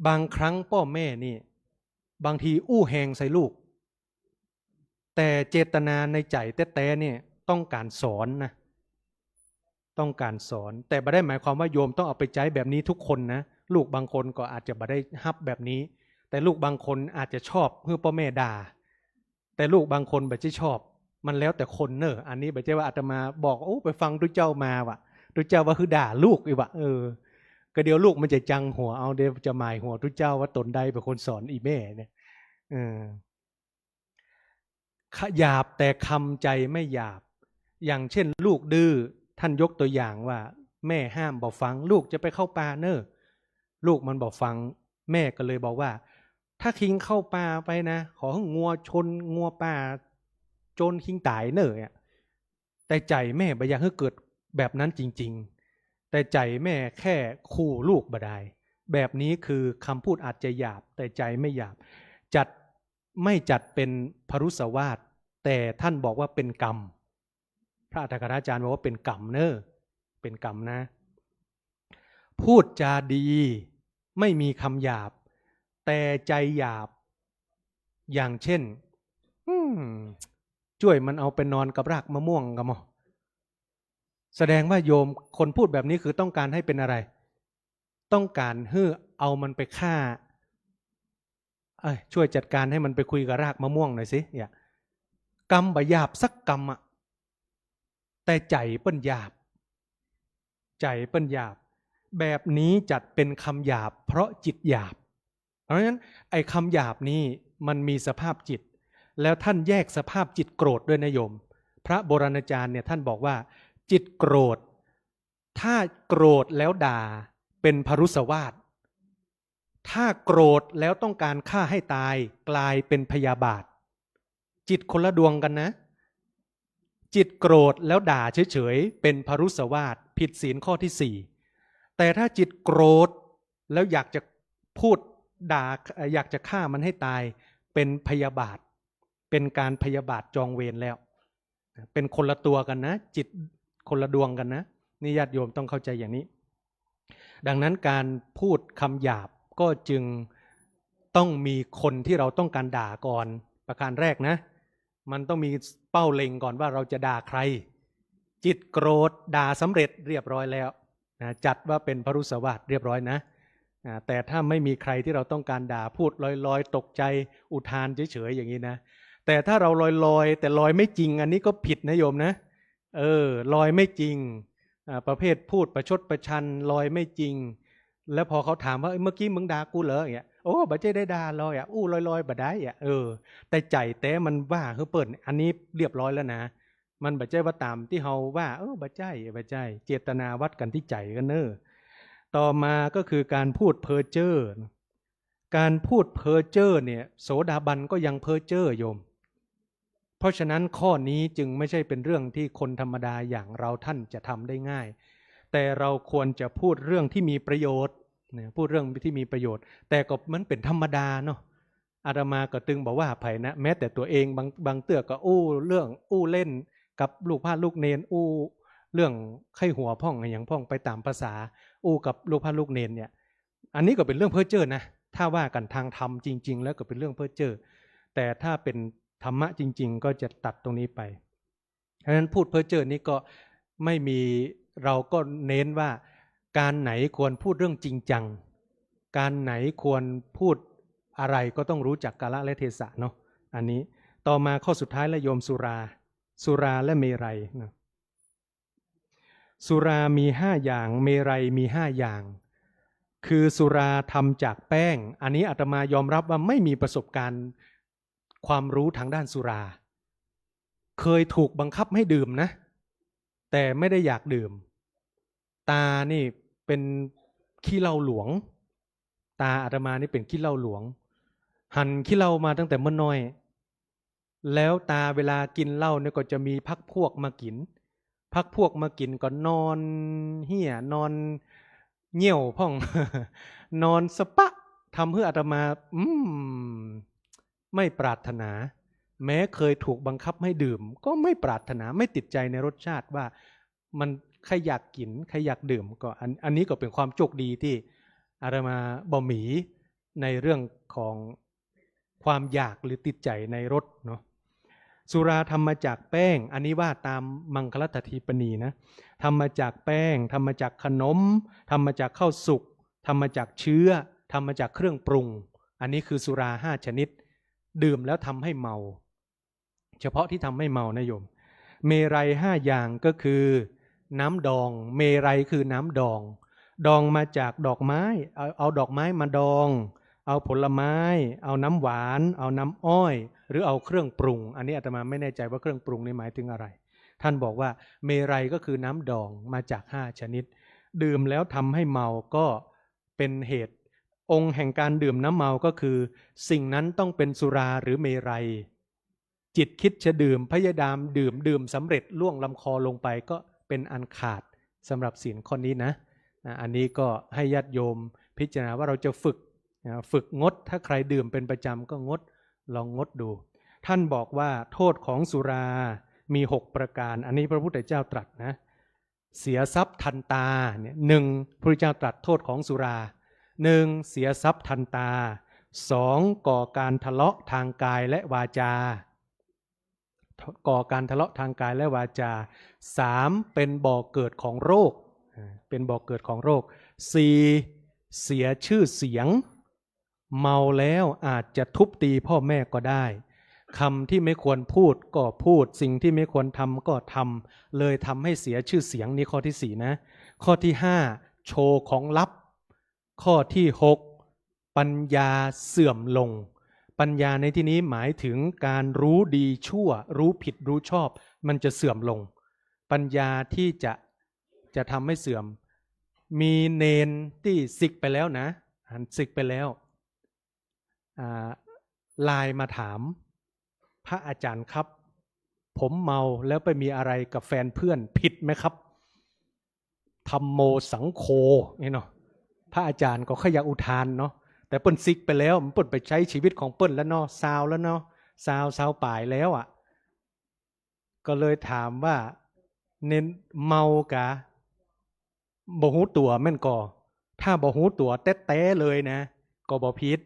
บางครั้งป้อแม่นี่ บางทีอู้แฮงใส่ลูก แต่เจตนาในใจ๋แต๊ๆ เนี่ยต้องก๋านสอนนะ ต้องก๋านสอน แต่บ่ได้หมายความว่าโยมต้องเอาไปใจ๊แบบนี้ทุกคนนะ ลูกบางคนก็อาจจะบ่ได้ฮับแบบนี้ แต่ลูกบางคนอาจจะชอบหื้อป้อแม่ด่า แต่ลูกบางคนบ่ใจ้ชอบ มันแล้วแต่คนเน่อ อันนี้บ่ใจ้ว่าอาตมาบอก โอ้ ไปฟังตุ๊เจ้ามาว่ะ ตุ๊เจ้าว่าหื้อด่าลูกอีกว่ะ เออ ก็เดี๋ยวลูกมันจะจังหัวเอา เดี๋ยวจะหมายหัวตุ๊เจ้าว่าต๋นได้เป๋นคนสอนอี่แม่เนี่ย เออ ข- หยาบแต่คำ ใจ๋ไม่หยาบ อย่างเช่นลูกดื้อ ท่านยกตัวอย่างว่า แม่ห้ามบ่ฟัง ลูกจะไปเข้าป่าเน่อ ลูกมันบ่ฟัง แม่ก็เลยบอกว่า ถ้าคิงเข้าป่าไปนะ ขอหื้องัวชน งัวป่าจนคิงต๋ายเน่อเนี่ย แต่ใจ๋แม่บ่อยากหื้อเกิดแบบนั้นจริงๆ แต่ใจ๋แม่แค่ขู่ลูกบ่ดาย แบบนี้คือคำพูดอาจจะหยาบ แต่ใจ๋ไม่หยาบ จัด ไม่จัดเป๋นพรุสวาท แต่ท่านบอกว่าเป๋นกรรม พระอัฏฐกถาจารย์บอกว่าเป๋นกรรมเน่อ เป๋นกรรมนะ พูดจาดี ไม่มีคำหยาบ แต่ใจ๋หยาบ อย่างเช่น อืม จ้วยมันเอาไปนอนกับรากมะม่วงกะมอ แสดงว่าโยม คนพูดแบบนี้คือต้องการให้เป๋นอะไร ต้องการหื้อเอามันไปฆ่า เอ้ย จ้วยจัดการให้มันไปคุยกับรากมะม่วงหน่อยสิ เนี่ย กำบ่หยาบสักกำอะ แต่ใจ๋เปิ้นหยาบ ใจ๋เปิ้นหยาบ แบบนี้จัดเป๋นคำหยาบ เพราะจิตหยาบ เพราะฉะนั้นไอ้คำหยาบนี่มันมีสภาพจิต แล้วท่านแยกสภาพจิตโกรธด้วยนะโยม พระโบราณอาจารย์เนี่ยท่านบอกว่าจิตโกรธ ถ้าโกรธแล้วด่าเป๋นพรุสวาท ถ้าโกรธแล้วต้องการฆ่าให้ตายกลายเป๋นพยาบาท จิตคนละดวงกันนะ จิตโกรธแล้วด่าเฉยๆ เป๋นพรุสวาท ผิดศีลข้อที่สี่ แต่ถ้าจิตโกรธแล้วอยากจะพูดด่า เอ่อ อยากจะฆ่ามันให้ตาย เป๋นพยาบาท เป๋นการพยาบาทจองเวรแล้ว เป๋นคนละตัวกันนะ จิตคนละดวงกันนะ นี่ญาติโยมต้องเข้าใจอย่างนี้ ดังนั้นการพูดคำหยาบก็จึงต้องมีคนที่เราต้องการด่าก่อน ประการแรกนะ มันต้องมีเป้าเล็งก่อนว่าเราจะด่าใคร จิตโกรธด่าสำเร็จเรียบร้อยแล้วนะ จัดว่าเป๋นพรุสวาทเรียบร้อยนะ อ่า แต่ถ้าไม่มีใครที่เราต้องการด่า พูดลอยๆ ตกใจอุทานเฉยๆ อย่างนี้นะ แต่ถ้าเราลอยๆ แต่ลอยไม่จริง อันนี้ก็ผิดนะโยมนะ เออ ลอยไม่จริง อ่า ประเภทพูดประชดประชัน ลอยไม่จริง แล้วพอเขาถามว่า "เอ้ย เมื่อกี้มึงด่ากูเหรอ" อย่างเงี้ย "โอ้ บ่ใจ้ได้ด่าลอยอะ อู้ลอยๆ บ่ได้อะ" เออ แต่ใจ๋แต๊มันว่าหื้อเปิ้น อันนี้เรียบร้อยแล้วนะ มันบ่ใจ้ว่าต๋ามตี้เฮาว่า เออ บ่ใจ้ บ่ใจ้ เจตนาวัดกั๋นตี้ใจ๋กั๋นเน่อ ต่อมาก็คือการพูดเพ้อเจ้อ การพูดเพ้อเจ้อเนี่ย โสดาบันก็ยังเพ้อเจ้อโยม เพราะฉะนั้นข้อนี้จึงไม่ใช่เป็นเรื่องที่คนธรรมดาอย่างเราท่านจะทำได้ง่าย แต่เราควรจะพูดเรื่องที่มีประโยชน์นะ พูดเรื่องที่มีประโยชน์ แต่ก็มันเป๋นธรรมดาเนาะ อาตมาก็ตึงบ่ว่าใผนะ แม้แต่ตั๋วเองบาง บางเตื้อก็อู้เรื่องอู้เล่นกับลูกพระลูกเณร อู้เรื่องไข้หัวพ่องอะหยังพ่องไปต๋ามภาษา อู้กับลูกพระลูกเณรเนี่ย อันนี้ก็เป๋นเรื่องเพ้อเจ้อนะ ถ้าว่ากั๋นทางธรรมจริงๆ แล้วก็เป๋นเรื่องเพ้อเจ้อ แต่ถ้าเป๋นธรรมะจริงๆ ก็จะตัดตรงนี้ไป เพราะฉะนั้นพูดเพ้อเจ้อนี้ก็ไม่มี เราก็เน้นว่าการไหนควรพูดเรื่องจริงจัง การไหนควรพูดอะไรก็ต้องรู้จักกาลและเทศะเนาะ อันนี้ ต่อมาข้อสุดท้ายละโยม สุรา สุราและเมรัยนะ สุรามีห้าอย่าง เมรัยมีห้าอย่าง คือสุราทำจากแป้ง อันนี้อาตมายอมรับว่าไม่มีประสบการณ์ความรู้ทางด้านสุรา เคยถูกบังคับให้ดื่มนะ แต่ไม่ได้อยากดื่ม ตานี่เป๋น ขี้เหล้าหลวง ตาอาตมานี่เป๋นขี้เหล้าหลวง หันขี้เหล้ามาตั้งแต่เมื่อน้อย แล้วตาเวลากิ๋นเหล้าเนี่ยก็จะมีพรรคพวกมากิ๋น พรรคพวกมากิ๋นก็นอนเฮี้ย นอนเยี่ยวพ่อง นอนสะปะ ทำหื้ออาตมา อืม ไม่ปรารถนา แม้เคยถูกบังคับให้ดื่ม ก็ไม่ปรารถนา ไม่ติดใจในรสชาติว่ามันใค่อยากกิ๋น ใค่อยากดื่ม ก็อัน อันนี้ก็เป๋นความโชคดีตี้อาตมาบ่มีในเรื่องของความอยากหรือติดใจ๋ในรสเนาะ สุราทำมาจากแป้ง อันนี้ว่าต๋ามมังคลัฏฐทีปนีนะ ทำมาจากแป้ง ทำมาจากขนม ทำมาจากข้าวสุก ทำมาจากเชื้อ ทำมาจากเครื่องปรุง อันนี้คือสุราห้าชนิด ดื่มแล้วทำให้เมา เฉพาะที่ทำให้เมานะโยม เมรัยห้าอย่างก็คือน้ำดอง เมรัยคือน้ำดอง ดองมาจากดอกไม้ เอา เอาดอกไม้มาดอง เอาผลไม้ เอาน้ำหวาน เอาน้ำอ้อย หรือเอาเครื่องปรุง อันนี้อาตมาไม่แน่ใจว่าเครื่องปรุงนี่หมายถึงอะไร ท่านบอกว่าเมรัยก็คือน้ำดองมาจากห้าชนิด ดื่มแล้วทำให้เมาก็เป๋นเหตุ องค์แห่งการดื่มน้ำเมาก็คือ สิ่งนั้นต้องเป็นสุราหรือเมรัย จิตคิดจะดื่ม พยายามดื่ม ดื่มสำเร็จล่วงลำคอลงไป ก็เป๋นอันขาดสำหรับศีลข้อนี้นะ อ่ะ อันนี้ก็ให้ญาติโยมพิจารณาว่าเราจะฝึก นะ ฝึกงด ถ้าใครดื่มเป็นประจำก็งด ลองงดดู ท่านบอกว่าโทษของสุรามีหกประการ อันนี้พระพุทธเจ้าตรัสนะ เสียทรัพย์ทันตาเนี่ย หนึ่ง พระพุทธเจ้าตรัสโทษของสุรา หนึ่ง เสียทรัพย์ทันตา สอง ก่อการทะเลาะทางกายและวาจา ก่อการทะเลาะทางกายและวาจา สาม เป็นบ่อเกิดของโรค อ่า เป็นบ่อเกิดของโรค สี่ เสียชื่อเสียง เมาแล้วอาจจะทุบตีพ่อแม่ก็ได้ คำที่ไม่ควรพูดก็พูด สิ่งที่ไม่ควรทำก็ทำ เลยทำให้เสียชื่อเสียง นี่ข้อที่สี่นะ ข้อที่ห้า โชว์ของลับ ข้อที่หก ปัญญาเสื่อมลง ปัญญาในที่นี้หมายถึงการรู้ดีชั่ว รู้ผิดรู้ชอบ มันจะเสื่อมลง ปัญญาที่จะ จะทำให้เสื่อม มีเณรตี้สึกไปแล้วนะ หันสึกไปแล้ว อ่า ไลน์มาถาม พระอาจารย์ครับ ผมเมาแล้วไปมีอะไรกับแฟนเพื่อน ผิดไหมครับ ธัมโมสังโฆ นี่เนาะ พระอาจารย์ก็ใค่อยากอุทานเนาะ แต่เปิ้นสึกไปแล้ว เปิ้นไปใจ๊ชีวิตของเปิ้นแล้วเนาะ ซาวแล้วเนาะ ซาว ซาวป๋ายแล้วอะ ก็เลยถามว่า เณรเมากา บ่ฮู้ตั๋วแม่นก่อ ถ้าบ่ฮู้ตั๋วแต๊ๆ เลยนะ ก็บ่ผิด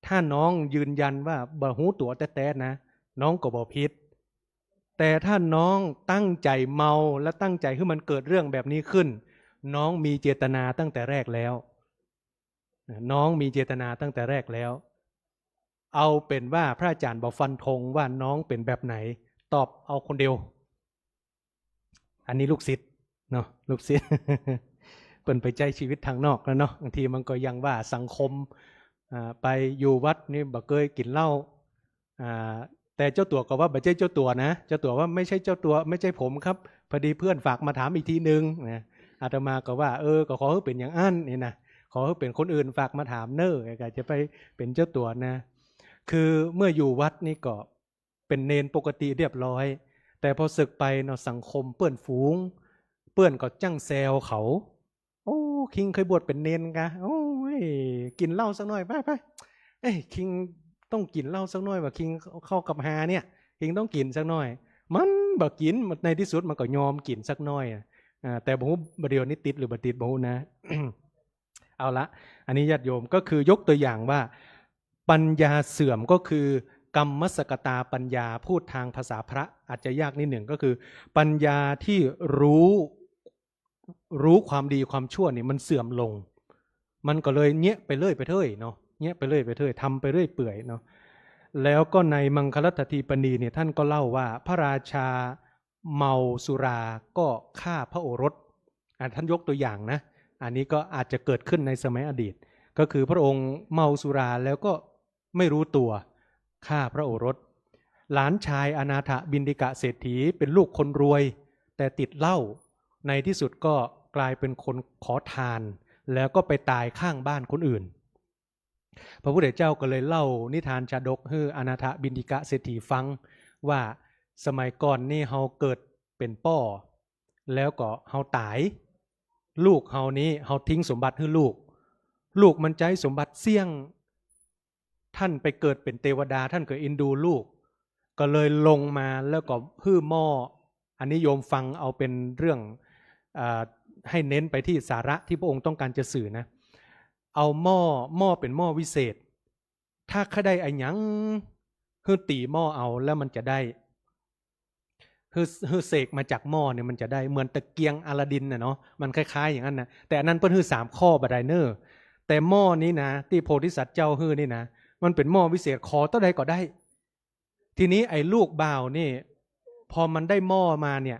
ถ้าน้องยืนยันว่าบ่ฮู้ตั๋วแต๊ๆ นะ น้องก็บ่ผิด แต่ถ้าน้องตั้งใจ๋เมาและตั้งใจ๋หื้อมันเกิดเรื่องแบบนี้ขึ้น น้องมีเจตนาตั้งแต่แรกแล้ว น้องมีเจตนาตั้งแต่แรกแล้ว เอาเป๋นว่าพระอาจารย์บ่ฟันธงว่าน้องเป๋นแบบไหน ตอบเอาคนเดียว อันนี้ลูกศิษย์เนาะ ลูกศิษย์ เปิ้นไปใจ๊ชีวิตตางนอกแล้วเนาะ บางทีมันก็ยังว่าสังคม อ่า ไปอยู่วัดนี่บ่เกยกิ๋นเหล้า อ่า แต่เจ้าตั๋วก็ว่าบ่ใจ้เจ้าตั๋วนะ เจ้าตั๋วว่าไม่ใช่เจ้าตั๋ว ไม่ใช่ผมครับ พอดีเพื่อนฝากมาถามอีกทีนึงนะ อาตมาก็ว่า เออ ก็ขอหื้อเป๋นอย่างอั้นนี่นะ ขอหื้อเป๋นคนอื่นฝากมาถามเน่อ ก็จะไปเป๋นเจ้าตั๋วนะ คือเมื่ออยู่วัดนี่ก็เป๋นเณรปกติเรียบร้อย แต่พอสึกไปเนาะ สังคมเปื้อนฝูง เปื้อนก็จ้างแซวเขา โอ้ คิงเคยบวชเป๋นเณรกา โอ้ย กิ๋นเหล้าสักหน่อย ไป ไป เอ้ย คิงต้องกิ๋นเหล้าสักหน่อยว่ะ คิงเข้ากับฮาเนี่ย คิงต้องกิ๋นสักหน่อย มันบ่กิ๋น ในที่สุดมันก็ยอมกิ๋นสักหน่อยอะ อ่า แต่บ่ฮู้บ่าเดี่ยวนี้ติดหรือบ่ติดบ่ฮู้นะ เอาละ อันนี้ญาติโยม ก็คือยกตัวอย่างว่า ปัญญาเสื่อมก็คือ กัมมสกตาปัญญา พูดทางภาษาพระอาจจะยากนิดหนึ่ง ก็คือปัญญาที่รู้ รู้ความดีความชั่วนี่มันเสื่อมลง มันก็เลยเยียะไปเรื่อยไปเทื่อยเนาะ เยียะไปเรื่อยไปเทื่อย ทำไปเรื่อยเปื่อยเนาะ แล้วก็ในมังคลัฏฐทีปนีเนี่ย ท่านก็เล่าว่าพระราชาเมาสุราก็ฆ่าพระโอรส อ่ะ ท่านยกตัวอย่างนะ อันนี้ก็อาจจะเกิดขึ้นในสมัยอดีต ก็คือพระองค์เมาสุราแล้วก็ไม่รู้ตัว ฆ่าพระโอรส หลานชายอนาถบิณฑิกะเศรษฐีเป็นลูกคนรวย แต่ติดเหล้า ในที่สุดก็กลายเป็นคนขอทาน แล้วก็ไปต๋ายข้างบ้านคนอื่น พระพุทธเจ้าก็เลยเล่านิทานชาดกหื้ออนาถบิณฑิกะเศรษฐีฟังว่า สมัยก่อนนี่เฮาเกิดเป๋นป้อ แล้วก็เฮาต๋าย ลูกเฮานี้เฮาทิ้งสมบัติหื้อลูก ลูกมันใจ๊สมบัติเสี้ยง ท่านไปเกิดเป๋นเตวดา ท่านก็เอ็นดูลูก ก็เลยลงมาแล้วก็หื้อหม้อ อันนี้โยมฟังเอาเป๋นเรื่อง เอ่อ ให้เน้นไปที่สาระที่พระองค์ต้องการจะสื่อนะ เอาหม้อ หม้อเป๋นหม้อวิเศษ ถ้าใค่ได้อะหยัง หื้อตี๋หม้อเอาแล้วมันจะได้ หื้อ หื้อเสกมาจากหม้อเนี่ยมันจะได้ เหมือนตะเกียงอลาดินน่ะเนาะ มันคล้ายๆ อย่างนั้นนะ แต่อันนั้นเปิ้นหื้อสามข้อบ่ได้เน่อ แต่หม้อนี้นะ ตี้โพธิสัตว์เจ้าหื้อนี่นะ มันเป๋นหม้อวิเศษ ขอเต้าใดก็ได้ ทีนี้ไอ้ลูกบ่าวนี่ พอมันได้หม้อมาเนี่ย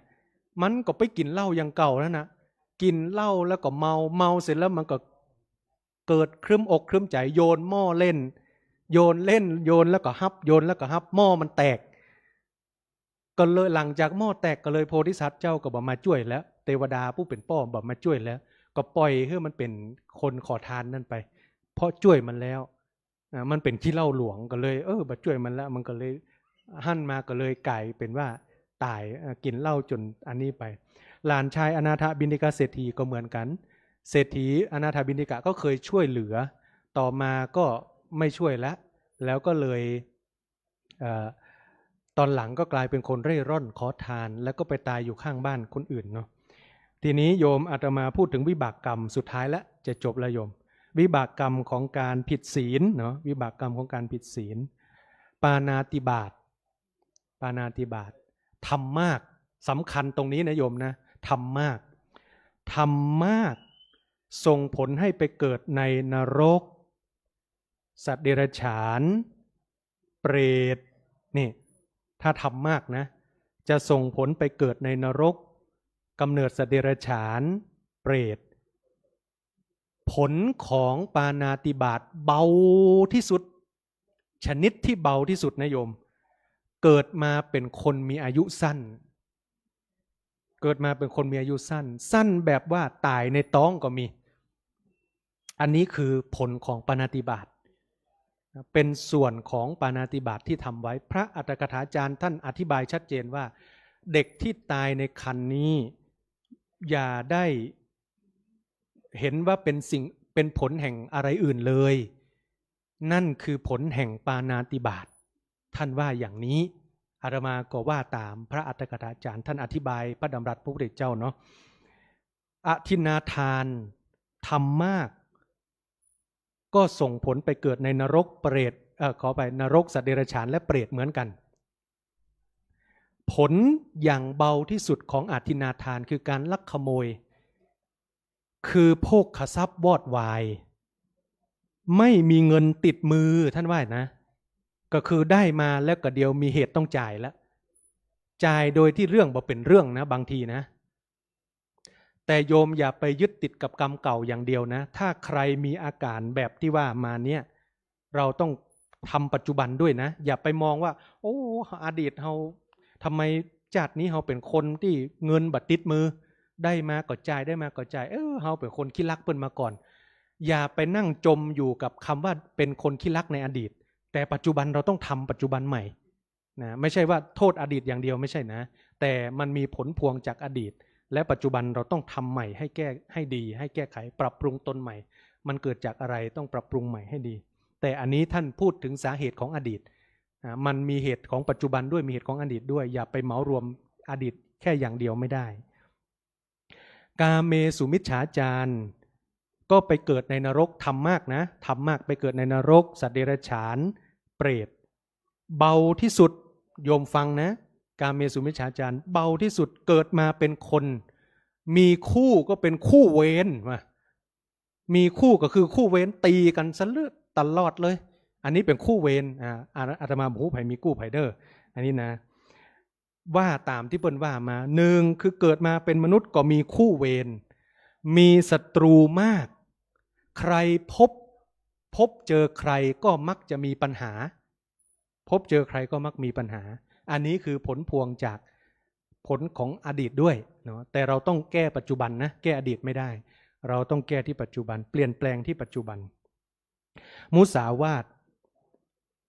มันก็ไปกิ๋นเหล้าอย่างเก่านั่นนะ กิ๋นเหล้าแล้วก็เมา เมาเสร็จแล้วมันก็เกิดครึ้มอกครึ้มใจ๋ โยนหม้อเล่น โยนเล่น โยนแล้วก็ฮับ โยนแล้วก็ฮับ หม้อมันแตก ก็เลยหลังจากหม้อแตกก็เลยโพธิสัตว์เจ้าก็บ่มาจ้วยแล้ว เตวดาผู้เป๋นป้อบ่มาจ้วยแล้ว ก็ปล่อยหื้อมันเป๋นคนขอทานนั่นไป เพราะจ้วยมันแล้ว อ่า มันเป๋นขี้เหล้าหลวงก็เลย เออ บ่จ้วยมันแล้ว มันก็เลยหั้นมาก็เลยก๋ายเป๋นว่าต๋าย เอ่อ กิ๋นเหล้าจ๋นอันนี้ไป หลานชายอนาถบิณฑิกะเศรษฐีก็เหมือนกั๋น เศรษฐีอนาถบิณฑิกะก็เคยช่วยเหลือ ต่อมาก็ไม่ช่วยละ แล้วก็เลย เอ่อ ตอนหลังก็กลายเป๋นคนเร่ร่อนขอทาน แล้วก็ไปต๋ายอยู่ข้างบ้านคนอื่นเนาะ ทีนี้โยมอาตมาพูดถึงวิบากกรรมสุดท้ายละ จะจบแล้วโยม วิบากกรรมของการผิดศีลเนาะ วิบากกรรมของการผิดศีล ปาณาติบาต ปาณาติบาต ทำมาก สำคัญตรงนี้นะโยมนะ ทำมาก ทำมาก ส่งผลให้ไปเกิดในนรก สัตว์เดรัจฉาน เปรต นี่ ถ้าทำมากนะ จะส่งผลไปเกิดในนรก กำเนิดสัตว์เดรัจฉาน เปรต ผลของปาณาติบาตเบาที่สุด ชนิดที่เบาที่สุดนะโยม เกิดมาเป๋นคนมีอายุสั้น เกิดมาเป๋นคนมีอายุสั้น สั้นแบบว่าต๋ายในต๊องก็มี อันนี้คือผลของปาณาติบาต เป๋นส่วนของปาณาติบาตที่ทำไว้ พระอรรถกถาจารย์ท่านอธิบายชัดเจนว่า เด็กที่ต๋ายในครรภ์นี้ อย่าได้เห็นว่าเป๋นสิ่ง เป๋นผลแห่งอะไรอื่นเลย นั่นคือผลแห่งปาณาติบาต ท่านว่าอย่างนี้ อาตมาก็ว่าต๋ามพระอรรถกถาจารย์ท่านอธิบายพระดำรัสพระพุทธเจ้าเนาะ อทินนาทาน ทำมาก ก็ส่งผลไปเกิดในนรกเปรต เอ่อ ขออภัย นรกสัตว์เดรัจฉานและเปรตเหมือนกั๋น ผลอย่างเบาที่สุดของอทินนาทานคือการลักขโมย คือโภคทรัพย์วอดวาย ไม่มีเงินติดมือ ท่านว่านะ ก็คือได้มาแล้วก็เดี๋ยวมีเหตุต้องจ่ายแล้ว จ่ายโดยที่เรื่องบ่เป๋นเรื่องนะ บางทีนะ แต่โยมอย่าไปยึดติดกับกรรมเก่าอย่างเดียวนะ ถ้าใครมีอาการแบบที่ว่ามาเนี่ย เราต้องทำปัจจุบันด้วยนะ อย่าไปมองว่า โอ้ อดีตเฮา ทำไมชาตินี้เฮาเป๋นคนตี้เงินบ่ติดมือ ได้มาก็จ่าย ได้มาก็จ่าย เออ เฮาเป๋นคนขี้ลักเปิ้นมาก่อน อย่าไปนั่งจมอยู่กับคำว่าเป๋นคนขี้ลักในอดีต แต่ปัจจุบันเราต้องทำปัจจุบันใหม่ นะ ไม่ใช่ว่าโทษอดีตอย่างเดียว ไม่ใช่นะ แต่มันมีผลพวงจากอดีต และปัจจุบันเราต้องทำใหม่ ให้แก้ ให้ดี ให้แก้ไข ปรับปรุงตนใหม่ มันเกิดจากอะไร ต้องปรับปรุงใหม่ให้ดี แต่อันนี้ท่านพูดถึงสาเหตุของอดีต อ่า มันมีเหตุของปัจจุบันด้วย มีเหตุของอดีตด้วย อย่าไปเหมารวมอดีตแค่อย่างเดียวไม่ได้ กาเมสุมิจฉาจาร ก็ไปเกิดในนรก ทำมากนะ ทำมาก ไปเกิดในนรก สัตว์เดรัจฉาน เปรต เบาที่สุด โยมฟังนะ กาเมสุมิจฉาจาร เบาที่สุด เกิดมาเป็นคน มีคู่ก็เป็นคู่เวร ว่า มีคู่ก็คือคู่เวร ตี๋กั๋นสะเลือดตลอดเลย อันนี้เป๋นคู่เวร อ่า อา อาตมาบ่ฮู้ใผมีกู้ใผเด้อ อันนี้นะ ว่าต๋ามตี้เปิ้นว่ามา หนึ่ง คือเกิดมาเป็นมนุษย์ก็มีคู่เวร มีศัตรูมาก ใครพบ พบเจอใครก็มักจะมีปัญหา พบเจอใครก็มักมีปัญหา อันนี้คือผลพวงจากผลของอดีตด้วยเนาะ แต่เราต้องแก้ปัจจุบันนะ แก้อดีตไม่ได้ เราต้องแก้ที่ปัจจุบัน เปลี่ยนแปลงที่ปัจจุบัน มุสาวาท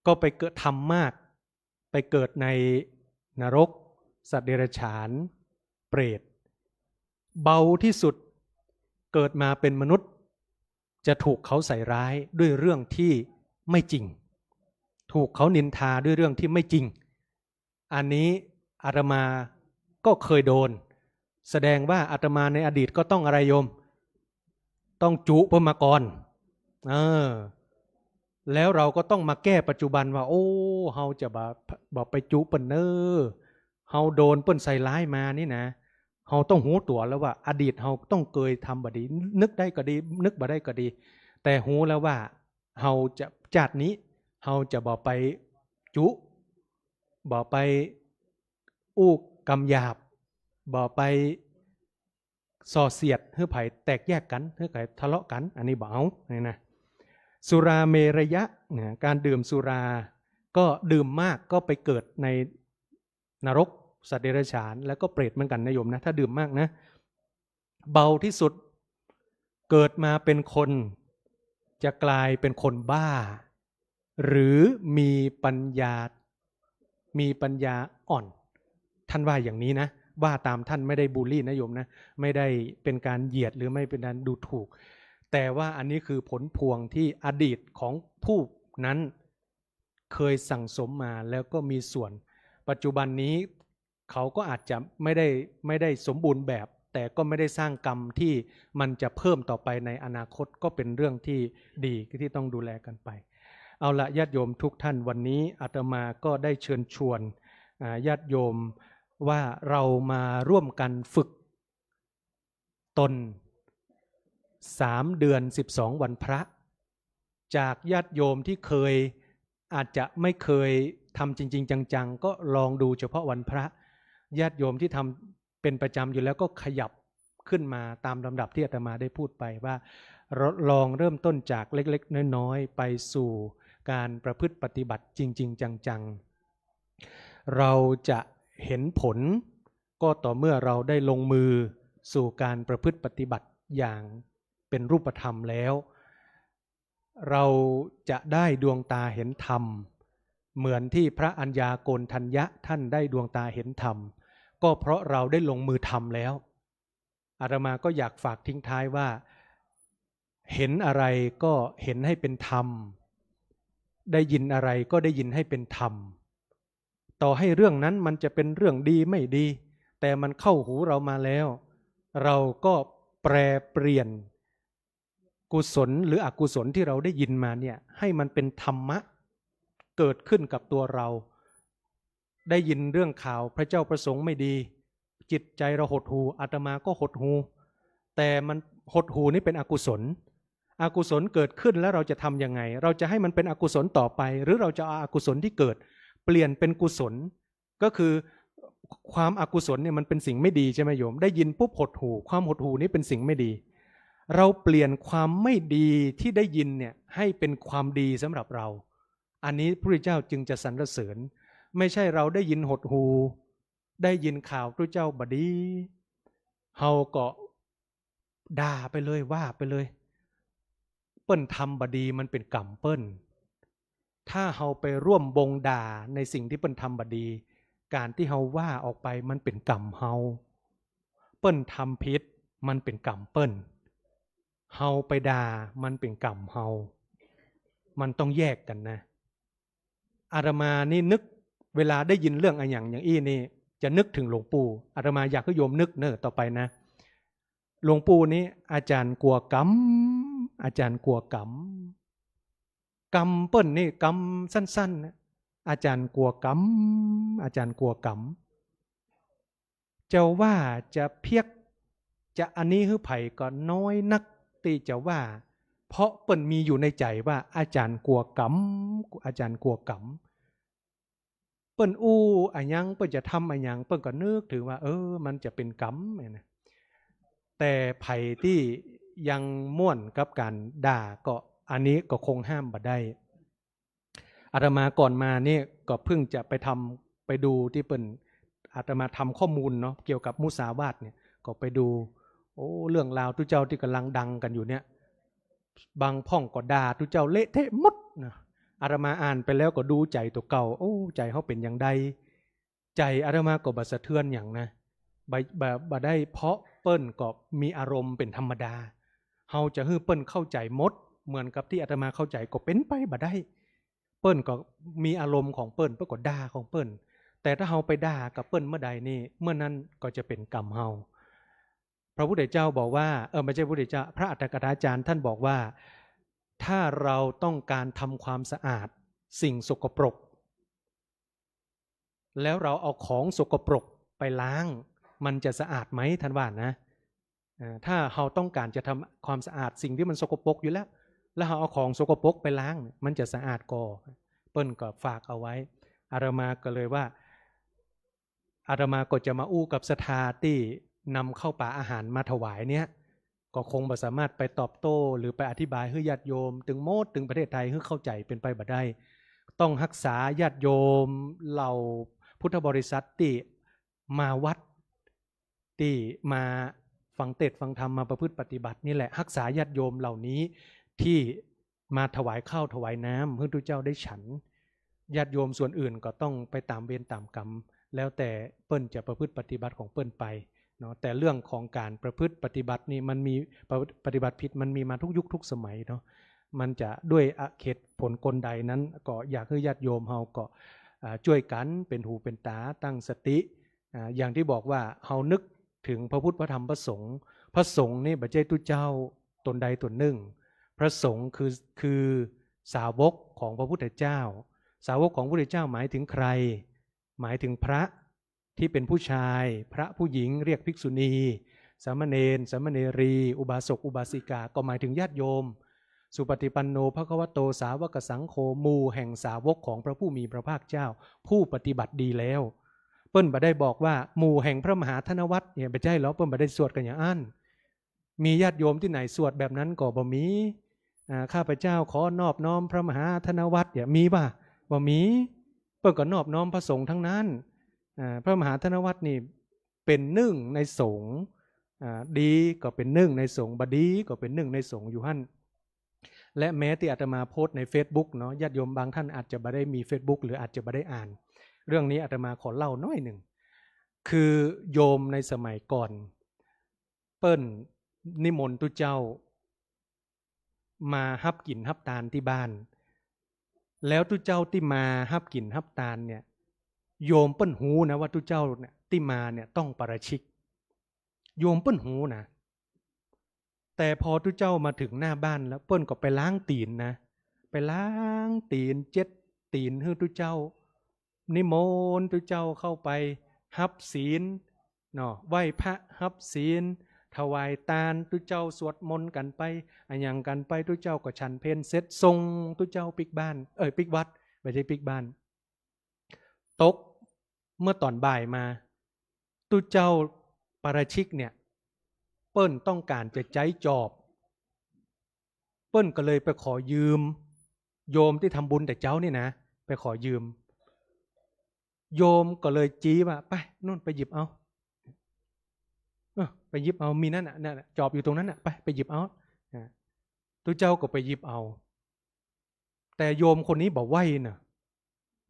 ก็ไปเกิด ทำมาก ไปเกิดในนรก สัตว์เดรัจฉาน เปรต เบาที่สุด เกิดมาเป็นมนุษย์ จะถูกเขาใส่ร้ายด้วยเรื่องที่ไม่จริง ถูกเขานินทาด้วยเรื่องที่ไม่จริง อันนี้อาตมาก็เคยโดน แสดงว่าอาตมาในอดีตก็ต้องอะไรโยม ต้องจุเปิ้นมาก่อน เออ แล้วเราก็ต้องมาแก้ปัจจุบันว่า โอ้ เฮาจะบ่ บ่ไปจุเปิ้นเน้อ เฮาโดนเปิ้นใส่ร้ายมานี่นะ เฮาต้องฮู้ตั๋วแล้วว่าอดีตเฮาต้องเกยทำบ่ดี นึกได้ก็ดี นึกบ่ได้ก็ดี แต่ฮู้แล้วว่าเฮาจะ จาตินี้เฮาจะบ่ไปจุ บ่ไปอู้กำหยาบ บ่ไปส่อเสียดหื้อใผแตกแยกกั๋น หื้อใผทะเลาะกั๋น อันนี้บ่เอา นี่นะ สุราเมรยะ เนี่ย การดื่มสุรา ก็ดื่มมากก็ไปเกิดในนรก สัตว์เดรัจฉาน แล้วก็เปรตเหมือนกั๋นนะโยมนะ ถ้าดื่มมากนะ เบาที่สุด เกิดมาเป็นคน จะกลายเป็นคนบ้า หรือมีปัญญา มีปัญญาอ่อน ท่านว่าอย่างนี้นะ ว่าตามท่าน ไม่ได้บูลลี่นะโยมนะ ไม่ได้เป็นการเหยียดหรือไม่เป็นการดูถูก แต่ว่าอันนี้คือผลพวงที่อดีตของผู้นั้นเคยสั่งสมมาแล้วก็มีส่วน ปัจจุบันนี้เขาก็อาจจะไม่ได้ ไม่ได้สมบูรณ์แบบ แต่ก็ไม่ได้สร้างกรรมที่มันจะเพิ่มต่อไปในอนาคต ก็เป็นเรื่องที่ดีที่ต้องดูแลกันไป เอาละญาติโยมทุกท่าน วันนี้อาตมาก็ได้เชิญชวน อ่า ญาติโยมว่าเรามาร่วมกันฝึกตน สามเดือนสิบสองวันพระ จากญาติโยมที่เคย อาจจะไม่เคยทำจริงๆ จังๆ ก็ลองดูเฉพาะวันพระ ญาติโยมที่ทำเป็นประจำอยู่แล้วก็ขยับขึ้นมาตามลำดับที่อาตมาได้พูดไปว่า ลองเริ่มต้นจากเล็กๆ น้อยๆ ไปสู่การประพฤติปฏิบัติจริงๆ จังๆ เราจะเห็นผล ก็ต่อเมื่อเราได้ลงมือสู่การประพฤติปฏิบัติอย่างเป็นรูปธรรมแล้ว เราจะได้ดวงตาเห็นธรรม เหมือนที่พระอัญญาโกณฑัญญะท่านได้ดวงตาเห็นธรรม ก็เพราะเราได้ลงมือทำแล้ว อาตมาก็อยากฝากทิ้งท้ายว่า เห็นอะไรก็เห็นให้เป็นธรรม ได้ยินอะไรก็ได้ยินให้เป็นธรรม ต่อให้เรื่องนั้นมันจะเป็นเรื่องดีไม่ดี แต่มันเข้าหูเรามาแล้ว เราก็แปลเปลี่ยนกุศลหรืออกุศลที่เราได้ยินมาเนี่ย ให้มันเป็นธรรมะเกิดขึ้นกับตัวเรา ได้ยินเรื่องข่าวพระเจ้าประสงค์ไม่ดี จิตใจเราหดหู่ อาตมาก็หดหู่ แต่มันหดหู่นี่เป็นอกุศล อกุศลเกิดขึ้นแล้วเราจะทำยังไง เราจะให้มันเป็นอกุศลต่อไป หรือเราจะเอาอกุศลที่เกิดเปลี่ยนเป็นกุศล ก็คือความอกุศลเนี่ยมันเป็นสิ่งไม่ดีใช่ไหมโยม ได้ยินปุ๊บหดหู่ ความหดหู่นี่เป็นสิ่งไม่ดี เราเปลี่ยนความไม่ดีที่ได้ยินเนี่ยให้เป็นความดีสำหรับเรา อันนี้พระพุทธเจ้าจึงจะสรรเสริญ ไม่ใช่เราได้ยินหดหู่ ได้ยินข่าวพระเจ้าบ่ดี เฮาก็ด่าไปเลย ว่าไปเลย เปิ้นทำบ่ดีมันเป็นกรรมเปิ้น ถ้าเฮาไปร่วมวงด่าในสิ่งที่เปิ้นทำบ่ดี การที่เฮาว่าออกไปมันเป็นกรรมเฮา เปิ้นทำผิดมันเป็นกรรมเปิ้น เฮาไปด่ามันเป็นกรรมเฮา มันต้องแยกกันนะ อาตมานี่นึก เวลาได้ยินเรื่องอะหยังอย่างอี้นี่ จะนึกถึงหลวงปู่ อาตมาอยากหื้อโยมนึกเน่อต่อไปนะ หลวงปู่นี่อาจารย์กั๋วกำ อาจารย์กั๋วกำ กำเปิ้นนี่กำสั้นๆ นะ อาจารย์กั๋วกำ อาจารย์กั๋วกำ จะว่าจะเปียก จะอันนี้หื้อใผก็น้อยนักตี้จะว่า เพราะเปิ้นมีอยู่ในใจ๋ว่าอาจารย์กั๋วกำ อาจารย์กั๋วกำ เปิ้นอู้อะหยัง เปิ้นจะทำอะหยัง เปิ้นก็นึกถึงว่า เออ มันจะเป็นกรรมเนี่ยนะ แต่ใผตี้ยังม่วนกับก๋านด่าก็ อันนี้ก็คงห้ามบ่ได้ อาตมาก่อนมานี่ก็เพิ่งจะไปทำ ไปดูตี้เปิ้น อาตมาทำข้อมูลเนาะ เกี่ยวกับมุสาวาทเนี่ย ก็ไปดู โอ้ เรื่องราวตุ๊เจ้าตี้ก่ำลังดังกั๋นอยู่เนี่ย บางพ่องก็ด่าตุ๊เจ้าเละเทะหมดนะ อาตมาอ่านไปแล้วก็ดูใจ๋ตั๋วเก่า โอ้ ใจ๋เฮาเป๋นอย่างใด ใจ๋อาตมาก็บ่สะเทือนหยังนะ บ่ บ่ บ่ได้ เพราะเปิ้นก็มีอารมณ์เป๋นธรรมดา เฮาจะหื้อเปิ้นเข้าใจ๋หมด เหมือนกับตี้อาตมาเข้าใจ๋ก็เป๋นไปบ่ได้ เปิ้นก็มีอารมณ์ของเปิ้น เปิ้นก็ด่าของเปิ้น แต่ถ้าเฮาไปด่ากับเปิ้นเมื่อใดนี่ เมื่อนั้นก็จะเป๋นกรรมเฮา พระพุทธเจ้าบอกว่า เออ ไม่ใช่พระพุทธเจ้า พระอัฏฐกถาจารย์ท่านบอกว่า ถ้าเราต้องการทำความสะอาดสิ่งสกปรก แล้วเราเอาของสกปรกไปล้าง มันจะสะอาดไหม ท่านว่านะ เอ่อ ถ้าเฮาต้องการจะทำความสะอาดสิ่งตี้มันสกปรกอยู่แล้ว แล้วเฮาเอาของสกปรกไปล้างเนี่ย มันจะสะอาดก่อ เปิ้นก็ฝากเอาไว้ อาตมาก็เลยว่า อาตมาก็จะมาอู้กับศรัทธาตี้นำข้าวป๋าอาหารมาถวายเนี่ย ก็คงบ่สามารถไปตอบโต้หรือไปอธิบายหื้อญาติโยมตึงหมดตึงประเทศไทยหื้อเข้าใจ๋เป๋นไปบ่ได้ ต้องฮักษาญาติโยมเหล่าพุทธบริษัทตี้มาวัด ตี้มาฟังเตสน์ฟังธรรม มาประพฤติปฏิบัตินี่แหละ ฮักษาญาติโยมเหล่านี้ตี้มาถวายข้าวถวายน้ำหื้อตุ๊เจ้าได้ฉัน ญาติโยมส่วนอื่นก็ต้องไปต๋ามเวรต๋ามกรรม แล้วแต่เปิ้นจะประพฤติปฏิบัติของเปิ้นไปเนาะ แต่เรื่องของการประพฤติปฏิบัตินี่มันมี ปฏิบัติผิดมันมีมาทุกยุคทุกสมัยเนาะ มันจะด้วยเหตุผลกลใดนั้น ก็อยากหื้อญาติโยมเฮาก็ อ่า จ้วยกั๋นเป๋นหูเป๋นต๋า ตั้งสติ อ่า อย่างตี้บอกว่าเฮานึกเถิงพระพุทธพระธรรมพระสงฆ์ พระสงฆ์นี่บ่ใจ้ตุ๊เจ้าต๋นใดต๋นนึ่ง พระสงฆ์คือ คือสาวกของพระพุทธเจ้า สาวกของพระพุทธเจ้าหมายเถิงใคร หมายเถิงพระตี้เป๋นผู้ชาย พระผู้หญิงเรียกภิกษุณี สามเณร สามเณรี อุบาสก อุบาสิกา ก็หมายเถิงญาติโยม สุปฏิปันโน ภควโต สาวกสังโฆ หมู่แห่งสาวกของพระผู้มีพระภาคเจ้า ผู้ปฏิบัติดีแล้ว เปิ้นบ่ได้บอกว่าหมู่แห่งพระมหาธนวัฒน์เนี่ย บ่ใจ้หรอก เปิ้นบ่ได้สวดกั๋นอย่างอั้น มีญาติโยมตี้ไหนสวดแบบนั้นก็บ่มี อ่า ข้าพเจ้าขอนอบน้อมพระมหาธนวัฒน์เนี่ย มีบ่ บ่มี เปิ้นก็นอบน้อมพระสงฆ์ตึงนั้น อ่า พระมหาธนวัฒน์นี่เป๋นนึ่งในสงฆ์ อ่า ดีก็เป๋นนึ่งในสงฆ์ บ่ดีก็เป๋นนึ่งในสงฆ์อยู่หั้น และแม้ตี้อาตมาโพสต์ในเฟซบุ๊กเนาะ ญาติโยมบางท่านอาจจะบ่ได้มีเฟซบุ๊ก หรืออาจจะบ่ได้อ่าน เรื่องนี้อาตมาขอเล่าหน้อยนึ่ง คือโยมในสมัยก่อน เปิ้นนิมนต์ตุ๊เจ้ามาฮับกิ๋นฮับตานตี้บ้าน แล้วตุ๊เจ้าตี้มาฮับกิ๋นฮับตานเนี่ย โยมเปิ้นฮู้นะว่าตุ๊เจ้าเนี่ยตี้มาเนี่ยต้องปาราชิก โยมเปิ้นฮู้นะ แต่พอตุ๊เจ้ามาเถิงหน้าบ้านแล้ว เปิ้นก็ไปล้างตี๋นนะ ไปล้างตี๋น เจ็ดตี๋นหื้อตุ๊เจ้า นิมนต์ตุ๊เจ้าเข้าไปฮับศีลเนาะ ไหว้พระฮับศีล ถวายตาน ตุ๊เจ้าสวดมนต์กั๋นไป อะหยังกั๋นไป ตุ๊เจ้าก็ฉันเพลเสร็จ ส่งตุ๊เจ้าปิ๊กบ้าน เอ้ย ปิ๊กวัด บ่ใจ้ปิ๊กบ้าน ตกเมื่อต๋อนบ่ายมา ตุ๊เจ้าปาราชิกเนี่ย เปิ้นต้องก๋านจะใจ๊จอบ เปิ้นก็เลยไปขอยืม โยมตี้ทำบุญแต่เจ๊านี่นะ ไปขอยืม โยมก็เลยจี๊ว่า ไป นู่นไปหยิบเอา เออ ไปหยิบเอา มีนั่นน่ะ นั่นน่ะ จอบอยู่ตรงนั้นน่ะ ไป ไปหยิบเอา อ่า ตุ๊เจ้าก็ไปหยิบเอา แต่โยมคนนี้บ่ไหว้น่ะ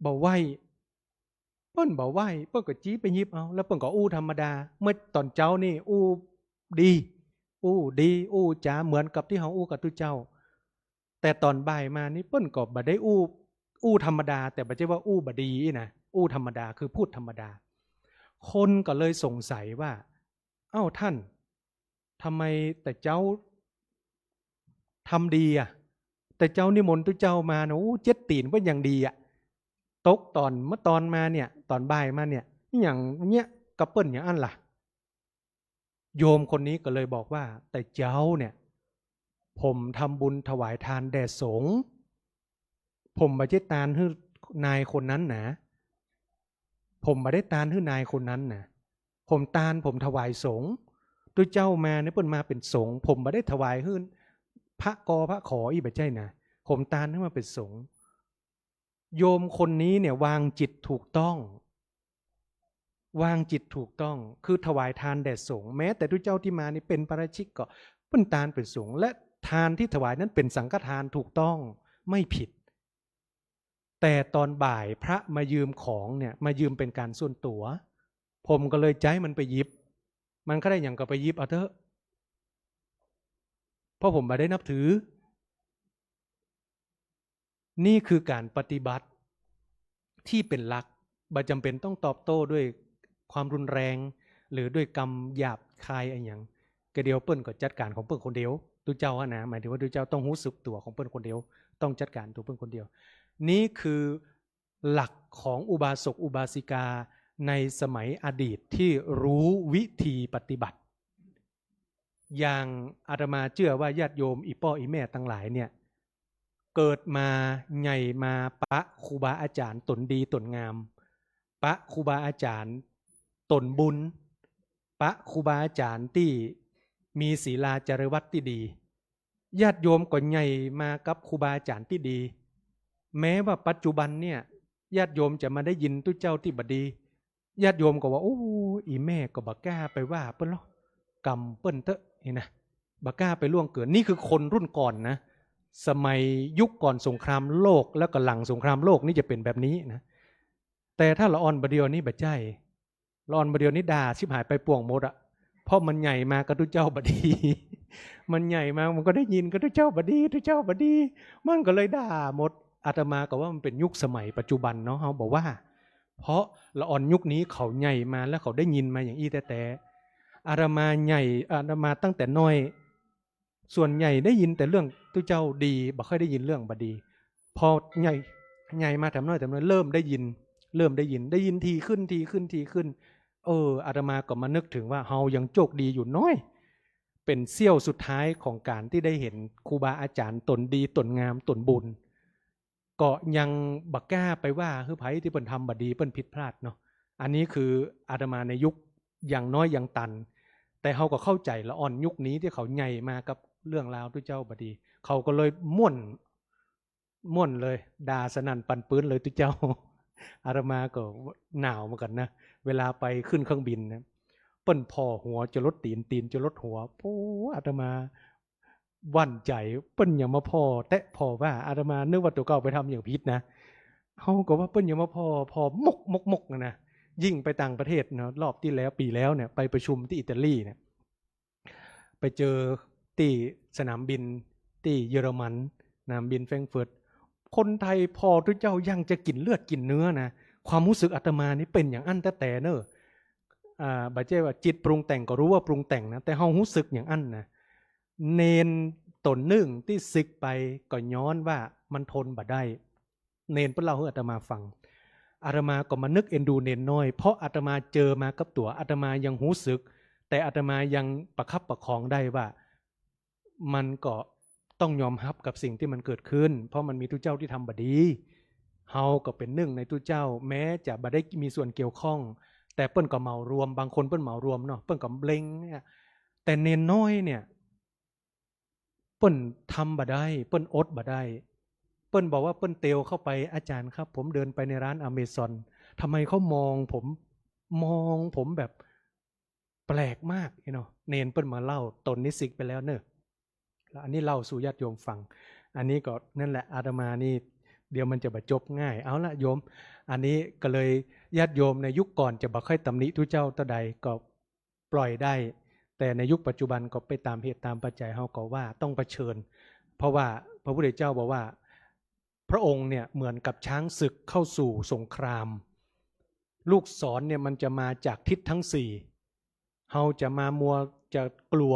บ่ไหว้ เปิ้นบ่ไหว้ เปิ้นก็จี๊ไปหยิบเอา แล้วเปิ้นก็อู้ธรรมดา เมื่อต๋อนเจ๊านี่อู้ดี อู้ดี อู้จ๋าเหมือนกับตี้เฮาอู้กับตุ๊เจ้า แต่ต๋อนบ่ายมานี่เปิ้นก็บ่ได้อู้ อู้ธรรมดา แต่บ่ใจ้ว่าอู้บ่ดีนะ อู้ธรรมดา คือพูดธรรมดา คนก็เลยสงสัยว่า เอ้า ท่าน ทำไมแต่เจ๊าทำดีอะ แต่เจ๊านิมนต์ตุ๊เจ้ามานะ โอ้ เจ็ดตี๋นเปิ้นอย่างดีอะ ตกต๋อน เมื่อต๋อนมาเนี่ย ต๋อนบ่ายมาเนี่ย อะหยังเยียะกับเปิ้นอย่างอั้นล่ะ โยมคนนี้ก็เลยบอกว่า แต่เจ๊าเนี่ย ผมทำบุญถวายตานแด่สงฆ์ ผมบ่ใจ้ตานหื้อนายคนนั้นนะ ผมบ่ได้ตานหื้อนายคนนั้นนะ ผมตาน ผมถวายสงฆ์ ตุ๊เจ้ามาเนี่ยเปิ้นมาเป๋นสงฆ์ ผมบ่ได้ถวายหื้อพระกอพระขออี้ บ่ใจ้นะ ผมตานหื้อมาเป๋นสงฆ์ โยมคนนี้เนี่ย วางจิตถูกต้อง วางจิตถูกต้อง คือถวายทานแด่สงฆ์ แม้แต่ตุ๊เจ้าตี้มานี่เป๋นปาราชิกก็เป๋นตานเป๋นสงฆ์ และทานตี้ถวายนั้นเป๋นสังฆทานถูกต้อง ไม่ผิด แต่ตอนบ่ายพระมายืมของเนี่ย มายืมเป๋นก๋านส่วนตั๋ว ผมก็เลยใจ๊มันไปหยิบ มันก็ได้หยังก็ไปหยิบเอาเต๊อะ เพราะผมบ่ได้นับถือ นี่คือก๋านปฏิบัติตี้เป๋นหลัก บ่จ๋ำเป๋นต้องตอบโต้ด้วยความรุนแรง หรือด้วยกำหยาบคายอะหยัง ก็เดี๋ยวเปิ้นก็จัดก๋านของเปิ้นคนเดียว ตุ๊เจ้าอะนะ หมายถึงว่าตุ๊เจ้าต้องฮู้สึกตั๋วของเปิ้นคนเดียว ต้องจัดก๋านตั๋วเปิ้นคนเดียว นี่คือหลักของอุบาสกอุบาสิกาในสมัยอดีตที่รู้วิธีปฏิบัติ อย่างอาตมาเจื้อว่าญาติโยมอี่ป้ออี่แม่ตังหลายเนี่ย เกิดมาใหญ่มาปะครูบาอาจ๋ารย์ต๋นดีต๋นงาม ปะครูบาอาจ๋ารย์ต๋นบุญ ปะครูบาอาจ๋ารย์ตี้มีศีลาจาริวัตรตี้ดี ญาติโยมก็ใหญ่มากับครูบาอาจ๋ารย์ตี้ดี แม้ว่าปัจจุบันเนี่ย ญาติโยมจะมาได้ยินตุ๊เจ้าตี้บ่ดี ญาติโยมก็ว่า โอ้ อี่แม่ก็บ่กล้าไปว่าเปิ้นหรอก กำเปิ้นเต๊อะ นี่นะ บ่กล้าไปล่วงเกิน นี่คือคนรุ่นก่อนนะ สมัยยุคก่อนสงครามโลกแล้วก็หลังสงครามโลกนี่จะเป๋นแบบนี้นะ แต่ถ้าละอ่อนบ่าเดี่ยวนี้บ่ใจ้ ละอ่อนบ่าเดี่ยวนี้ด่าชิบหายไปป่วงหมดอะ เพราะมันใหญ่มากับตุ๊เจ้าบ่ดี มันใหญ่มามันก็ได้ยินกับตุ๊เจ้าบ่ดี ตุ๊เจ้าบ่ดี มันก็เลยด่าหมด อาตมาก็ว่ามันเป๋นยุคสมัยปัจจุบันเนาะ เฮาบ่ว่า เพราะละอ่อนยุคนี้เขาใหญ่มาแล้วเขาได้ยินมาอย่างอี้แต๊ๆ อาตมาใหญ่ อาตมาตั้งแต่น้อย ส่วนใหญ่ได้ยินแต่เรื่องตุ๊เจ้าดี บ่ค่อยได้ยินเรื่องบ่ดี พอใหญ่ ใหญ่มาแถมน้อยแถมน้อย เริ่มได้ยิน เริ่มได้ยิน ได้ยินถี่ขึ้น ถี่ขึ้น ถี่ขึ้น เออ อาตมาก็มานึกถึงว่าเฮายังโจคดีอยู่น้อย เป๋นเสี้ยวสุดท้ายของก๋านตี้ได้หันครูบาอาจ๋ารย์ต๋นดี ต๋นงาม ต๋นบุญ ก็ยังบ่กล้าไปว่าหื้อใผตี้เปิ้นทำบ่ดี เปิ้นผิดพลาดเนาะ อันนี้คืออาตมาในยุคยังน้อยยังตัน แต่เฮาก็เข้าใจ๋ละอ่อนยุคนี้ตี้เขาใหญ่มากับเรื่องราวตุ๊เจ้าบ่ดี เขาก็เลยม่วน ม่วนเลย ด่าสนั่นปั่นปื๊นเลยตุ๊เจ้า อาตมาก็หนาวเหมือนกั๋นนะ เวลาไปขึ้นเครื่องบินนะ เปิ้นผ่อหัวจ๋รดตี๋น ตี๋นจ๋รดหัว โอ้ อาตมาหวั่นใจ๋ เปิ้นยังมาผ่อแต๊ผ่อว่า อาตมานึกว่าตั๋วเก่าไปทำอย่างผิดนะ เฮาก็ว่าเปิ้นยังมาผ่อ ผ่อมกมกมกนะ ยิ่งไปต่างประเทศเนาะ รอบตี้แล้ว ปี๋แล้วเนี่ย ไปประชุมตี้อิตาลีเนี่ย ไปเจอตี้สนามบินตี้เยอรมัน สนามบินแฟรงก์เฟิร์ต คนไทยผ่อตุ๊เจ้ายังจะกิ๋นเลือดกิ๋นเนื้อนะ ความฮู้สึกอาตมานี่เป๋นอย่างอั้นแต๊ๆ เน่อ อ่า บ่ใจ้ว่าจิตปรุงแต่งก็ฮู้ว่าปรุงแต่งนะ แต่เฮาฮู้สึกอย่างอั้นนะ เณรต๋นนึ่งตี้สึกไปก็ย้อนว่ามันทนบ่ได้ เณรเปิ้นเล่าหื้ออาตมาฟัง อาตมาก็มานึกเอ็นดูเณรน้อย เพราะอาตมาเจอมากับตั๋ว อาตมายังฮู้สึก แต่อาตมายังประคับประคองได้ว่า มันก็ต้องยอมฮับกับสิ่งตี้มันเกิดขึ้น เพราะมันมีตุ๊เจ้าตี้ทำบ่ดี เฮาก็เป๋นนึ่งในตุ๊เจ้า แม้จะบ่ได้มีส่วนเกี่ยวข้อง แต่เปิ้นก็เหมารวม บางคนเปิ้นเหมารวมเนาะ เปิ้นก็เล็งเนี่ย แต่เณรน้อยเนี่ย เปิ้นทำบ่ได้ เปิ้นอดบ่ได้ เปิ้นบอกว่าเปิ้นเตียวเข้าไป อาจ๋ารย์ครับ ผมเดินไปในร้านอเมซอน ทำไมเขามองผม มองผมแบบแปลกมากเนาะ เณรเปิ้นมาเล่า ต๋นนี้สึกไปแล้วเน่อ แล้วอันนี้เล่าสู่ญาติโยมฟัง อันนี้ก็นั่นแหละ อาตมานี่เดี๋ยวมันจะบ่จบง่าย เอาละโยม อันนี้ก็เลยญาติโยมในยุคก่อนจะบ่ค่อยตำหนิตุ๊เจ้าเต้าใด ก็ ปล่อยได้ แต่ในยุคปัจจุบันก็ไปต๋ามเหตุต๋ามปัจจัย เฮาก็ว่าต้องเผชิญ เพราะว่าพระพุทธเจ้าบอกว่า พระองค์เนี่ยเหมือนกับช้างศึกเข้าสู่สงคราม ลูกศรเนี่ยมันจะมาจากทิศทั้งสี่ เฮาจะมามัวจะกลัว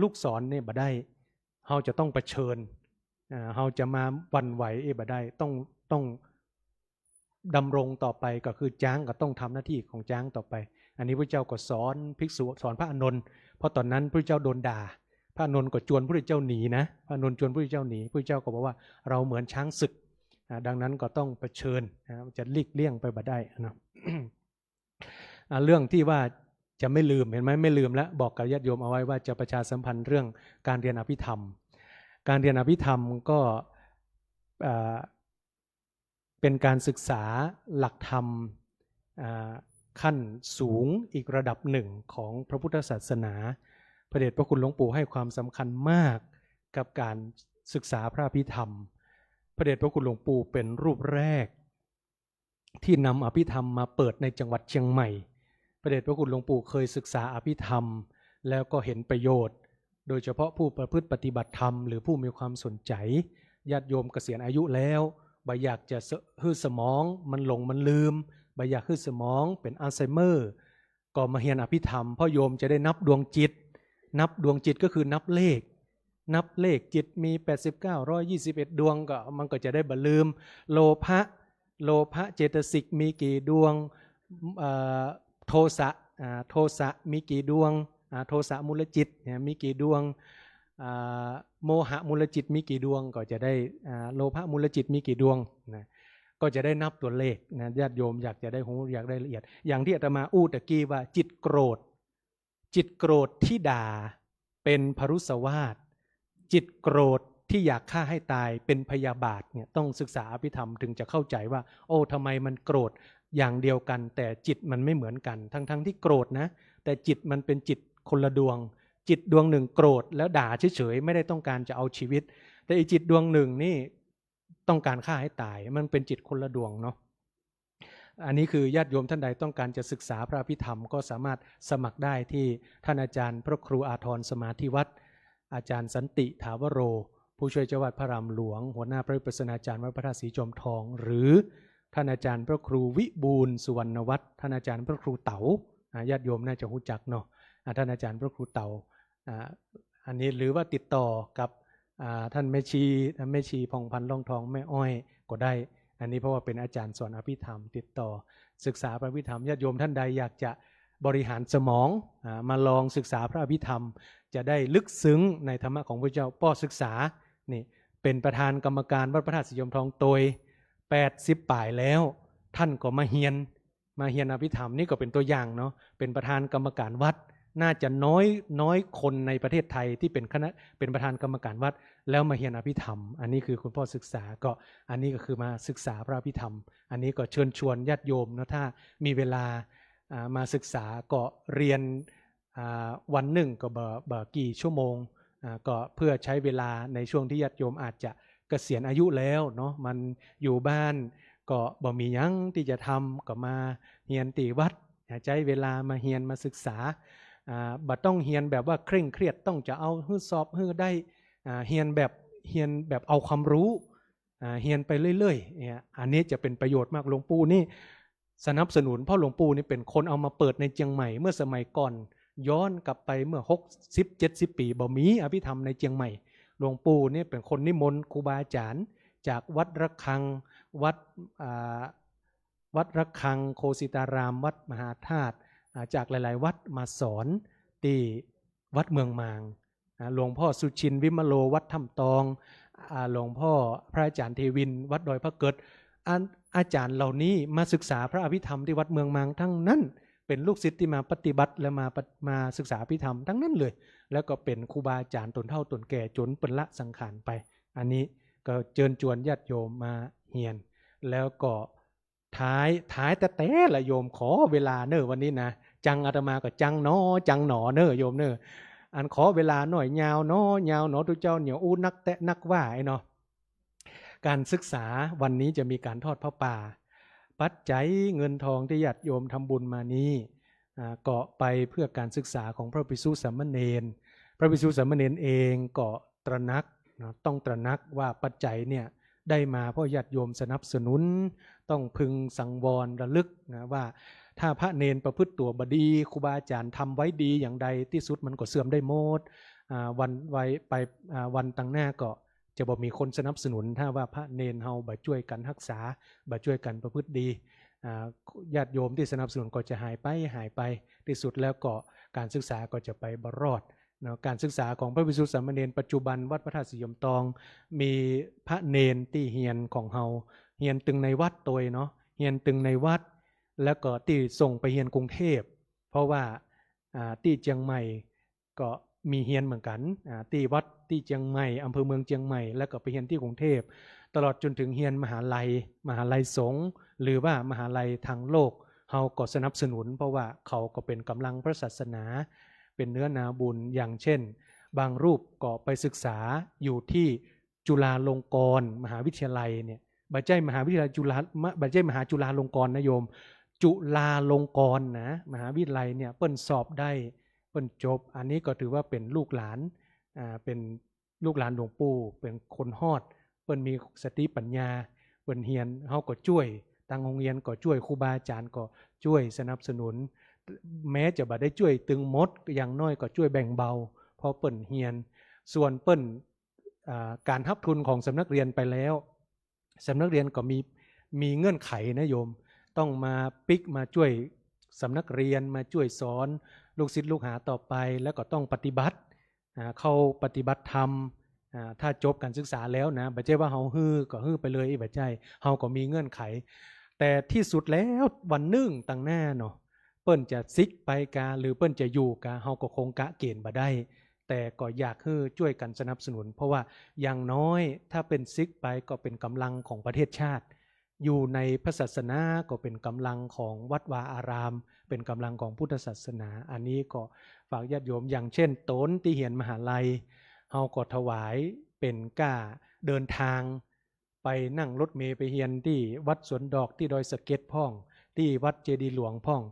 ลูกศรเนี่ยบ่ได้ เฮาจะต้องเผชิญ อ่า เฮาจะมาหวั่นไหวเอ้ยบ่ได้ ต้อง ต้อง ดำรงต่อไป ก็คือจ๊างก็ต้องทำหน้าตี้ของจ๊างต่อไป อันนี้พระเจ้าก็สอนภิกษุ สอนพระอานนท์ เพราะต๋อนนั้นพระเจ้าโดนด่า พระอานนท์ก็จวนพระเจ้าหนีนะ พระอานนท์จวนพระเจ้าหนี พระเจ้าก็บอกว่า เราเหมือนช้างศึก อ่า ดังนั้นก็ต้องเผชิญนะ จะหลีกเลี่ยงไปบ่ได้นะ อ่า เรื่องตี้ว่าจะไม่ลืม เห็นไหม ไม่ลืมแล้ว บอกกับญาติโยมเอาไว้ว่าจะประชาสัมพันธ์เรื่องการเรียนอภิธรรม การเรียนอภิธรรมก็ อ่า เป็นการศึกษาหลักธรรม อ่า ขั้นสูงอีกระดับหนึ่งของพระพุทธศาสนา พระเดชพระคุณหลวงปู่ให้ความสำคัญมากกับการศึกษาพระอภิธรรม พระเดชพระคุณหลวงปู่เป็นรูปแรก ที่นำอภิธรรมมาเปิดในจังหวัดเชียงใหม่ พระเดชพระคุณหลวงปู่เคยศึกษาอภิธรรม แล้วก็เห็นประโยชน์ โดยเฉพาะผู้ประพฤติปฏิบัติธรรม หรือผู้มีความสนใจ ญาติโยมเกษียณอายุแล้ว บ่อยากจะหื้อสมองมันหลงมันลืม บ่อยากหื้อสมองเป็นอัลไซเมอร์ ก็มาเฮียนอภิธรรม เพราะโยมจะได้นับดวงจิต นับดวงจิตก็คือนับเลข นับเลขจิตมีแปดสิบเก้า ร้อยยี่สิบเอ็ดดวง ก็มันก็จะได้บ่ลืม โลภะ โลภะเจตสิกมีกี่ดวง เอ่อ โทสะ อ่า โทสะมีกี่ดวง อ่า โทสะมูลจิตเนี่ยมีกี่ดวง อ่า โมหะมูลจิตมีกี่ดวง ก็จะได้ อ่า โลภะมูลจิตมีกี่ดวงนะ ก็จะได้นับตัวเลขนะ ญาติโยมอยากจะได้ฮู้ อยากได้ละเอียด อย่างที่อาตมาอู้ตะกี้ว่าจิตโกรธ จิตโกรธที่ด่าเป็นพรุสวาท จิตโกรธที่อยากฆ่าให้ตายเป็นพยาบาทเนี่ย ต้องศึกษาอภิธรรมถึงจะเข้าใจว่า โอ้ ทำไมมันโกรธอย่างเดียวกัน แต่จิตมันไม่เหมือนกัน ทั้งๆ ที่โกรธนะ แต่จิตมันเป็นจิตคนละดวง จิตดวงหนึ่งโกรธแล้วด่าเฉยๆ ไม่ได้ต้องการจะเอาชีวิต แต่อีกจิตดวงหนึ่งนี่ต้องการฆ่าให้ตาย มันเป็นจิตคนละดวงเนาะ อันนี้คือญาติโยมท่านใดต้องการจะศึกษาพระอภิธรรม ก็สามารถสมัครได้ที่ท่านอาจารย์พระครูอาทรสมาธิวัฒน์ อาจารย์สันติถาวโร ผู้ช่วยเจ้าวัดพระอารามหลวง หัวหน้าพระวิปัสสนาจารย์วัดพระธาตุศรีจอมทอง หรือท่านอาจารย์พระครูวิบูลย์สุวรรณวัฒน์ ท่านอาจารย์พระครูเต๋า อ่า ญาติโยมน่าจะฮู้จักเนาะ อ่า ท่านอาจารย์พระครูเต๋า อ่า อันนี้หรือว่าติดต่อกับ อ่า ท่านแม่ชี แม่ชีผ่องพันธ์ ร่องทอง แม่อ้อยก็ได้ อันนี้เพราะว่าเป็นอาจารย์สอนอภิธรรม ติดต่อศึกษาพระอภิธรรม ญาติโยมท่านใดอยากจะบริหารสมอง อ่า มาลองศึกษาพระอภิธรรม จะได้ลึกซึ้งในธรรมะของพระเจ้า ป้อศึกษา นี่ เป็นประธานกรรมการวัดพระธาตุศรีจอมทองโตย แปดสิบป๋ายแล้ว ท่านก็มาเฮียน มาเฮียนอภิธรรม นี่ก็เป็นตัวอย่างเนาะ เป็นประธานกรรมการวัด น่าจะน้อย น้อยคนในประเทศไทยที่เป็นคณะ เป็นประธานกรรมการวัด แล้วมาเฮียนอภิธรรม อันนี้คือคุณป้อศึกษา ก็อันนี้ก็คือมาศึกษาพระอภิธรรม อันนี้ก็เชิญชวนญาติโยมเนาะ ถ้ามีเวลา อ่า มาศึกษาก็เรียน อ่า วันหนึ่งก็บ่ บ่กี่ชั่วโมง อ่า ก็เพื่อใช้เวลาในช่วงที่ญาติโยมอาจจะเกษียณอายุแล้วเนาะ มันอยู่บ้านก็บ่มีหยังตี้จะทำ ก็มาเฮียนตี้วัด ใช้เวลามาเฮียนมาศึกษา อ่า บ่ต้องเฮียนแบบว่าเคร่งเครียด ต้องจะเอาหื้อสอบหื้อได้ อ่า เฮียนแบบ เฮียนแบบเอาความรู้ อ่า เฮียนไปเรื่อยๆ เนี่ย อันนี้จะเป็นประโยชน์มาก หลวงปู่นี่สนับสนุน เพราะหลวงปู่นี่เป็นคนเอามาเปิดในเจียงใหม่ เมื่อสมัยก่อน ย้อนกลับไปเมื่อหกสิบ เจ็ดสิบปี๋ บ่มีอภิธรรมในเจียงใหม่ หลวงปู่นี่เป็นคนนิมนต์ครูบาอาจารย์จากวัดระฆัง วัด อ่า วัดระฆัง โคสิตาราม วัดมหาธาตุ อ่า จากหลายๆ วัดมาสอนตี้วัดเมืองมาง อ่า หลวงพ่อสุชิน วิมโล วัดถ้ำตอง อ่า หลวงพ่อพระอาจารย์เทวิน วัดดอยพระเกิด อัน อาจารย์เหล่านี้มาศึกษาพระอภิธรรมที่วัดเมืองมางทั้งนั้น เป็นลูกศิษย์ที่มาปฏิบัติและมาปะ- มาศึกษาอภิธรรมทั้งนั้นเลย แล้วก็เป็นครูบาอาจารย์ตนเฒ่าตนแก่จ๋นเปิ้นละสังขารไป อันนี้ก็เจิญจวนญาติโยมมาเฮียน แล้วก็ ท้าย ท้ายแต๊ๆ ละโยม ขอเวลาเน่อวันนี้นะ จังอาตมาก็จังหนอ จังหนอเน่อโยมเน่อ อันขอเวลาหน่อย ยาวหนอ ยาวหนอ ตุ๊เจ้าเหนียวอู้นักแต๊นักว่าไอ้เนาะ การศึกษาวันนี้จะมีการทอดผ้าป่า ปัจจัยเงินทองที่ญาติโยมทำบุญมานี้ อ่า ก็ไปเพื่อการศึกษาของพระภิกษุสามเณร พระภิกษุสามเณรเองก็ตระหนักเนาะ ต้องตระหนักว่าปัจจัยเนี่ยได้มาเพราะญาติโยมสนับสนุน ต้องพึงสังวรระลึกนะว่า ถ้าพระเณรประพฤติตั๋วบ่ดี ครูบาอาจารย์ทำไว้ดีอย่างใด ตี้สุดมันก็เสื่อมได้หมด อ่า วันไวไป อ่า วันตังหน้าก็จะบ่มีคนสนับสนุน ถ้าว่าพระเณรเฮาบ่จ้วยกั๋นฮักษา บ่จ้วยกั๋นประพฤติดี อ่า ญาติโยมที่สนับสนุนก็จะหายไป หายไป ตี้สุดแล้วก็การศึกษาก็จะไปบ่รอดเนาะ การศึกษาของพระภิกษุสามเณรปัจจุบันวัดพระธาตุศรีจอมทอง มีพระเณรตี้เฮียนของเฮา เฮียนตึงในวัดโตยเนาะ เฮียนตึงในวัด แล้วก็ตี้ส่งไปเฮียนกรุงเทพฯ เพราะว่า อ่า ตี้เจียงใหม่ก็มีเฮียนเหมือนกั๋น อ่า ตี้วัดตี้เจียงใหม่ อำเภอเมืองเจียงใหม่ แล้วก็ไปเฮียนตี้กรุงเทพฯ ตลอดจ๋นถึงเฮียนมหาลัย มหาลัยสงฆ์ หรือว่ามหาลัยทางโลก เฮาก็สนับสนุน เพราะว่าเขาก็เป๋นก๋ำลังพระศาสนา เป๋นเนื้อนาบุญ อย่างเช่น บางรูปก็ไปศึกษาอยู่ตี้จุฬาลงกรณ์มหาวิทยาลัยเนี่ย บ่ใจ้มหาวิทยาลัยจุฬา มะ บ่ใจ้มหาจุฬาลงกรณ์นะโยม จุฬาลงกรณ์นะ มหาวิทยาลัยเนี่ย เปิ้นสอบได้ เปิ้นจบ อันนี้ก็ถือว่าเป๋นลูกหลาน อ่า เป๋นลูกหลานหลวงปู่ เป๋นคนฮอด เปิ้นมีสติปัญญา เปิ้นเฮียน เฮาก็จ้วย ตางโฮงเฮียนก็จ้วย ครูบาอาจ๋ารย์ก็จ้วยสนับสนุน แม้จะบ่ได้จ้วยตึงหมด อย่างน้อยก็จ้วยแบ่งเบา เพราะเปิ้นเฮียน ส่วนเปิ้น อ่า ก๋านฮับทุนของสำนักเรียนไปแล้ว สำนักเรียนก็มี มีเงื่อนไขนะโยม ต้องมาปิ๊กมาจ้วยสำนักเรียน มาจ้วยสอนลูกศิษย์ลูกหาต่อไป แล้วก็ต้องปฏิบัติ อ่า เข้าปฏิบัติธรรม อ่า ถ้าจบก๋านศึกษาแล้วนะ บ่ใจ้ว่าเฮาหื้อก็หื้อไปเลย อี้ บ่ใจ้ เฮาก็มีเงื่อนไข แต่ตี้สุดแล้ววันนึ่งตังหน้าเนาะ เปิ้นจะซิกไปกา หรือเปิ้นจะอยู่กา เฮาก็คงกะเก๋ณฑ์บ่ได้ แต่ก็อยากหื้อจ้วยกั๋นสนับสนุน เพราะว่าอย่างน้อยถ้าเปิ้นซิกไปก็เป๋นก๋ำลังของประเทศชาติ อยู่ในพระศาสนาก็เป๋นก๋ำลังของวัดวาอาราม เป๋นก๋ำลังของพุทธศาสนา อันนี้ก็ฝากญาติโยม อย่างเช่น ต๋นตี้เฮียนมหาลัย เฮาก็ถวายเป๋นก้าเดินทาง ไปนั่งรถเมล์ไปเฮียนตี้วัดสวนดอก ตี้ดอยสะเก็ดพ่อง ตี้วัดเจดีย์หลวงพ่อง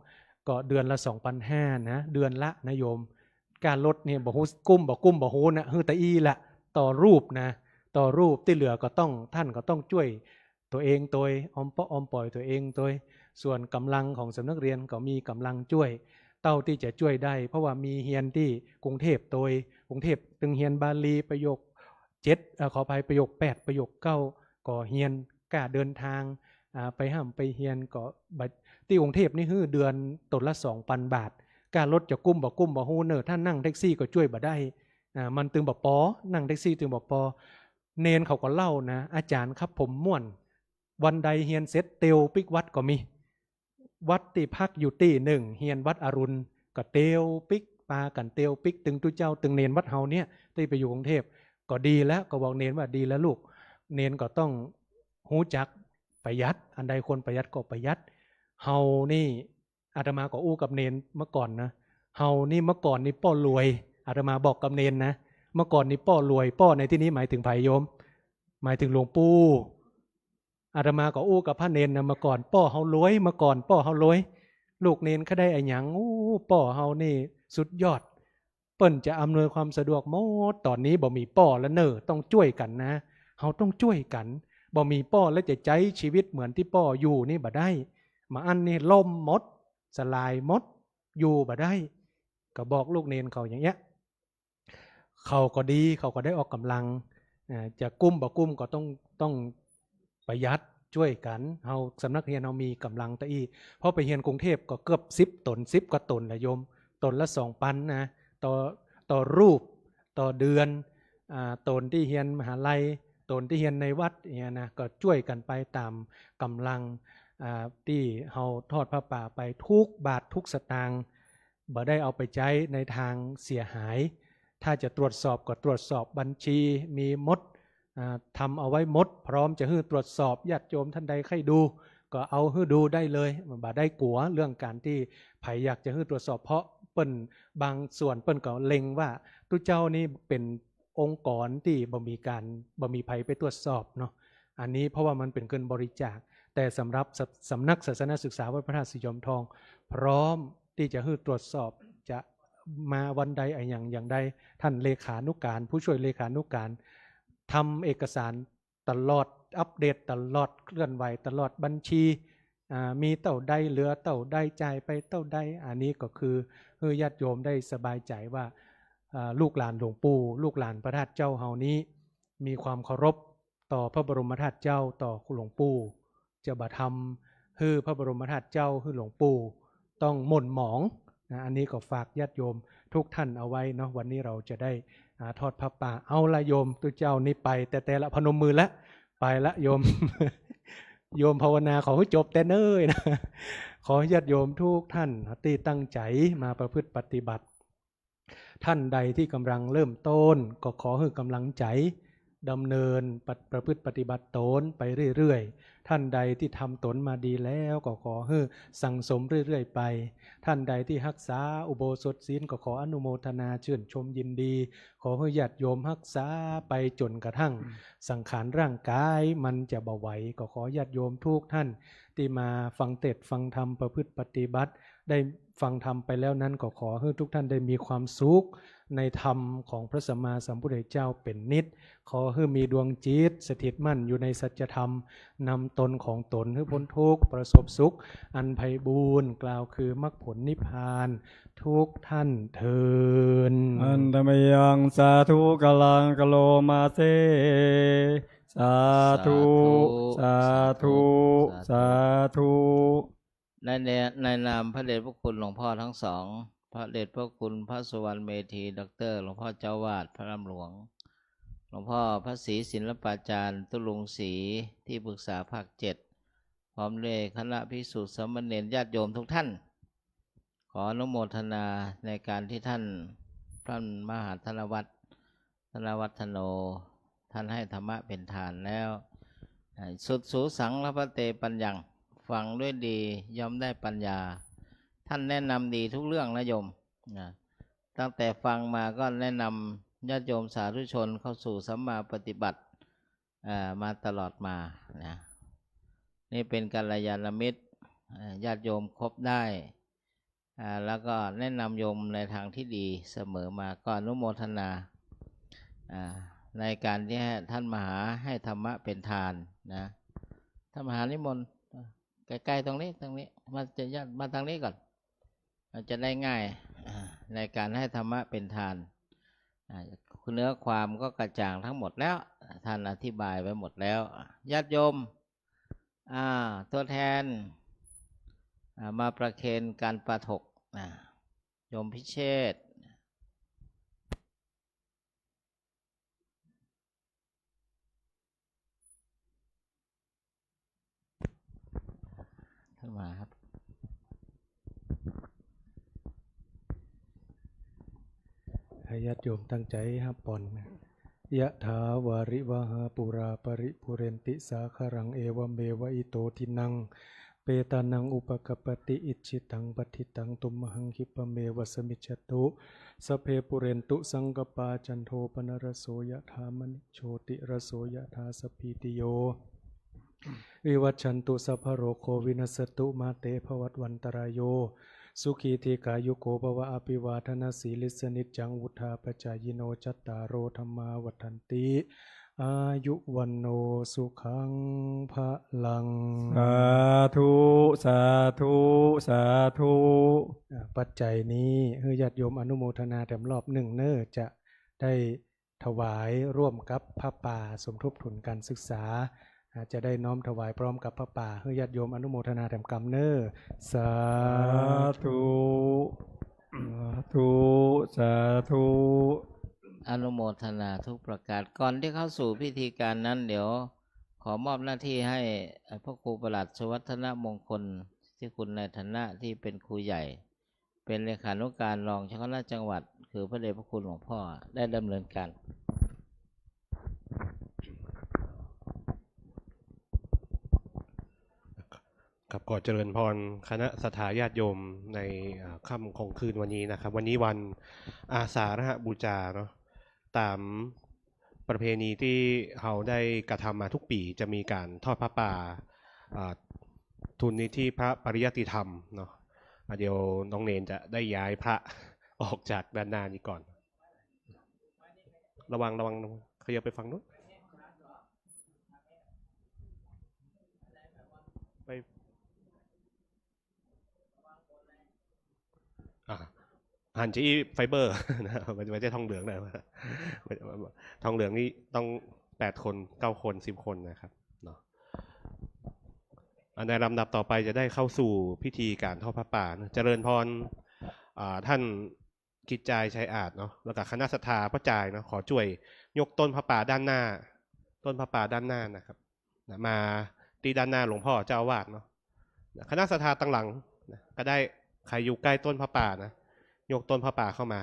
ก็เดือนละสองปันห้านะ เดือนละนะโยม ก้ารถเนี่ยบ่ฮู้กุ้มบ่กุ้มบ่ฮู้นะ หื้อตะอี้ละ ต่อรูปนะ ต่อรูป ตี้เหลือก็ต้อง ต้านก็ต้องจ้วยตั๋วเองตวย ออมเปาะออมป๋อยตั๋วเองตวย ส่วนก๋ำลังของสำนักเรียนก็มีก๋ำลังจ้วย เต้าตี้จะจ้วยได้ เพราะว่ามีเฮียนตี้กรุงเทพตวย กรุงเทพตึงเฮียนบาลีประโยคเจ็ด เอ่อ ขออภัย ประโยคแปด ประโยคเก้า ก็เฮียน ก้าเดินทาง อ่า ไปฮ่ำไปเฮียนก็บ่ ตี้กรุงเทพนี่หื้อเดือนตนละสองปันบาท ก้ารถจะกุ้มบ่กุ้มบ่ฮู้เน่อ ถ้านั่งแท็กซี่ก็จ้วยบ่ได้ อ่า มันตึงบ่ปอ นั่งแท็กซี่ตึงบ่ปอ เณรเขาก็เล่านะ อาจ๋ารย์ครับผมม่วน วันใดเฮียนเสร็จเตียวปิ๊กวัดก็มี วัดตี้พักอยู่ตี้นึ่ง เฮียนวัดอรุณ ก็เตียวปิ๊ก ปากั๋นเตียวปิ๊ก ตึงตุ๊เจ้าตึงเณรวัดเฮาเนี่ย ตี้ไปอยู่กรุงเทพ ก็ดีแล้ว ก็บอกเณรว่าดีแล้วลูก เณรก็ต้องฮู้จักประหยัด อันใดควรประหยัดก็ประหยัด เฮานี่ อาตมาก็อู้กับเณรเมื่อก่อนนะ เฮานี่เมื่อก่อนนี่ป้อรวย อาตมาบอกกับเณรนะ เมื่อก่อนนี่ป้อรวย ป้อในตี้นี้หมายถึงใผโยม หมายถึงหลวงปู่ อาตมาก็อู้กับพระเณรนะ เมื่อก่อนป้อเฮารวย เมื่อก่อนป้อเฮารวย ลูกเณรเขาได้อะหยัง โอ้ ป้อเฮานี่สุดยอด เปิ้นจะอำนวยความสะดวกหมด ต๋อนนี้บ่มีป้อแล้วเน่อ ต้องจ้วยกั๋นนะ เฮาต้องจ้วยกั๋น บ่มีป้อแล้วจะใจ๊ชีวิตเหมือนตี้ป้ออยู่นี่บ่ได้ บ่อั้นนี่ล่มหมด สลายหมด อยู่บ่ได้ ก็บอกลูกเณรเขาอย่างเนี้ย เขาก็ดี เขาก็ได้ออกก๋ำลัง อ่า จะกุ้มบ่กุ้มก็ต้อง ต้องประหยัดจ้วยกั๋น เฮาสำนักเฮียนเฮามีก๋ำลังตะอี้ เพราะไปเฮียนกรุงเทพก็เกือบสิบต๋น สิบกว่าต๋นแหละโยม ต๋นละสองปันนะ ต่อ ต่อรูป ต่อเดือน อ่า ต๋นตี้เฮียนมหาลัย ต๋นตี้เฮียนในวัดอย่างเงี้ยนะ ก็จ้วยกั๋นไปต๋ามก๋ำลัง อ่า ตี้เฮาทอดผ้าป่าไปทุกบาททุกสตางค์ บ่ได้เอาไปใจ๊ในตางเสียหาย ถ้าจะตรวจสอบก็ตรวจสอบบัญชี มีหมด อ่า ทำเอาไว้หมด พร้อมจะหื้อตรวจสอบ ญาติโยมท่านใดใค่ดู ก็เอาหื้อดูได้เลย บ่ได้กั๋วเรื่องก๋านตี้ใผอยากจะหื้อตรวจสอบ เพราะเปิ้นบางส่วนเปิ้นก็เล็งว่าตุ๊เจ้านี่เป๋นองค์กรตี้บ่มีก๋าน บ่มีใผไปตรวจสอบเนาะ อันนี้เพราะว่ามันเป๋นเงินบริจาค แต่สำหรับสำ สำนักศาสนศึกษาวัดพระธาตุสีจอมทอง พร้อมตี้จะหื้อตรวจสอบ จะมาวันใดอะหยังอย่างใด ท่านเลขานุการ ผู้ช่วยเลขานุการ ทำเอกสารตลอด อัปเดตตลอด เคลื่อนไหวตลอด บัญชี อ่า มีเต้าใด เหลือเต้าใด จ่ายไปเต้าใด อันนี้ก็คือหื้อญาติโยมได้สบายใจ๋ว่า อ่า ลูกหลานหลวงปู่ ลูกหลานพระธาตุเจ้าเฮานี้ มีความเคารพต่อพระบรมธาตุเจ้า ต่อหลวงปู่ จะบ่ทำหื้อพระบรมธาตุเจ้า หื้อหลวงปู่ ต้องหม่นหมองนะ อันนี้ก็ฝากญาติโยมทุกท่านเอาไว้เนาะ วันนี้เราจะได้ อ่า ทอดผ้าป่า เอาละโยม ตุ๊เจ้านี่ไปแต๊ๆ ละ พนมมือละ ไปละโยม โยมภาวนาขอหื้อจบแต๊เน้อนะ ขอญาติโยมทุกท่านตี้ตั้งใจ๋มาประพฤติปฏิบัติ ท่านใดตี้ก่ำลังเริ่มต้น ก็ขอหื้อก่ำลังใจ๋ ดำเนินปะ- ประพฤติปฏิบัติตนไปเรื่อยๆ ท่านใดตี้ทำตนมาดีแล้วก็ขอหื้อสั่งสมเรื่อยๆ ไป ท่านใดตี้ฮักษาอุโบสถศีลก็ขออนุโมทนาชื่นชมยินดี ขอหื้อญาติโยมฮักษาไปจ๋นกระทั่งสังขารร่างกายมันจะบ่ไหว ก็ขอญาติโยมทุกท่านตี้มาฟังเตสน์ฟังธรรมประพฤติปฏิบัติ ได้ฟังธรรมไปแล้วนั้นก็ขอหื้อทุกท่านได้มีความสุขในธรรมของพระสัมมาสัมพุทธเจ้าเป๋นนิจ ขอหื้อมีดวงจิตสถิตมั่นอยู่ในสัจธรรม นำตนของตนหื้อพ้นทุกข์ประสบสุขอันไพบูลย์ กล่าวคือมรรคผลนิพพานทุกท่านเทอญ Handa mayaṃ sādhukaraṃ karomāse. สาธุ สาธุ สาธุ ใน ใน ในนามพระเดชพระคุณหลวงพ่อทั้งสอง พระเดชพระคุณพระสุวรรณเมธี ด็อกเตอร์ หลวงพ่อเจ้าวาดพระอารามหลวง หลวงพ่อพระศรีศิลปาจารย์ ตุ๊ลุงศรี ที่ปรึกษาภาคเจ็ด พร้อมด้วยคณะภิกษุสามเณรญาติโยมทุกท่าน ขออนุโมทนาในการที่ท่าน ท่านมหาธนวัฒน์ ธนวัฒโน ท่านให้ธรรมะเป็นทานแล้ว อ่า สุดสูสัง ละพันเต ปัญญัง ฟังด้วยดีย่อมได้ปัญญา ท่านแนะนำดีทุกเรื่องนะโยม นะ ตั้งแต่ฟังมาก็แนะนำญาติโยมสาธุชนเข้าสู่สัมมาปฏิบัติ อ่า มาตลอดมา นะ นี่เป็นกัลยาณมิตร อ่า ญาติโยมคบได้ อ่า แล้วก็แนะนำโยมในทางที่ดีเสมอมา ก็อนุโมทนา อ่า ในการที่ให้ท่านมาหาให้ธรรมะเป็นทานนะ ท่านมหานิมนต์ ใกล้ๆ ตรงนี้ ตรงนี้ มาจะญาติ มาทางนี้ก่อน มันจะได้ง่าย อ่า ในการให้ธรรมะเป็นทาน อ่า เนื้อความก็กระจ่างทั้งหมดแล้ว ท่านอธิบายไว้หมดแล้ว ญาติโยม อ่า ตัวแทน อ่า มาประเคนการปาฐก อ่า โยมพิเชษ ท่านมาครับ ให้ญาติโยมตั้งใจ๋ฮับผ่อนนะ ยะถาวาริวะหาปูราปะริปูเรนติสาคะรัง เอวะเมวะอิโตทินัง เปตานังอุปะกัปปะติ อิจฉิตังปัตถิตัง ตุมหังคิปปะเมวะสะมิจฉตุ สัพเพปูเรนตุสังกัปปา จันโทปะนะระโส ยะถา มะณิ โชติระโส ยะถา สัพพีติโย วิวัชชันตุ สัพพะโรโค วินัสสะตุ มาเต ภะวัตวันตะราโย สุขี ทีฆายุโก ภะวะ อะภิวาทะนะสีลิสสะ นิจจัง วุฑฒาปะจายิโน จัตตาโร ธัมมา วัฑฒันติ อายุ วัณโณ สุขัง พะลัง สาธุ สาธุ สาธุ อ่า ปัจจัยนี้หื้อญาติโยมอนุโมทนาแถมรอบนึ่งเน่อ จะได้ ถวายร่วมกับผ้าป่าสมทบทุนการศึกษา อ่า จะได้น้อมถวายพร้อมกับผ้าป่า หื้อญาติโยมอนุโมทนาแถมกำเน่อ สาธุ สาธุ สาธุ อนุโมทนาทุกประการ ก่อนที่เข้าสู่พิธีการนั้น เดี๋ยวขอมอบหน้าที่ให้ เอ่อ พระครูประหลัดสุวัฒนมงคล ที่คุณในฐานะที่เป็นครูใหญ่ เป็นเลขานุการรองเจ้าคณะจังหวัด คือพระเดชพระคุณหลวงพ่อได้ดำเนินการ ครับ ขอเจริญพรคณะศรัทธาญาติโยมใน อ่า ค่ำของคืนวันนี้นะครับ วันนี้วันอาสาฬหบูชาเนาะ ต๋ามประเพณีตี้เฮาได้กระทำมาทุกปี๋ จะมีก๋านทอดผ้าป่า อ่า ทุนนิธิพระปริยัติธรรมเนาะ อ่า เดี๋ยวน้องเณรจะได้ย้ายพระออกจากด้านหน้านี้ก่อน ระวัง ระวัง ระวัง ขยับไปฝั่งนู้น ไป อ่า หันจะอี้ไฟเบอร์นะ ไม่ ไม่ใช่ทองเหลืองนะ ทองเหลืองนี่ต้องแปดคน เก้าคน สิบคนนะครับ เนาะ อ่า ในลำดับต่อไปจะได้เข้าสู่พิธีก๋านทอดผ้าป่านะ เจริญพร อ่า ท่านกิจจาย ชัยอาจเนาะ แล้วก็คณะศรัทธาป้อจายเนาะ ขอจ้วยยกต้นผ้าป่าด้านหน้า ต้นผ้าป่าด้านหน้านะครับ นะ มาตี้ด้านหน้าหลวงพ่อเจ้าอาวาสเนาะ นะ คณะศรัทธาตังหลังนะ ก็ได้ ใครอยู่ใก้ต้นผ้าป่านะ ยกต้นผ้าป่าเข้ามา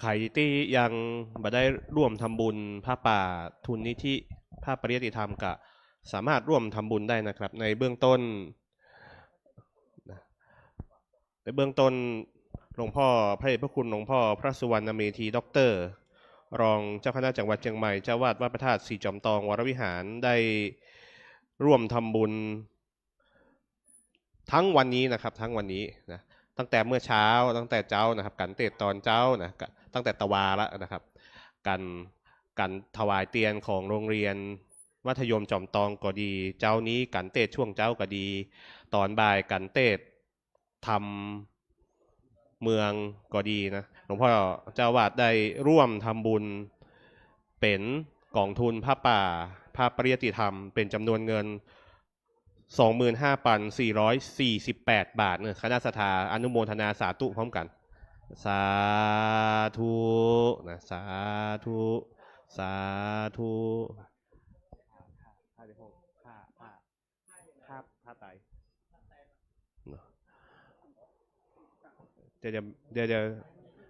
ใผตี้ยังบ่ได้ร่วมทำบุญผ้าป่าทุนนิธิพระปริยัติธรรมก็สามารถร่วมทำบุญได้นะครับ ในเบื้องต้นนะ ในเบื้องต้นหลวงพ่อพระเดชพระคุณหลวงพ่อพระสุวรรณเมธีด็อกเตอร์ รองเจ้าคณะจังหวัดเชียงใหม่ เจ้าอาวาสวัดพระธาตุศรีจอมตองวรวิหารได้ร่วมทำบุญ ทั้งวันนี้นะครับ ทั้งวันนี้นะ ตั้งแต่เมื่อเช้า ตั้งแต่เจ๊านะครับ กั๋นเตศน์ตอนเจ๊านะ กะ ตั้งแต่ตะวาละนะครับ กั๋น กั๋นถวายเตียนของโรงเรียนมัธยมจอมตองก็ดี เจ๊านี้กั๋นเตศน์ช่วงเจ๊าก็ดี ตอนบ่ายกั๋นเตศน์ธรรมเมืองก็ดีนะ หลวงพ่อเจ้าอาวาสได้ร่วมทำบุญเป๋นก๋องทุนผ้าป่าพระปริยัติธรรม เป๋นจ๋ำนวนเงิน สองหมื่นห้าพันสี่ร้อยสี่สิบแปดบาทเนาะ คณะศรัทธาอนุโมทนาสาธุพร้อมกั๋น สาธุนะ สาธุ สาธุ ผ้า ผ้า ผ้าไตรเนาะ เดี๋ยว เดี๋ยว เดี๋ยว เดี๋ยว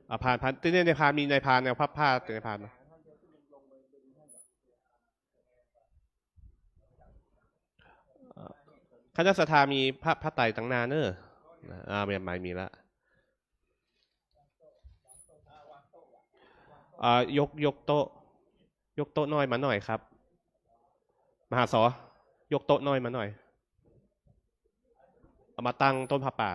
อ่ะ พาน พาน ตี้นี่ในพานมีในพาน แนวพับผ้าในพานนะ เอ่อ คณะศรัทธามีผ้า ผ้าไตรตังหน้าเนอะ นะ อ่า มี มีละ อ่า ยก ยกโต๊ะ ยกโต๊ะน้อยมาหน่อยครับ มหาสอ ยกโต๊ะน้อยมาหน่อย เอามาตั้งต้นผ้าป่า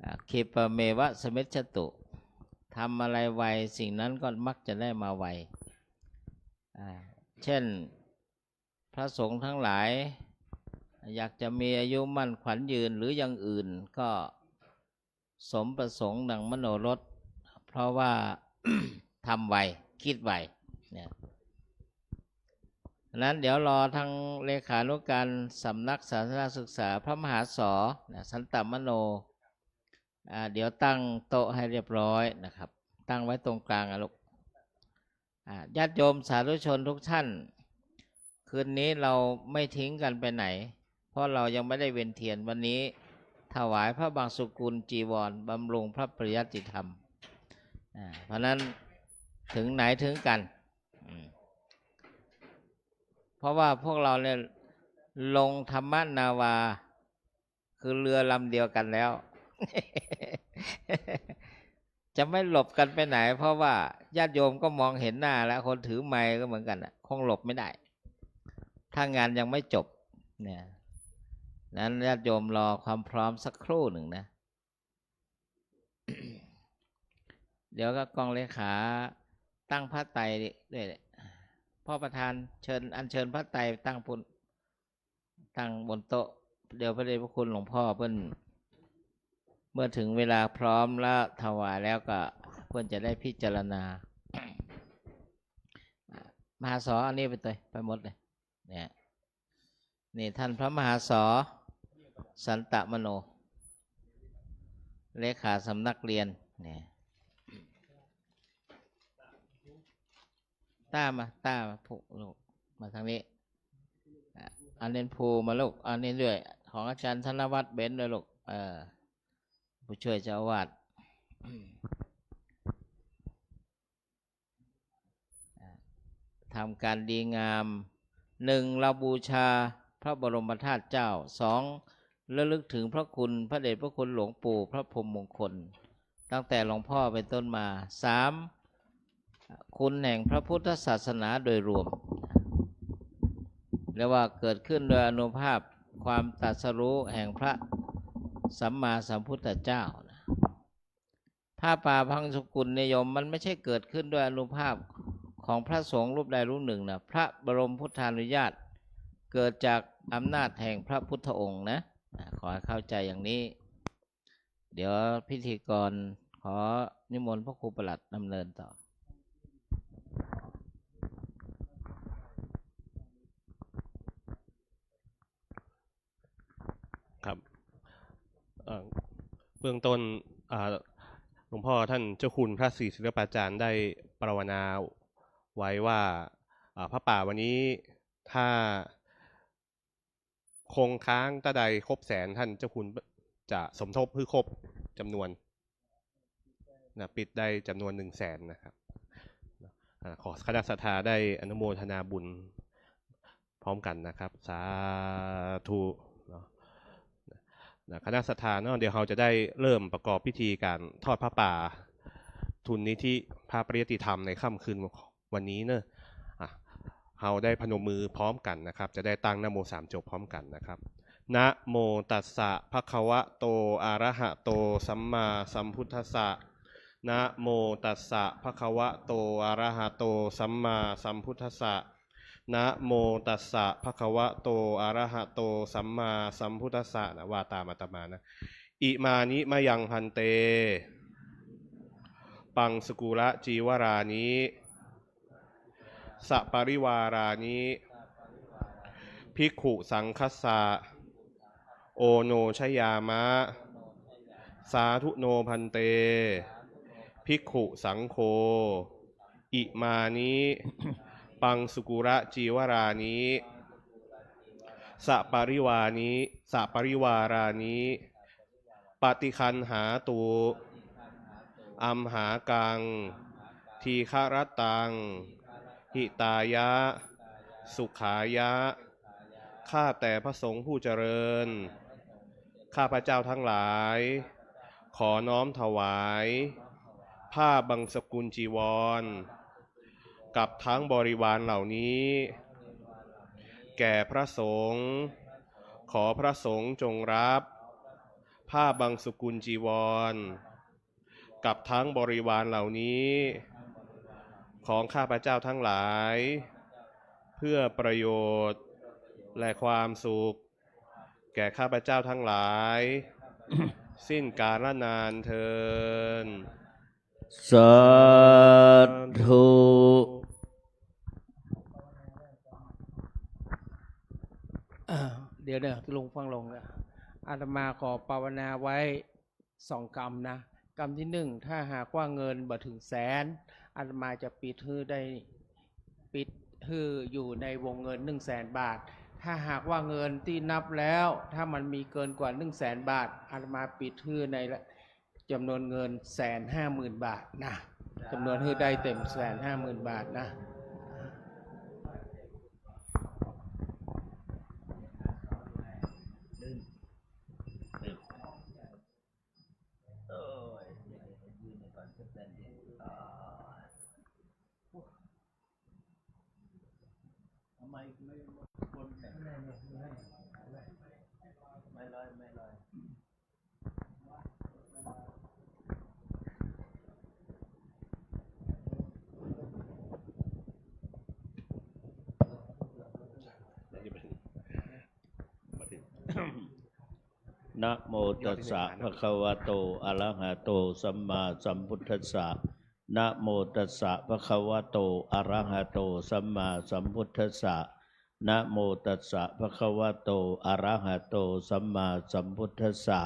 อ่า ขริปเมวะสมิชฌตุ ทำอะไรไว สิ่งนั้นก็มักจะได้มาไว อ่า เช่น พระสงฆ์ทั้งหลาย อยากจะมีอายุมั่นขวัญยืนหรืออย่างอื่น ก็สมประสงค์ดังมโนรส เพราะว่า ทำไว คิดไว เนี่ย นั้นเดี๋ยวรอทางเลขานุการสำนักศาสนศึกษาพระมหาสอ นะ สันตมโน อ่า เดี๋ยวตั้งโต๊ะให้เรียบร้อยนะครับ ตั้งไว้ตรงกลางอะลูก อ่า ญาติโยมสาธุชนทุกท่าน คืนนี้เราไม่ทิ้งกันไปไหน เพราะเรายังไม่ได้เวียนเทียน วันนี้ถวายพระบังสุกุลจีวรบำรุงพระปริยัติธรรม อ่า เพราะนั้นถึงไหนถึงกัน อืม เพราะว่าพวกเราเนี่ยลงธรรมนาวา คือเรือลำเดียวกันแล้ว จะไม่หลบกันไปไหน เพราะว่าญาติโยมก็มองเห็นหน้าแล้ว คนถือไมค์ก็เหมือนกันน่ะ คงหลบไม่ได้ ถ้างานยังไม่จบ เนี่ย นั้นญาติโยมรอความพร้อมสักครู่หนึ่งนะ เดี๋ยวก็กองเลขาตั้งผ้าไตรด้วย พ่อประธานเชิญ อัญเชิญผ้าไตรตั้งพุ้น ตั้งบนโต๊ะ เดี๋ยวพระเดชพระคุณหลวงพ่อเปิ้น เมื่อถึงเวลาพร้อมแล้วถวายแล้วก็เปิ้นจะได้พิจารณา มหาสอ อันนี้ไปตัว ไปหมดเลย เนี่ย นี่ท่านพระมหาสอ สันตมโน เลขาสำนักเรียน เนี่ย ต้ามา ต้ามา ภู ลูก มาทางนี้ อ่ะ อันนี้ภูมาลูก อันนี้ด้วย ของอาจารย์ธนวัฒน์เบนซ์ด้วยลูก เออ ผู้ช่วยเจ้าอาวาส อ่ะ ทำการดีงาม หนึ่ง เราบูชาพระบรมธาตุเจ้า สอง ระลึกถึงพระคุณพระเดชพระคุณหลวงปู่พระพรหมมงคล ตั้งแต่หลวงพ่อเป็นต้นมา สาม คุณแห่งพระพุทธศาสนาโดยรวม เรียกว่าเกิดขึ้นโดยอานุภาพความตรัสรู้แห่งพระสัมมาสัมพุทธเจ้านะ ผ้าป่าบังสุกุลเนี่ยโยม มันไม่ใช่เกิดขึ้นด้วยอานุภาพของพระสงฆ์รูปใดรูปหนึ่งนะ พระบรมพุทธานุญาต เกิดจากอำนาจแห่งพระพุทธองค์นะ อ่ะ ขอให้เข้าใจอย่างนี้ เดี๋ยวพิธีกรขอนิมนต์พระครูประหลัดดำเนินต่อ ครับ เอ่อ เบื้องต้น อ่า หลวงพ่อท่านเจ้าคุณพระศรีศิลปาจารย์ได้ปรารภนาไว้ว่า อ่า ผ้าป่าวันนี้ถ้าคงค้างตราใดครบแสน ท่านเจ้าคุณจะสมทบหื้อครบจำนวน นะ ปิดได้จำนวนหนึ่งแสนนะครับ อ่า ขอคณะศรัทธาได้อนุโมทนาบุญพร้อมกันนะครับ สาธุเนาะ นะ คณะศรัทธาเนาะ เดี๋ยวเราจะได้เริ่มประกอบพิธีการทอดผ้าป่าทุนนิธิพระปริยัติธรรมในค่ำคืนวันนี้เนอะ อ่ะ เราได้พนมมือพร้อมกันนะครับ จะได้ตั้งนะโมสามจบพร้อมกันนะครับ นะโมตัสสะภะคะวะโต อะระหะโต สัมมาสัมพุทธัสสะ นะโมตัสสะภะคะวะโต อะระหะโต สัมมาสัมพุทธัสสะ นะโมตัสสะภะคะวะโต อะระหะโต สัมมาสัมพุทธัสสะ นะ ว่าตามอาตมานะ อิมานิมะยังภันเต ปังสุกุละจีวรานิ สะปะริวารานิ ภิกขุสังคัสสะ โอโนชยามะ สาธุโนภันเต ภิกขุสังโฆ อิมานิ ปังสุกุละจีวรานิ สะปะริวานิ สะปะริวารานิ ปะฏิคันหาตุ อัมหากัง ทีฆะรัตตัง หิตายะ สุขายะ ข้าแต่พระสงฆ์ผู้เจริญ ข้าพเจ้าทั้งหลาย ขอน้อมถวาย ผ้าบังสกุลจีวร กับทั้งบริวารเหล่านี้ แก่พระสงฆ์ ขอพระสงฆ์จงรับ ผ้าบังสกุลจีวร กับทั้งบริวารเหล่านี้ ของข้าพเจ้าทั้งหลาย เพื่อประโยชน์ และความสุข แก่ข้าพเจ้าทั้งหลาย สิ้นกาลนานเทอญ สาธุ อ่า เดี๋ยวเนี่ย ลงฟังลงนะ อาตมาขอภาวนาไว้สองกรรมนะ กรรมที่หนึ่ง ถ้าหากว่าเงินบ่ถึงแสน อาตมาจะปิดหื้อได้ ปิดหื้ออยู่ในวงเงินหนึ่งแสนบาท ถ้าหากว่าเงินตี้นับแล้ว ถ้ามันมีเกินกว่าหนึ่งแสนบาท อาตมาปิดหื้อใน จำนวนเงินแสนห้าหมื่นบาทนะ จำนวนหื้อได้เต็มแสนห้าหมื่นบาทนะ นะโมตัสสะภะคะวะโต อะระหะโต สัมมาสัมพุทธัสสะ นะโมตัสสะภะคะวะโต อะระหะโต สัมมาสัมพุทธัสสะ นะโมตัสสะภะคะวะโต อะระหะโต สัมมาสัมพุทธัสสะ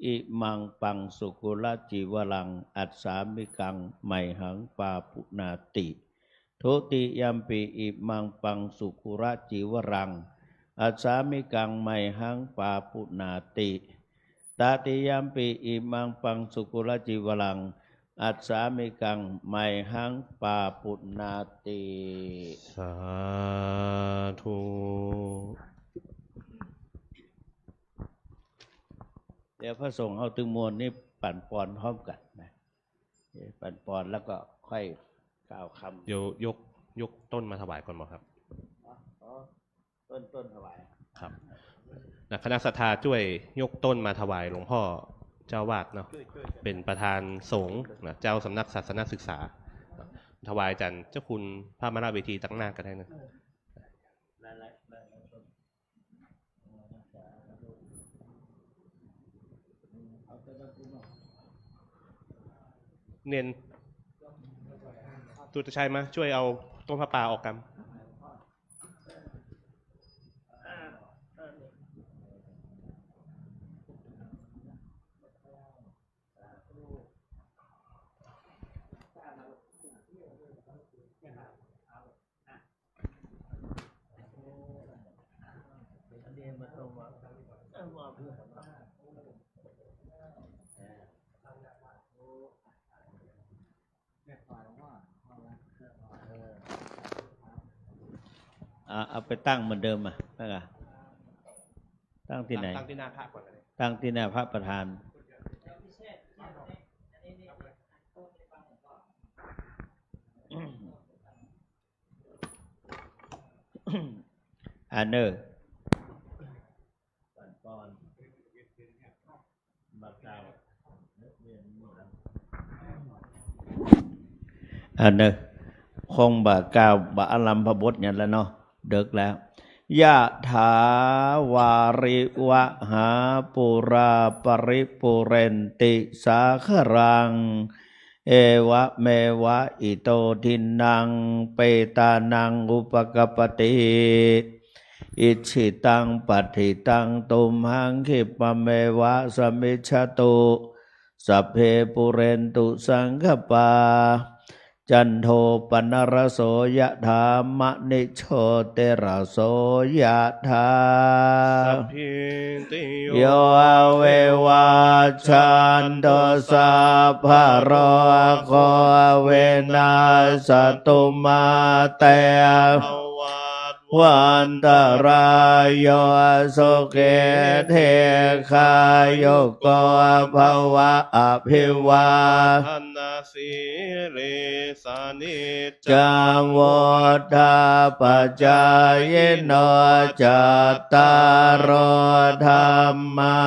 อิมังปังสุกุละจีวรัง อัสสามิกัง ไมหัง ปาปุณาติ ทุติยัมปิ อิมังปังสุกุละจีวรัง อัสสามิกัง ไมหัง ปาปุณาติ ตติยัมปิ อิมังปังสุกุละจีวรัง อัสสามิกัง ไมหัง ปาปุณาติ สาธุ เดี๋ยวพระสงฆ์เอาตึงมวลนี้ปั่นปอนพร้อมกันนะ ปั่นปอนแล้วก็ค่อยกล่าวคำ เดี๋ยวยก ยกต้นมาถวายก่อนบ่ครับ อ๋อ ต้น ต้นถวาย ครับ นะ คณะศรัทธาช่วยยกต้นมาถวายหลวงพ่อเจ้าวาดเนาะ ช่วย ช่วยกัน เป็นประธานสงฆ์นะ เจ้าสำนักศาสนศึกษา ถวายอาจารย์เจ้าคุณพระมหาเวทีตักหน้าก็ได้นะ หลายๆ หลายๆ ต้น เณร ตุตชัยมาช่วยเอาต้นผ้าป่าออกกำ อ่ะ เอาไปตั้งเหมือนเดิมอ่ะ นั่นล่ะ ตั้งตี้ไหน ตั้ง ตั้งตี้หน้าพระก่อนก็ได้ ตั้งตี้หน้าพระประธาน อ่าเนอะ อันเนอะ คงบ่กล่าว บ่อารัมภบทหยังแล้วเนาะ ดึกแล้ว ยะถา วาริวะหา ปูรา ปะริปูเรนติ สาคะรัง เอวะเมวะ อิโต ทินนัง เปตานัง อุปะกัปปะติ อิจฉิตัง ปัตถิตัง ตุมหัง ขิปปะเมวะ สะมิชฌะตุ สัพเพ ปูเรนตุ สังกะปา จันโท ปะนะระโส ยะถา มะณิ โชติระโส ยะถา สัพพีติโย วิวัชชันตุ สัพพะโรโค วินัสสะตุ มา เต ภะวัต วันตะราโย สุขี ทีฆายุโก ภะวะ อภิวาทะนะสีลิสสะ นิจจัง วุฑฒาปะจายิโน จัตตาโร ธัมมา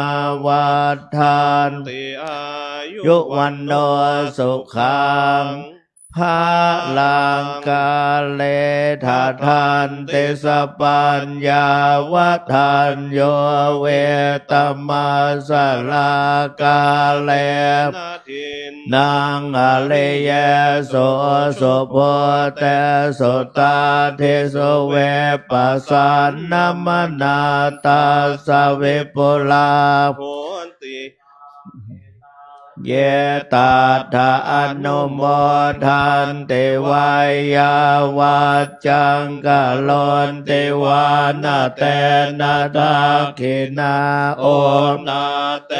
วัฑฒันติ อายุ วัณโณ สุขัง พะลัง กาเล ทะทันติ สัพพัญญา วัฒัญญู วิตะมัสสะลา กาเลนะ ทินนัง อะริเยสุ อุสุ ภูเตสุ ตาดิสุ วิปปะสันนะมะนา ตัสสะ วิปุลา โหติ เย ตัตถะ อนุโมทันติ วายาวัจจัง กะโรนติ วานะ เตนะ ทักขิณา โอ นา เต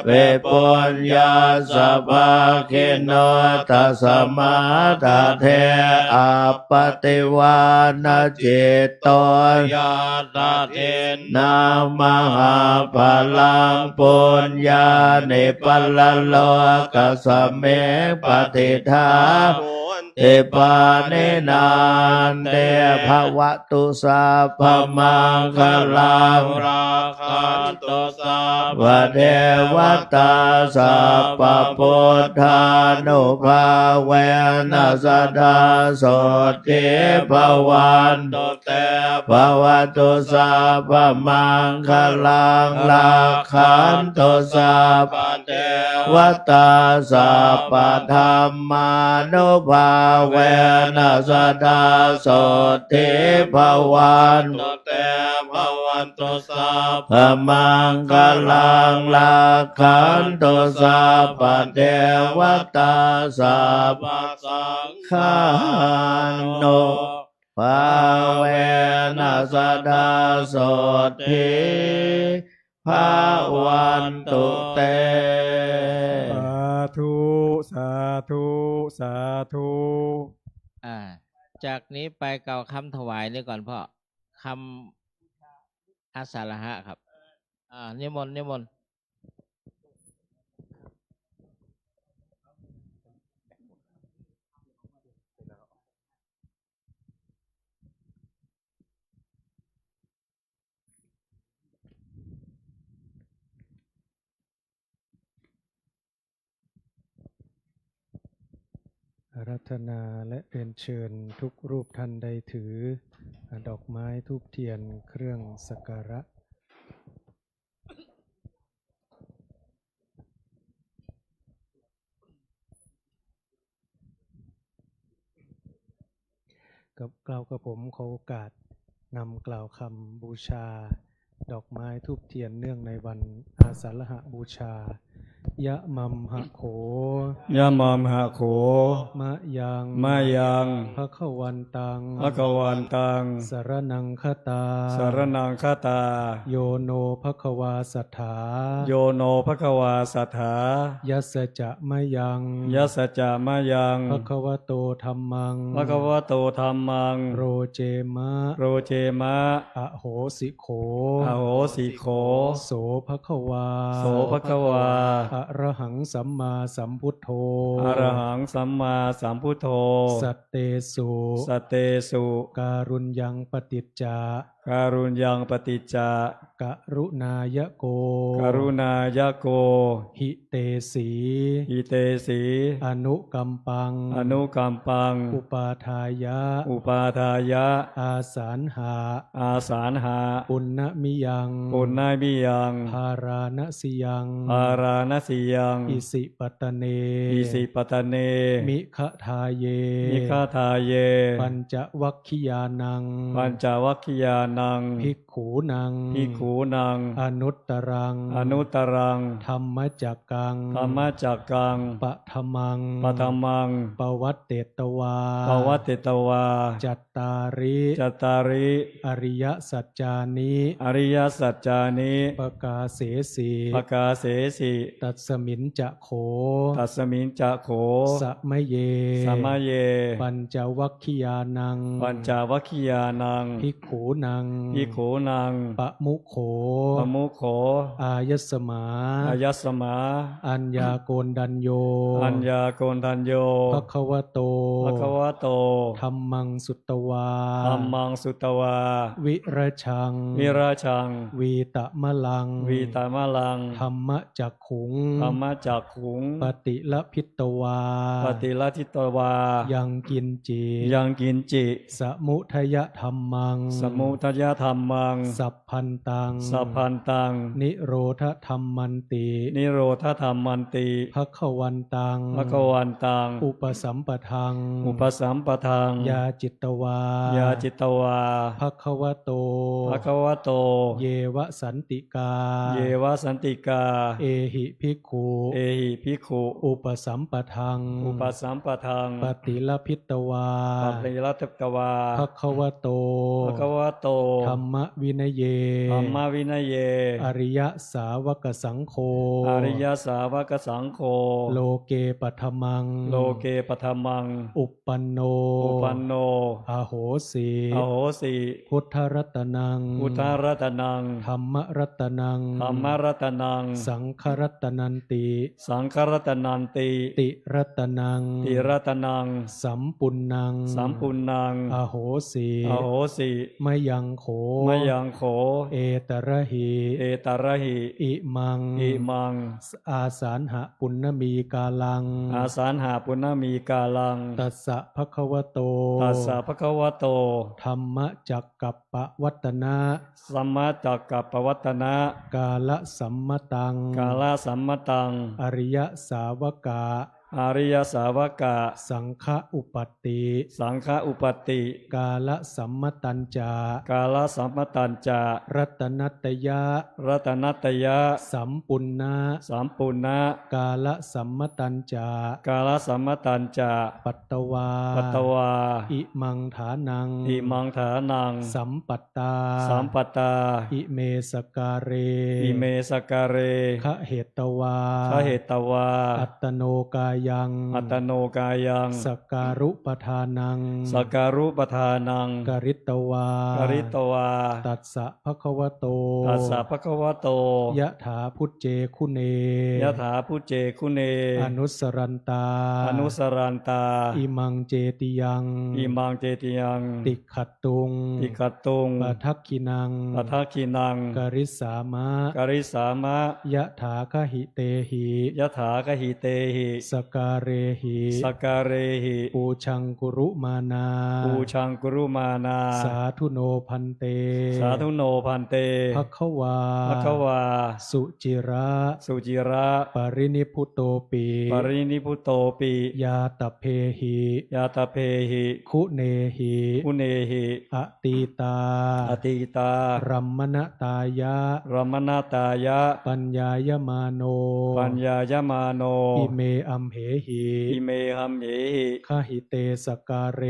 ปิ ปุญญัสสะ ภะคะวะโต ตัสสะ มะ ทะ เท อัปปะติวานะ จิตโต ยัตถะ ทินนัง มะหะปะลัง ปุญญานิ ปะระโลกัสสะมิง ปะทิฏฐา โหนติ ปาณินา อันเต ภะวะ ตุ สัพพะมังคะลัง รักขันตุ สัพพะเทวะตา สัพพะพุทธานุภาเวนะ สะดาโสตถีภะวันตุ เต ภะวะตุ สัพพะมังคะลัง รักขันตุ สัพพะเทวะตา สัพพะธัมมานุภาเวนะ สะดาโสตถีภะวันตุ เต ภะวันตุ สัพพะมังคะลัง รักขันตุ สัพพะเทวะตา สัพพะสังฆานุภาเวนะ สะดาโสตถีภะวันตุ เต สาธุ สาธุ สาธุ อ่า จากนี้ไปกล่าวคำถวายนี่ก่อนพ่อ คำอาสาฬหะครับ อ่า นิมนต์ นิมนต์ อาราธนาและเรียนเชิญทุกรูปท่านได้ถือ ดอกไม้ธูปเทียนเครื่องสักการะ กับ กล่าวกับผมขอโอกาสนำกล่าวคำบูชา ดอกไม้ธูปเทียนเนื่องในวันอาสาฬหบูชา ยะมัมหะโข ยะมัมหะโข มะยัง มะยัง ภะคะวันตัง ภะคะวันตัง สะระณังคะตา สะระณังคะตา โยโนภะคะวาสัตถา โยโนภะคะวาสัตถา ยัสสะจะมะยัง ยัสสะจะมะยัง ภะคะวะโตธัมมัง ภะคะวะโตธัมมัง โรเจมะ โรเจมะ อโหสิโข อโหสิโข โสภะคะวา โสภะคะวา อะระหังสัมมาสัมพุทโธ อะระหังสัมมาสัมพุทโธ สัตเตสุ สัตเตสุ การุญญังปฏิจจะ การุญญังปฏิจจะ กรุณายะโก กรุณายะโก หิเตสี หิเตสี อนุกัมปัง อนุกัมปัง อุปาทายะ อุปาทายะ อาสาหะ อาสาหะ ปุณณมิยัง ปุณณมิยัง พาราณสียัง พาราณสียัง อิสิปตะเน อิสิปตะเน มิขะทาเย มิขะทาเย ปัญจวัคคียานัง ปัญจวัคคียานัง ภิกขูนัง ภิกขูนัง อนุตตรัง อนุตตรัง ธัมมจักกัง ธัมมจักกัง ปะทะมัง ปะทะมัง ปะวัตเตตวา ปะวัตเตตวา จัตตาริ จัตตาริ อริยสัจจานิ อริยสัจจานิ ปะกาเสสิ ปะกาเสสิ ตัสมิญจะโข ตัสมิญจะโข สะมะเย สะมะเย ปัญจวัคคียานัง ปัญจวัคคียานัง ภิกขูนัง ภิกขูนัง ปะมุโข ปะมุโข อายัสมา อายัสมา อัญญาโกณฑัญโญ อัญญาโกณฑัญโญ ภะคะวะโต ภะคะวะโต ธัมมังสุตตวา ธัมมังสุตตวา วิรจัง วิรจัง วีตะมะลัง วีตะมะลัง ธัมมจักขุง ธัมมจักขุง ปฏิลพิตวา ปฏิลพิตวา ยังกิญจิ ยังกิญจิ สมุทยธัมมัง สมุทยธัมมัง สัพพันตัง สัพพันตัง นิโรธธัมมันติ นิโรธธัมมันติ ภะคะวันตัง ภะคะวันตัง อุปสัมปทัง อุปสัมปทัง ยาจิตวา ยาจิตวา ภะคะวะโต ภะคะวะโต เยวะสันติกา เยวะสันติกา เอหิภิกขุ เอหิภิกขุ อุปสัมปทัง อุปสัมปทัง ปฏิลพิตวา ปฏิลพิตวา ภะคะวะโต ภะคะวะโต ธัมมวินเย ธัมมวินเย อริยสาวกสังโฆ อริยสาวกสังโฆ โลเกปะทะมัง โลเกปะทะมัง อุปปันโน อุปปันโน อโหสิ อโหสิ พุทธรัตนัง พุทธรัตนัง ธัมมรัตนัง ธัมมรัตนัง สังฆรัตนันติ สังฆรัตนันติ ติรัตนัง ติรัตนัง สัมปุณณัง สัมปุณณัง อโหสิ อโหสิ มะยังโข มะยังโข เอตะระหิ เอตะระหิ อิมัง อิมัง อาสาหะปุณณมีกาลัง อาสาหะปุณณมีกาลัง ตัสสะภะคะวะโต ตัสสะภะคะวะโต ธัมมจักกัปปวัตตนะ ธัมมจักกัปปวัตตนะ กาลสัมมตัง กาลสัมมตัง อริยสาวกะ อริยสาวกะ สังฆอุปัตติ สังฆอุปัตติ กาลสัมมตัญจะ กาลสัมมตัญจะ รัตนัตตยะ รัตนัตตยะ สัมปุณณะ สัมปุณณะ กาลสัมมตัญจะ กาลสัมมตัญจะ ปัตตวา ปัตตวา อิมังฐานัง อิมังฐานัง สัมปัตตา สัมปัตตา อิเมสการเร อิเมสการเร ขะเหตวา ขะเหตวา อัตตโนกายัง อัตตโนกายัง สักการุปทานัง สักการุปทานัง กริตวา กริตวา ตัสสะภะคะวะโต ตัสสะภะคะวะโต ยะถาพุจเจคุเน ยะถาพุจเจคุเน อนุสรันตา อนุสรันตา อิมังเจติยัง อิมังเจติยัง ติขตตุง ติขตตุง ปะทักขิณัง ปะทักขิณัง กริสสามะ กริสสามะ ยะถาคะหิเตหิ ยะถาคะหิเตหิ สัก การเรหิ สักการเรหิ ปูชังกุรุมานา ปูชังกุรุมานา สาธุโนภันเต สาธุโนภันเต ภะคะวา ภะคะวา สุจิระ สุจิระ ปรินิพพุโตปิ ปรินิพพุโตปิ ญาตะเพหิ ญาตะเพหิ คุเนหิ คุเนหิ อตีตา อตีตา รัมมณตายะ รัมมณตายะ ปัญญายมาโน ปัญญายมาโน อิเมอัมเหหิ อิเมอัมเหหิ ขหิเตสการเร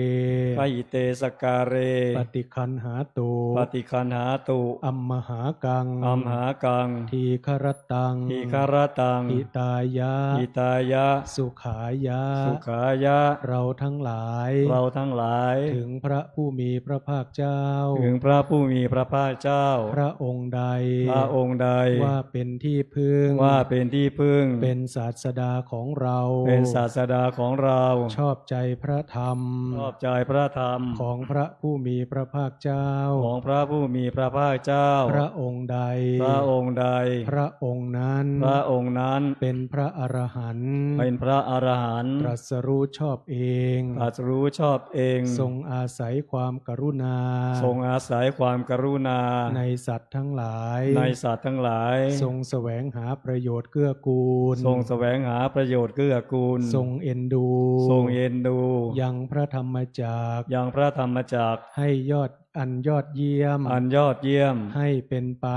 ขหิเตสการเร ปฏิคันหาตุ ปฏิคันหาตุ อัมมหากัง อัมมหากัง ทีฆรัตตัง ทีฆรัตตัง หิตายะ หิตายะ สุขายะ สุขายะ เราทั้งหลาย เราทั้งหลาย ถึงพระผู้มีพระภาคเจ้า ถึงพระผู้มีพระภาคเจ้า พระองค์ใด พระองค์ใด ว่าเป็นที่พึ่ง ว่าเป็นที่พึ่ง เป็นศาสดาของเรา เป็นศาสดาของเรา ชอบใจพระธรรม ชอบใจพระธรรม ของพระผู้มีพระภาคเจ้า ของพระผู้มีพระภาคเจ้า พระองค์ใด พระองค์ใด พระองค์นั้น พระองค์นั้น เป็นพระอรหันต์ เป็นพระอรหันต์ ตรัสรู้ชอบเอง ตรัสรู้ชอบเอง ทรงอาศัยความกรุณา ทรงอาศัยความกรุณา ในสัตว์ทั้งหลาย ในสัตว์ทั้งหลาย ทรงแสวงหาประโยชน์เกื้อกูล ทรงแสวงหาประโยชน์เกื้อกูล ทรงเอ็นดู ทรงเอ็นดู ยังพระธรรมจักร ยังพระธรรมจักร ให้ยอด อันยอดเยี่ยม อันยอดเยี่ยม ให้เป็นไป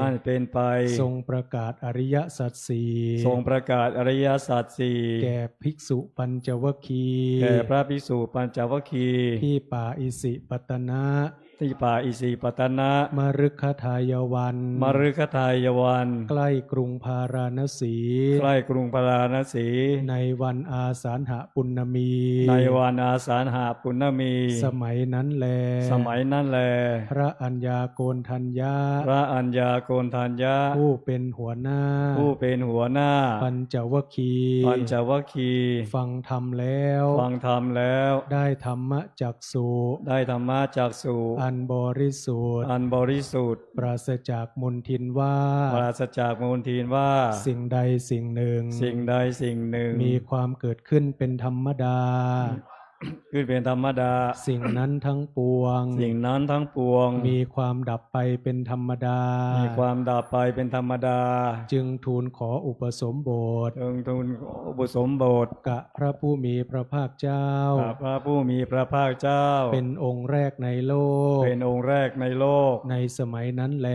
ให้เป็นไป ทรงประกาศอริยสัจสี่ ทรงประกาศอริยสัจสี่ แก่ภิกษุปัญจวัคคีย์ แก่พระภิกษุปัญจวัคคีย์ ที่ป่าอิสิปตนะ ที่ป่าอิสิปตนะ มฤคทายวัน มฤคทายวัน ใกล้กรุงพาราณสี ใกล้กรุงพาราณสี ในวันอาสาฬหปุณณมี ในวันอาสาฬหปุณณมี สมัยนั้นแล สมัยนั้นแล พระอัญญาโกณฑัญญะ พระอัญญาโกณฑัญญะ ผู้เป็นหัวหน้า ผู้เป็นหัวหน้า ปัญจวัคคีย์ ปัญจวัคคีย์ ฟังธรรมแล้ว ฟังธรรมแล้ว ได้ธรรมจัก สุ ได้ธรรมจักษุ อันบริสุทธิ์ อันบริสุทธิ์ ปราศจากมลทินว่า ปราศจากมลทินว่า สิ่งใดสิ่งหนึ่ง สิ่งใดสิ่งหนึ่ง มีความเกิดขึ้นเป็นธรรมดา ขึ้นเป็นธรรมดา สิ่งนั้นทั้งปวง สิ่งนั้นทั้งปวง มีความดับไปเป็นธรรมดา มีความดับไปเป็นธรรมดา จึงทูลขออุปสมบท จึงทูลขออุปสมบท กับพระผู้มีพระภาคเจ้า กับพระผู้มีพระภาคเจ้า เป็นองค์แรกในโลก เป็นองค์แรกในโลก ในสมัยนั้นแล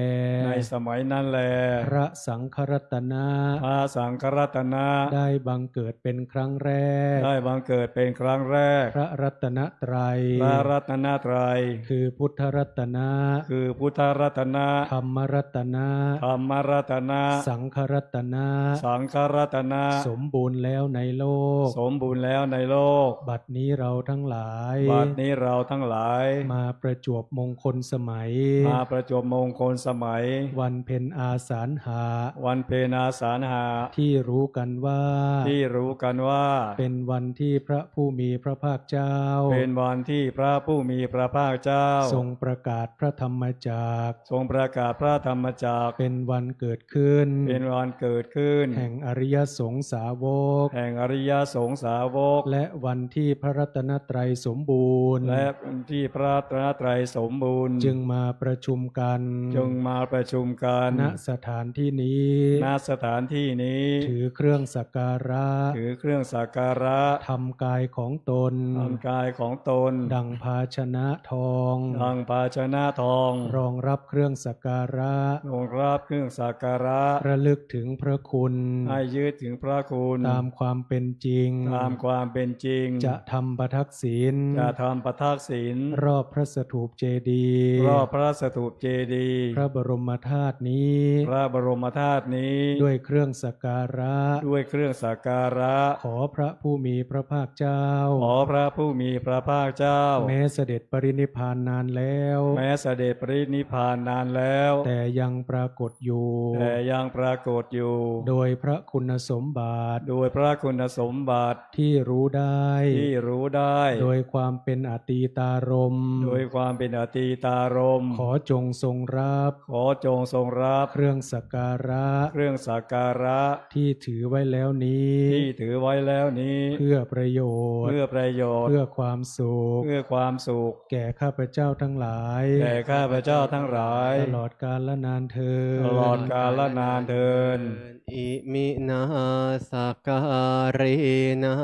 ในสมัยนั้นแล พระสังฆรัตนะ พระสังฆรัตนะ ได้บังเกิดเป็นครั้งแรก ได้บังเกิดเป็นครั้งแรก พระรัตนตรัย พระรัตนตรัย คือพุทธรัตนะ คือพุทธรัตนะ ธรรมรัตนะ ธรรมรัตนะ สังฆรัตนะ สังฆรัตนะ สมบูรณ์แล้วในโลก สมบูรณ์แล้วในโลก บัดนี้เราทั้งหลาย บัดนี้เราทั้งหลาย มาประจวบมงคลสมัย มาประจวบมงคลสมัย วันเพ็ญอาสาฬหะ วันเพ็ญอาสาฬหะ ที่รู้กันว่า ที่รู้กันว่า เป็นวันที่พระผู้มีพระภาคเจ้า เป็นวันที่พระผู้มีพระภาคเจ้า ทรงประกาศพระธรรมจักร ทรงประกาศพระธรรมจักร เป็นวันเกิดขึ้น เป็นวันเกิดขึ้น แห่งอริยสงฆ์สาวก แห่งอริยสงฆ์สาวก และวันที่พระรัตนตรัยสมบูรณ์ และวันที่พระรัตนตรัยสมบูรณ์ จึงมาประชุมกัน จึงมาประชุมกัน ณ สถานที่นี้ ณ สถานที่นี้ ถือเครื่องสักการะ ถือเครื่องสักการะ ทำกายของตน ทำกายของตน ดังภาชนะทอง ดังภาชนะทอง รองรับเครื่องสักการะ รองรับเครื่องสักการะ ระลึกถึงพระคุณ ให้ระลึกถึงพระคุณ ตามความเป็นจริง ตามความเป็นจริง จะทำประทักษิณ จะทำประทักษิณ รอบพระสถูปเจดีย์ รอบพระสถูปเจดีย์ พระบรมธาตุนี้ พระบรมธาตุนี้ ด้วยเครื่องสักการะ ด้วยเครื่องสักการะ ขอพระผู้มีพระภาคเจ้า ขอพระ พระผู้มีพระภาคเจ้า แม้เสด็จปรินิพพานนานแล้ว แม้เสด็จปรินิพพานนานแล้ว แต่ยังปรากฏอยู่ แต่ยังปรากฏอยู่ โดยพระคุณสมบัติ โดยพระคุณสมบัติ ที่รู้ได้ ที่รู้ได้ โดยความเป็นอตีตารมณ์ โดยความเป็นอตีตารมณ์ ขอจงทรงรับ ขอจงทรงรับ เครื่องสักการะ เครื่องสักการะ ที่ถือไว้แล้วนี้ ที่ถือไว้แล้วนี้ เพื่อประโยชน์ เพื่อประโยชน์ เพื่อความสุข เพื่อความสุข แก่ข้าพเจ้าทั้งหลาย แก่ข้าพเจ้าทั้งหลาย ตลอดกาลนานเทอญ ตลอดกาลนานเทอญ Iminā sakkārena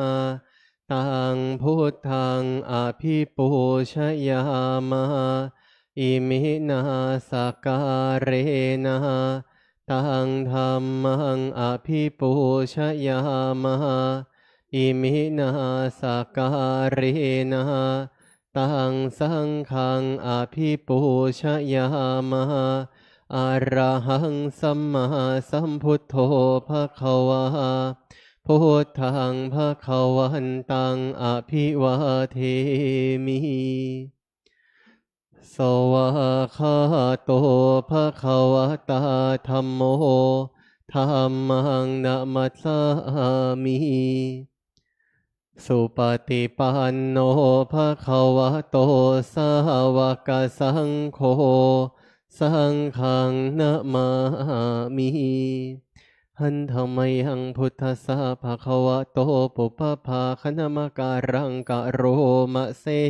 taṃ buddhaṃ abhipūjayāma. Iminā sakkārena taṃ dhammaṃ abhipūjayāma. Iminā sakkārena taṃ saṅghaṃ abhipūjayāma. Arahaṃ sammāsambuddho bhagavā, buddhaṃ bhagavantaṃ abhivādemi. Svākkhāto bhagavatā dhammo, dhammaṃ namassāmi. Supaṭipanno bhagavato sāvakasaṅgho, saṅghaṃ namāmi. Handa mayaṃ buddhassa bhagavato pubbabhāganamakāraṃ karoma se.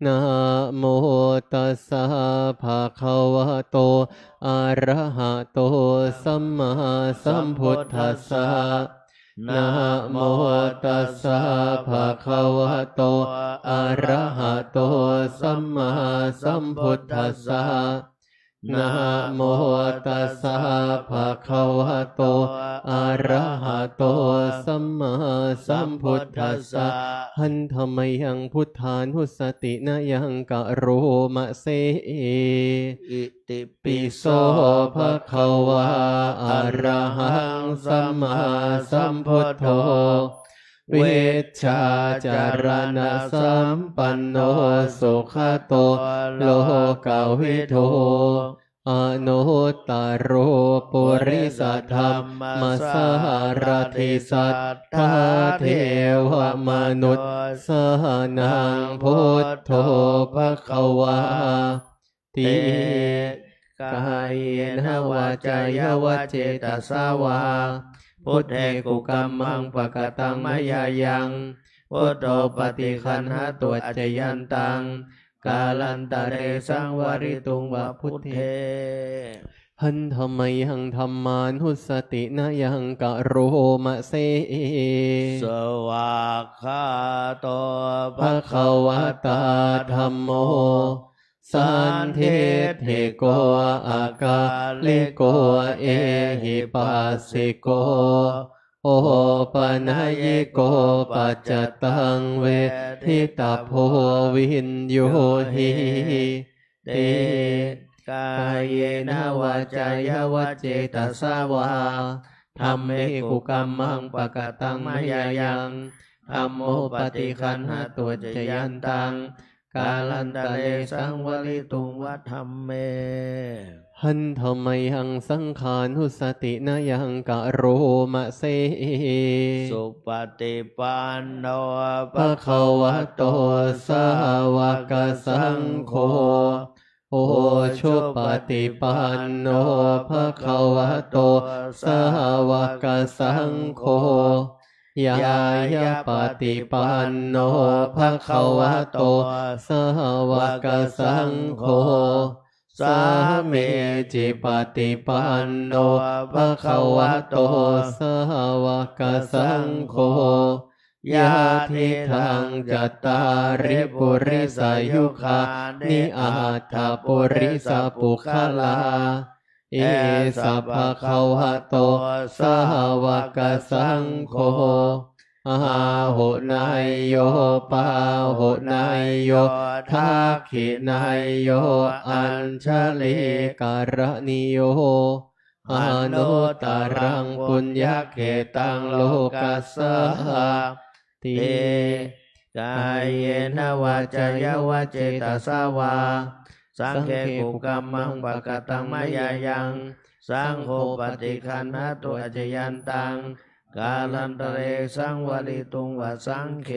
Namo tassa bhagavato arahato sammāsambuddhassa. Namo tassa bhagavato arahato sammāsambuddhassa. Namo tassa bhagavato arahato sammāsambuddhassa. Handa mayaṃ buddhānussatinayaṃ karoma se. Itipi so bhagavā arahaṃ sammāsambuddho, vijjācaraṇasampanno sugato lokavidū, anuttaro purisadammasārathi satthā devamanussānaṃ buddho bhagavā ti. Kāyena vācāya va cetasā vā, buddhe kukammaṃ pakataṃ mayā yaṃ, buddho paṭiggaṇhatu accayantaṃ, kālantare saṃvarituṃ va buddhe. Handa mayaṃ dhammānussatinayaṃ karoma se. Svākkhāto bhagavatā dhammo, sandiṭṭhiko akāliko ehipassiko, opanayiko paccattaṃ veditabbo viññūhī ti. Kāyena vācāya va cetasā vā, dhamme kukammaṃ pakataṃ mayā yaṃ, dhammo paṭiggaṇhatu accayantaṃ, kālantare saṃvarituṃ va dhamme. Handa mayaṃ saṅghānussatinayaṃ karoma se. Supaṭipanno bhagavato sāvakasaṅgho, ujupaṭipanno bhagavato sāvakasaṅgho, ñāyapaṭipanno bhagavato sāvakasaṅgho, sāmīcipaṭipanno bhagavato sāvakasaṅgho, yadidaṃ cattāri purisayugāni aṭṭha purisapuggalā, esa bhagavato sāvakasaṅgho, āhuneyyo pāhuneyyo dakkhiṇeyyo añjalikaraṇīyo, anuttaraṃ puññakkhettaṃ lokassā ti. กาเยนะวาจายาวาเจตสา วา สังฆัง กุกรรมัง ปะกะตัง มะยายัง สังโฆ ปะฏิกขันหะตุ อะจายันตัง กาลันตะเร สังวะลีตุง วะสังเฆ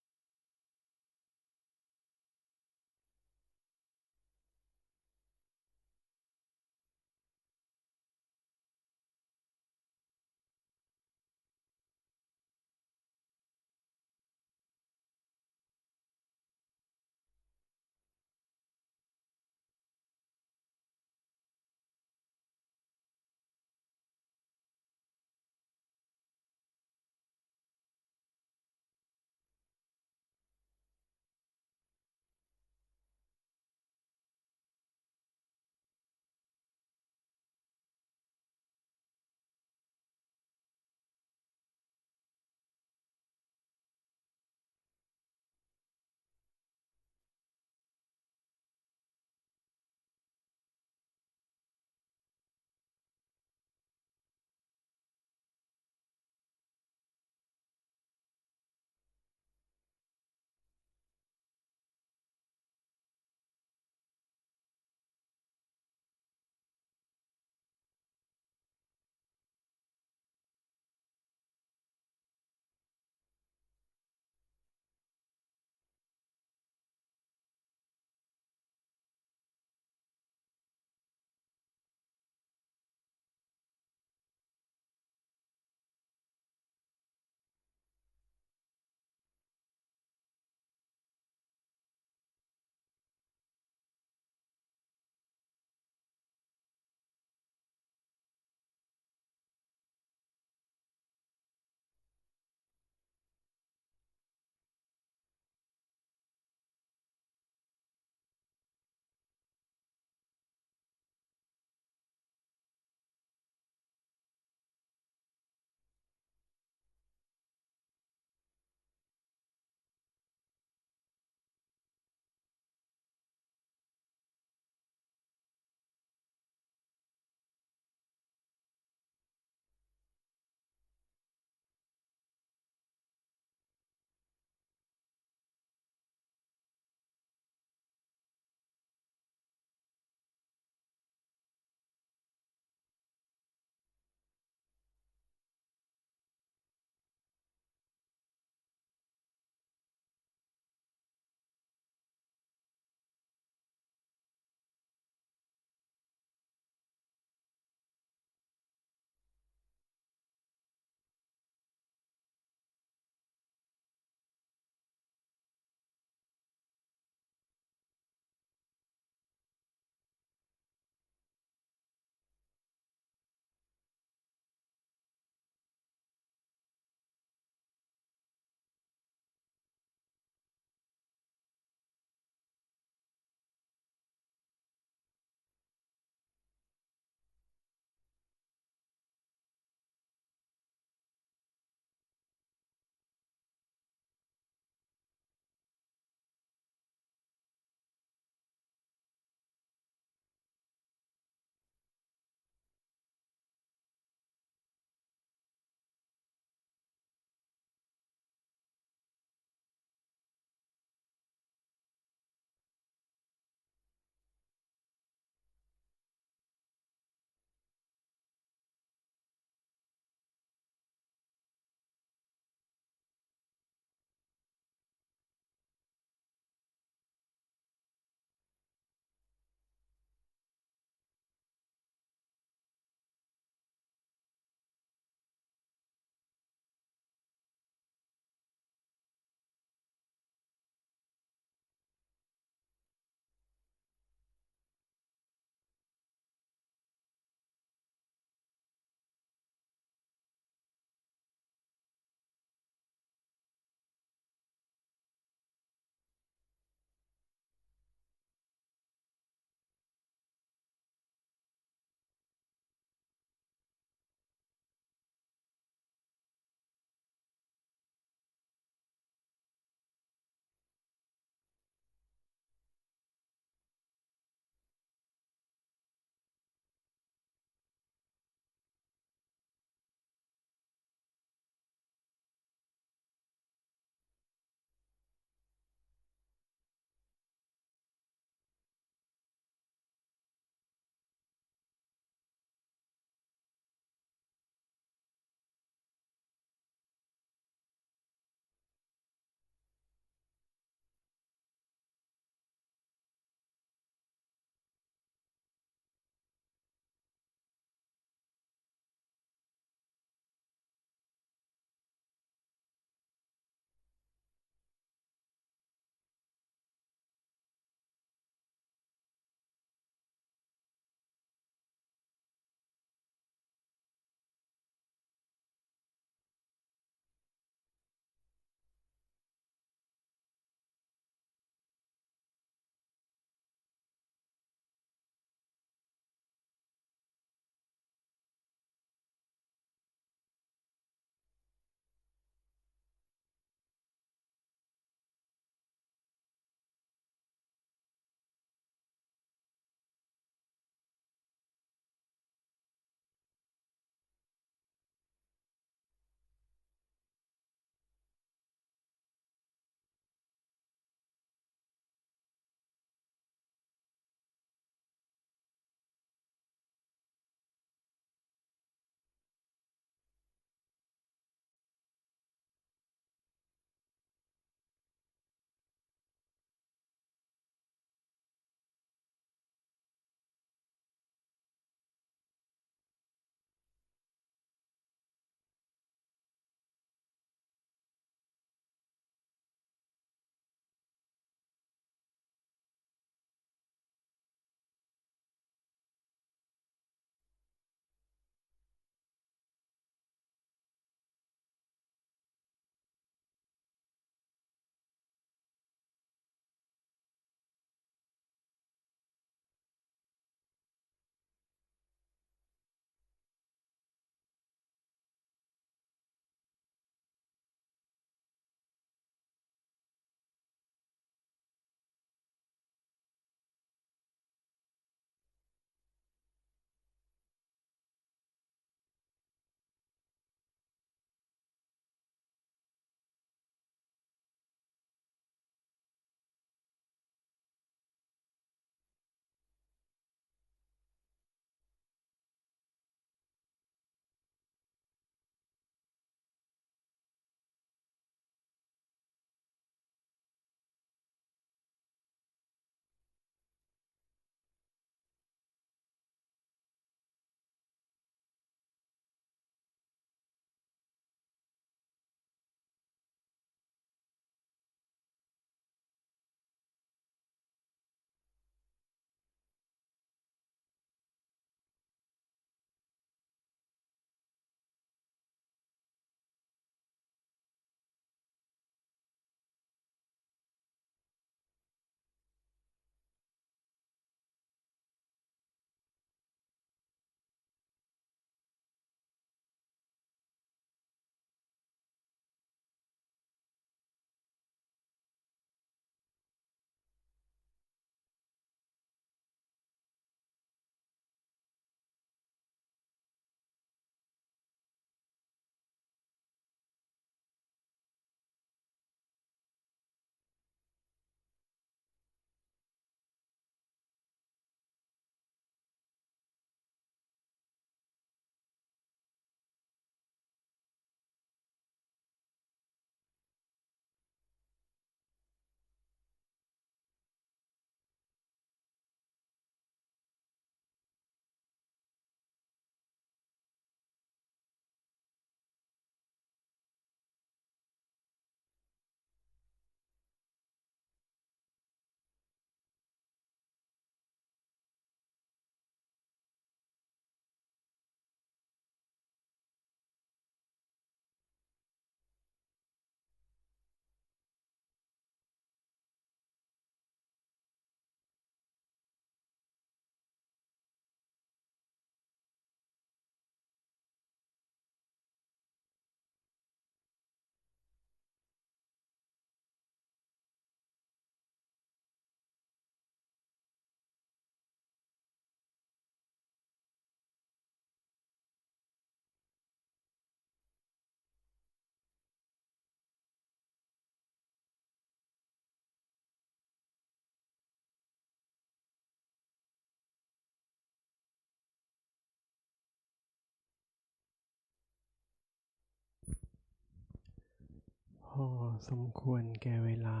พอสมควรแก่เวลา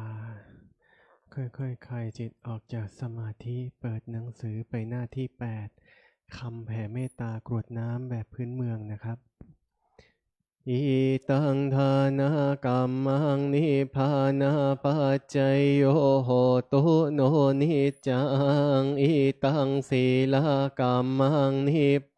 ค่อยๆ คลายจิตออกจากสมาธิ เปิดหนังสือไปหน้าที่แปด คำแผ่เมตตากรวดน้ำแบบพื้นเมืองนะครับ Idaṃ dānakammaṃ nibbānapaccayo hotu no niccaṃ. Idaṃ sīlakammaṃ nib-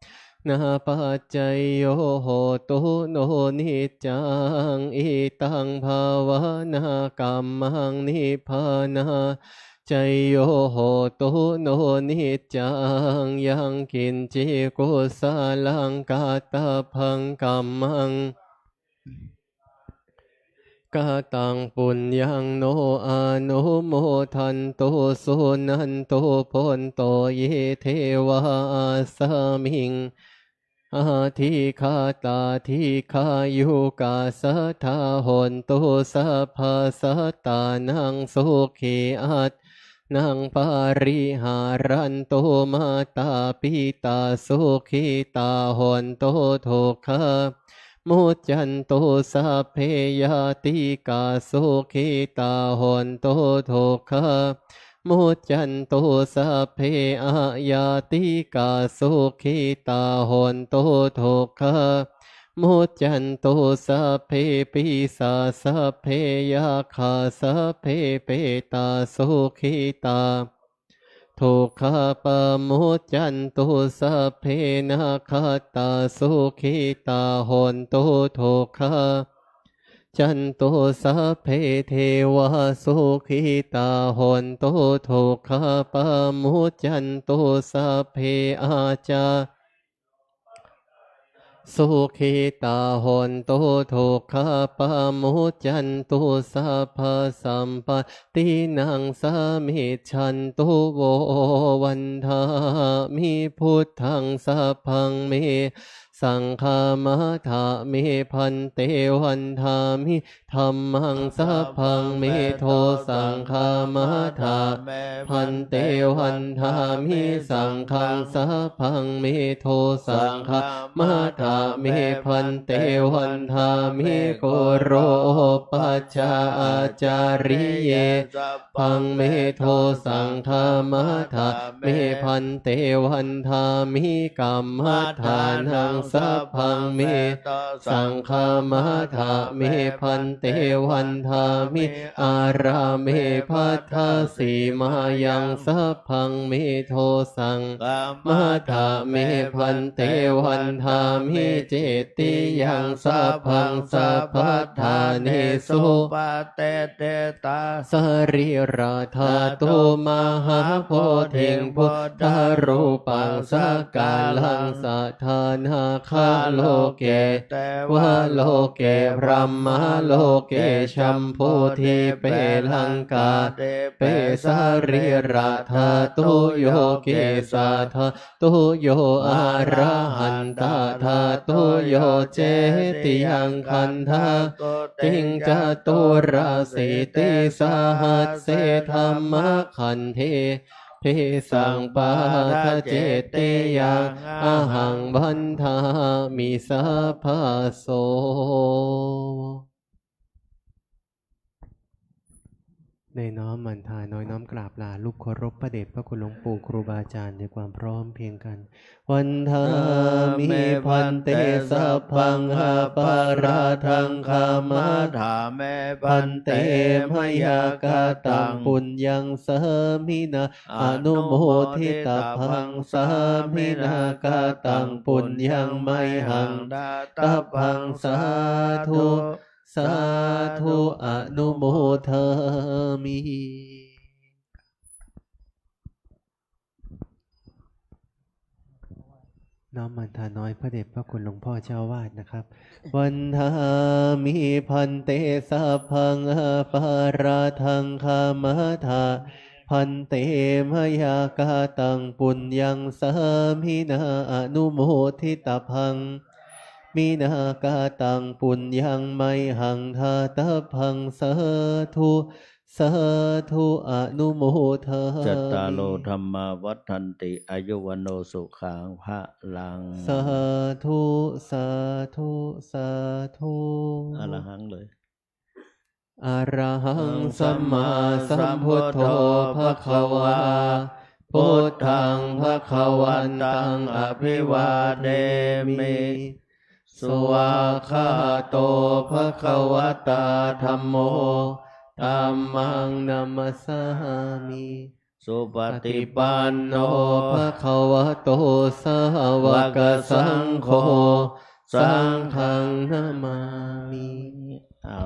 -bānapaccayo hotu no niccaṃ. Idaṃ bhāvanākammaṃ nibbānapaccayo hotu no niccaṃ. Yaṃ kiñci kusalaṃ kattabbaṃ kammaṃ kataṃ puññaṃ no anumodantu suṇantu bhonto ye devā asmiṃ adhigatā dīghāyukā sadā hontu sabbasattānaṃ sukhī attānaṃ pariharantu. Mātā pitā sukhitā hontu dukkhā muccantu. Sabbe ñātikā sukhitā hontu dukkhā muccantu. Sabbe añātikā sukhitā hontu dukkhā muccantu. Sabbe pisā sabbe yakkhā sabbe petā sukhitā dukkhā pamuccantu. Sabbe nakkhattā sukhitā hontu dukkhā muccantu. Sabbe devā sukhitā hontu dukkhā pamuccantu. Sabbe ācā sukhitā hontu dukkhā pamuccantu. Sabbasampattīnaṃ samijjhantu vo. Vandāmi buddhaṃ sabbaṃ me saṅghamatha me bhante. Vandāmi dhammaṃ sabbaṃ me dhosaṅghamatha me bhante. Vandāmi saṅghaṃ sabbaṃ me dhosaṅghamatha me bhante. Vandāmi gurūpajjhāyācariye sabbaṃ me dhosaṅghamatha me bhante. Vandāmi kammaṭṭhānaṃ sabbaṃ me saṅghamatha me bhante. Vandāmi ārāme bhaddasīmāyaṃ sabbaṃ me dhosaṅghamatha me bhante. Vandāmi cetiyaṃ sabbaṃ sabbaṭṭhānesu patiṭṭhita sarīradhātu mahābodhiṃ buddharūpaṃ sakalaṃ sadā nāgaloke devaloke brahmaloke jambudīpe laṅkādīpe sarīradhātuyo kesādhā- -tuyo arahantattā dhātuyo cetiyaṃ gandhakkhuti caturāsītisahassi dhammakkhandhe tesaṃ padaccetiyaṃ ahaṃ vandāmi sabbaso. ได้น้อมหมั่นทาน้อยน้อมกราบลาลูกเคารพพระเดชพระคุณหลวงปู่ครูบาอาจารย์ด้วยความพร้อมเพรียงกัน Vandāmi bhante sabbaṃ aparādhaṃ khamatha me bhante mayā kataṃ puññaṃ sāminā anumoditabbaṃ sāminā kataṃ puññaṃ mayhaṃ dātabbaṃ sādhu sādhu anumodāmi. น้อมหมั่นทาน้อยพระเดชพระคุณหลวงพ่อเจ้าอาวาสนะครับ Vandāmi bhante sabbaṃ aparādhaṃ khamatha bhante mayā kataṃ puññaṃ sāminā anumoditabbaṃ sāminā kataṃ puññaṃ mayhaṃ dātabbaṃ sādhu sādhu anumodāmi. Cattāro dhammā vaḍḍhanti āyu vaṇṇo sukhaṃ balaṃ. Sādhu sādhu sādhu. อรหังเลย Arahaṃ sammāsambuddho bhagavā. Buddhaṃ bhagavantaṃ abhivādemi. Svākkhāto bhagavatā dhammo. Dhammaṃ namassāmi. Supaṭipanno bhagavato sāvakasaṅgho. Saṅghaṃ namāmi. เอา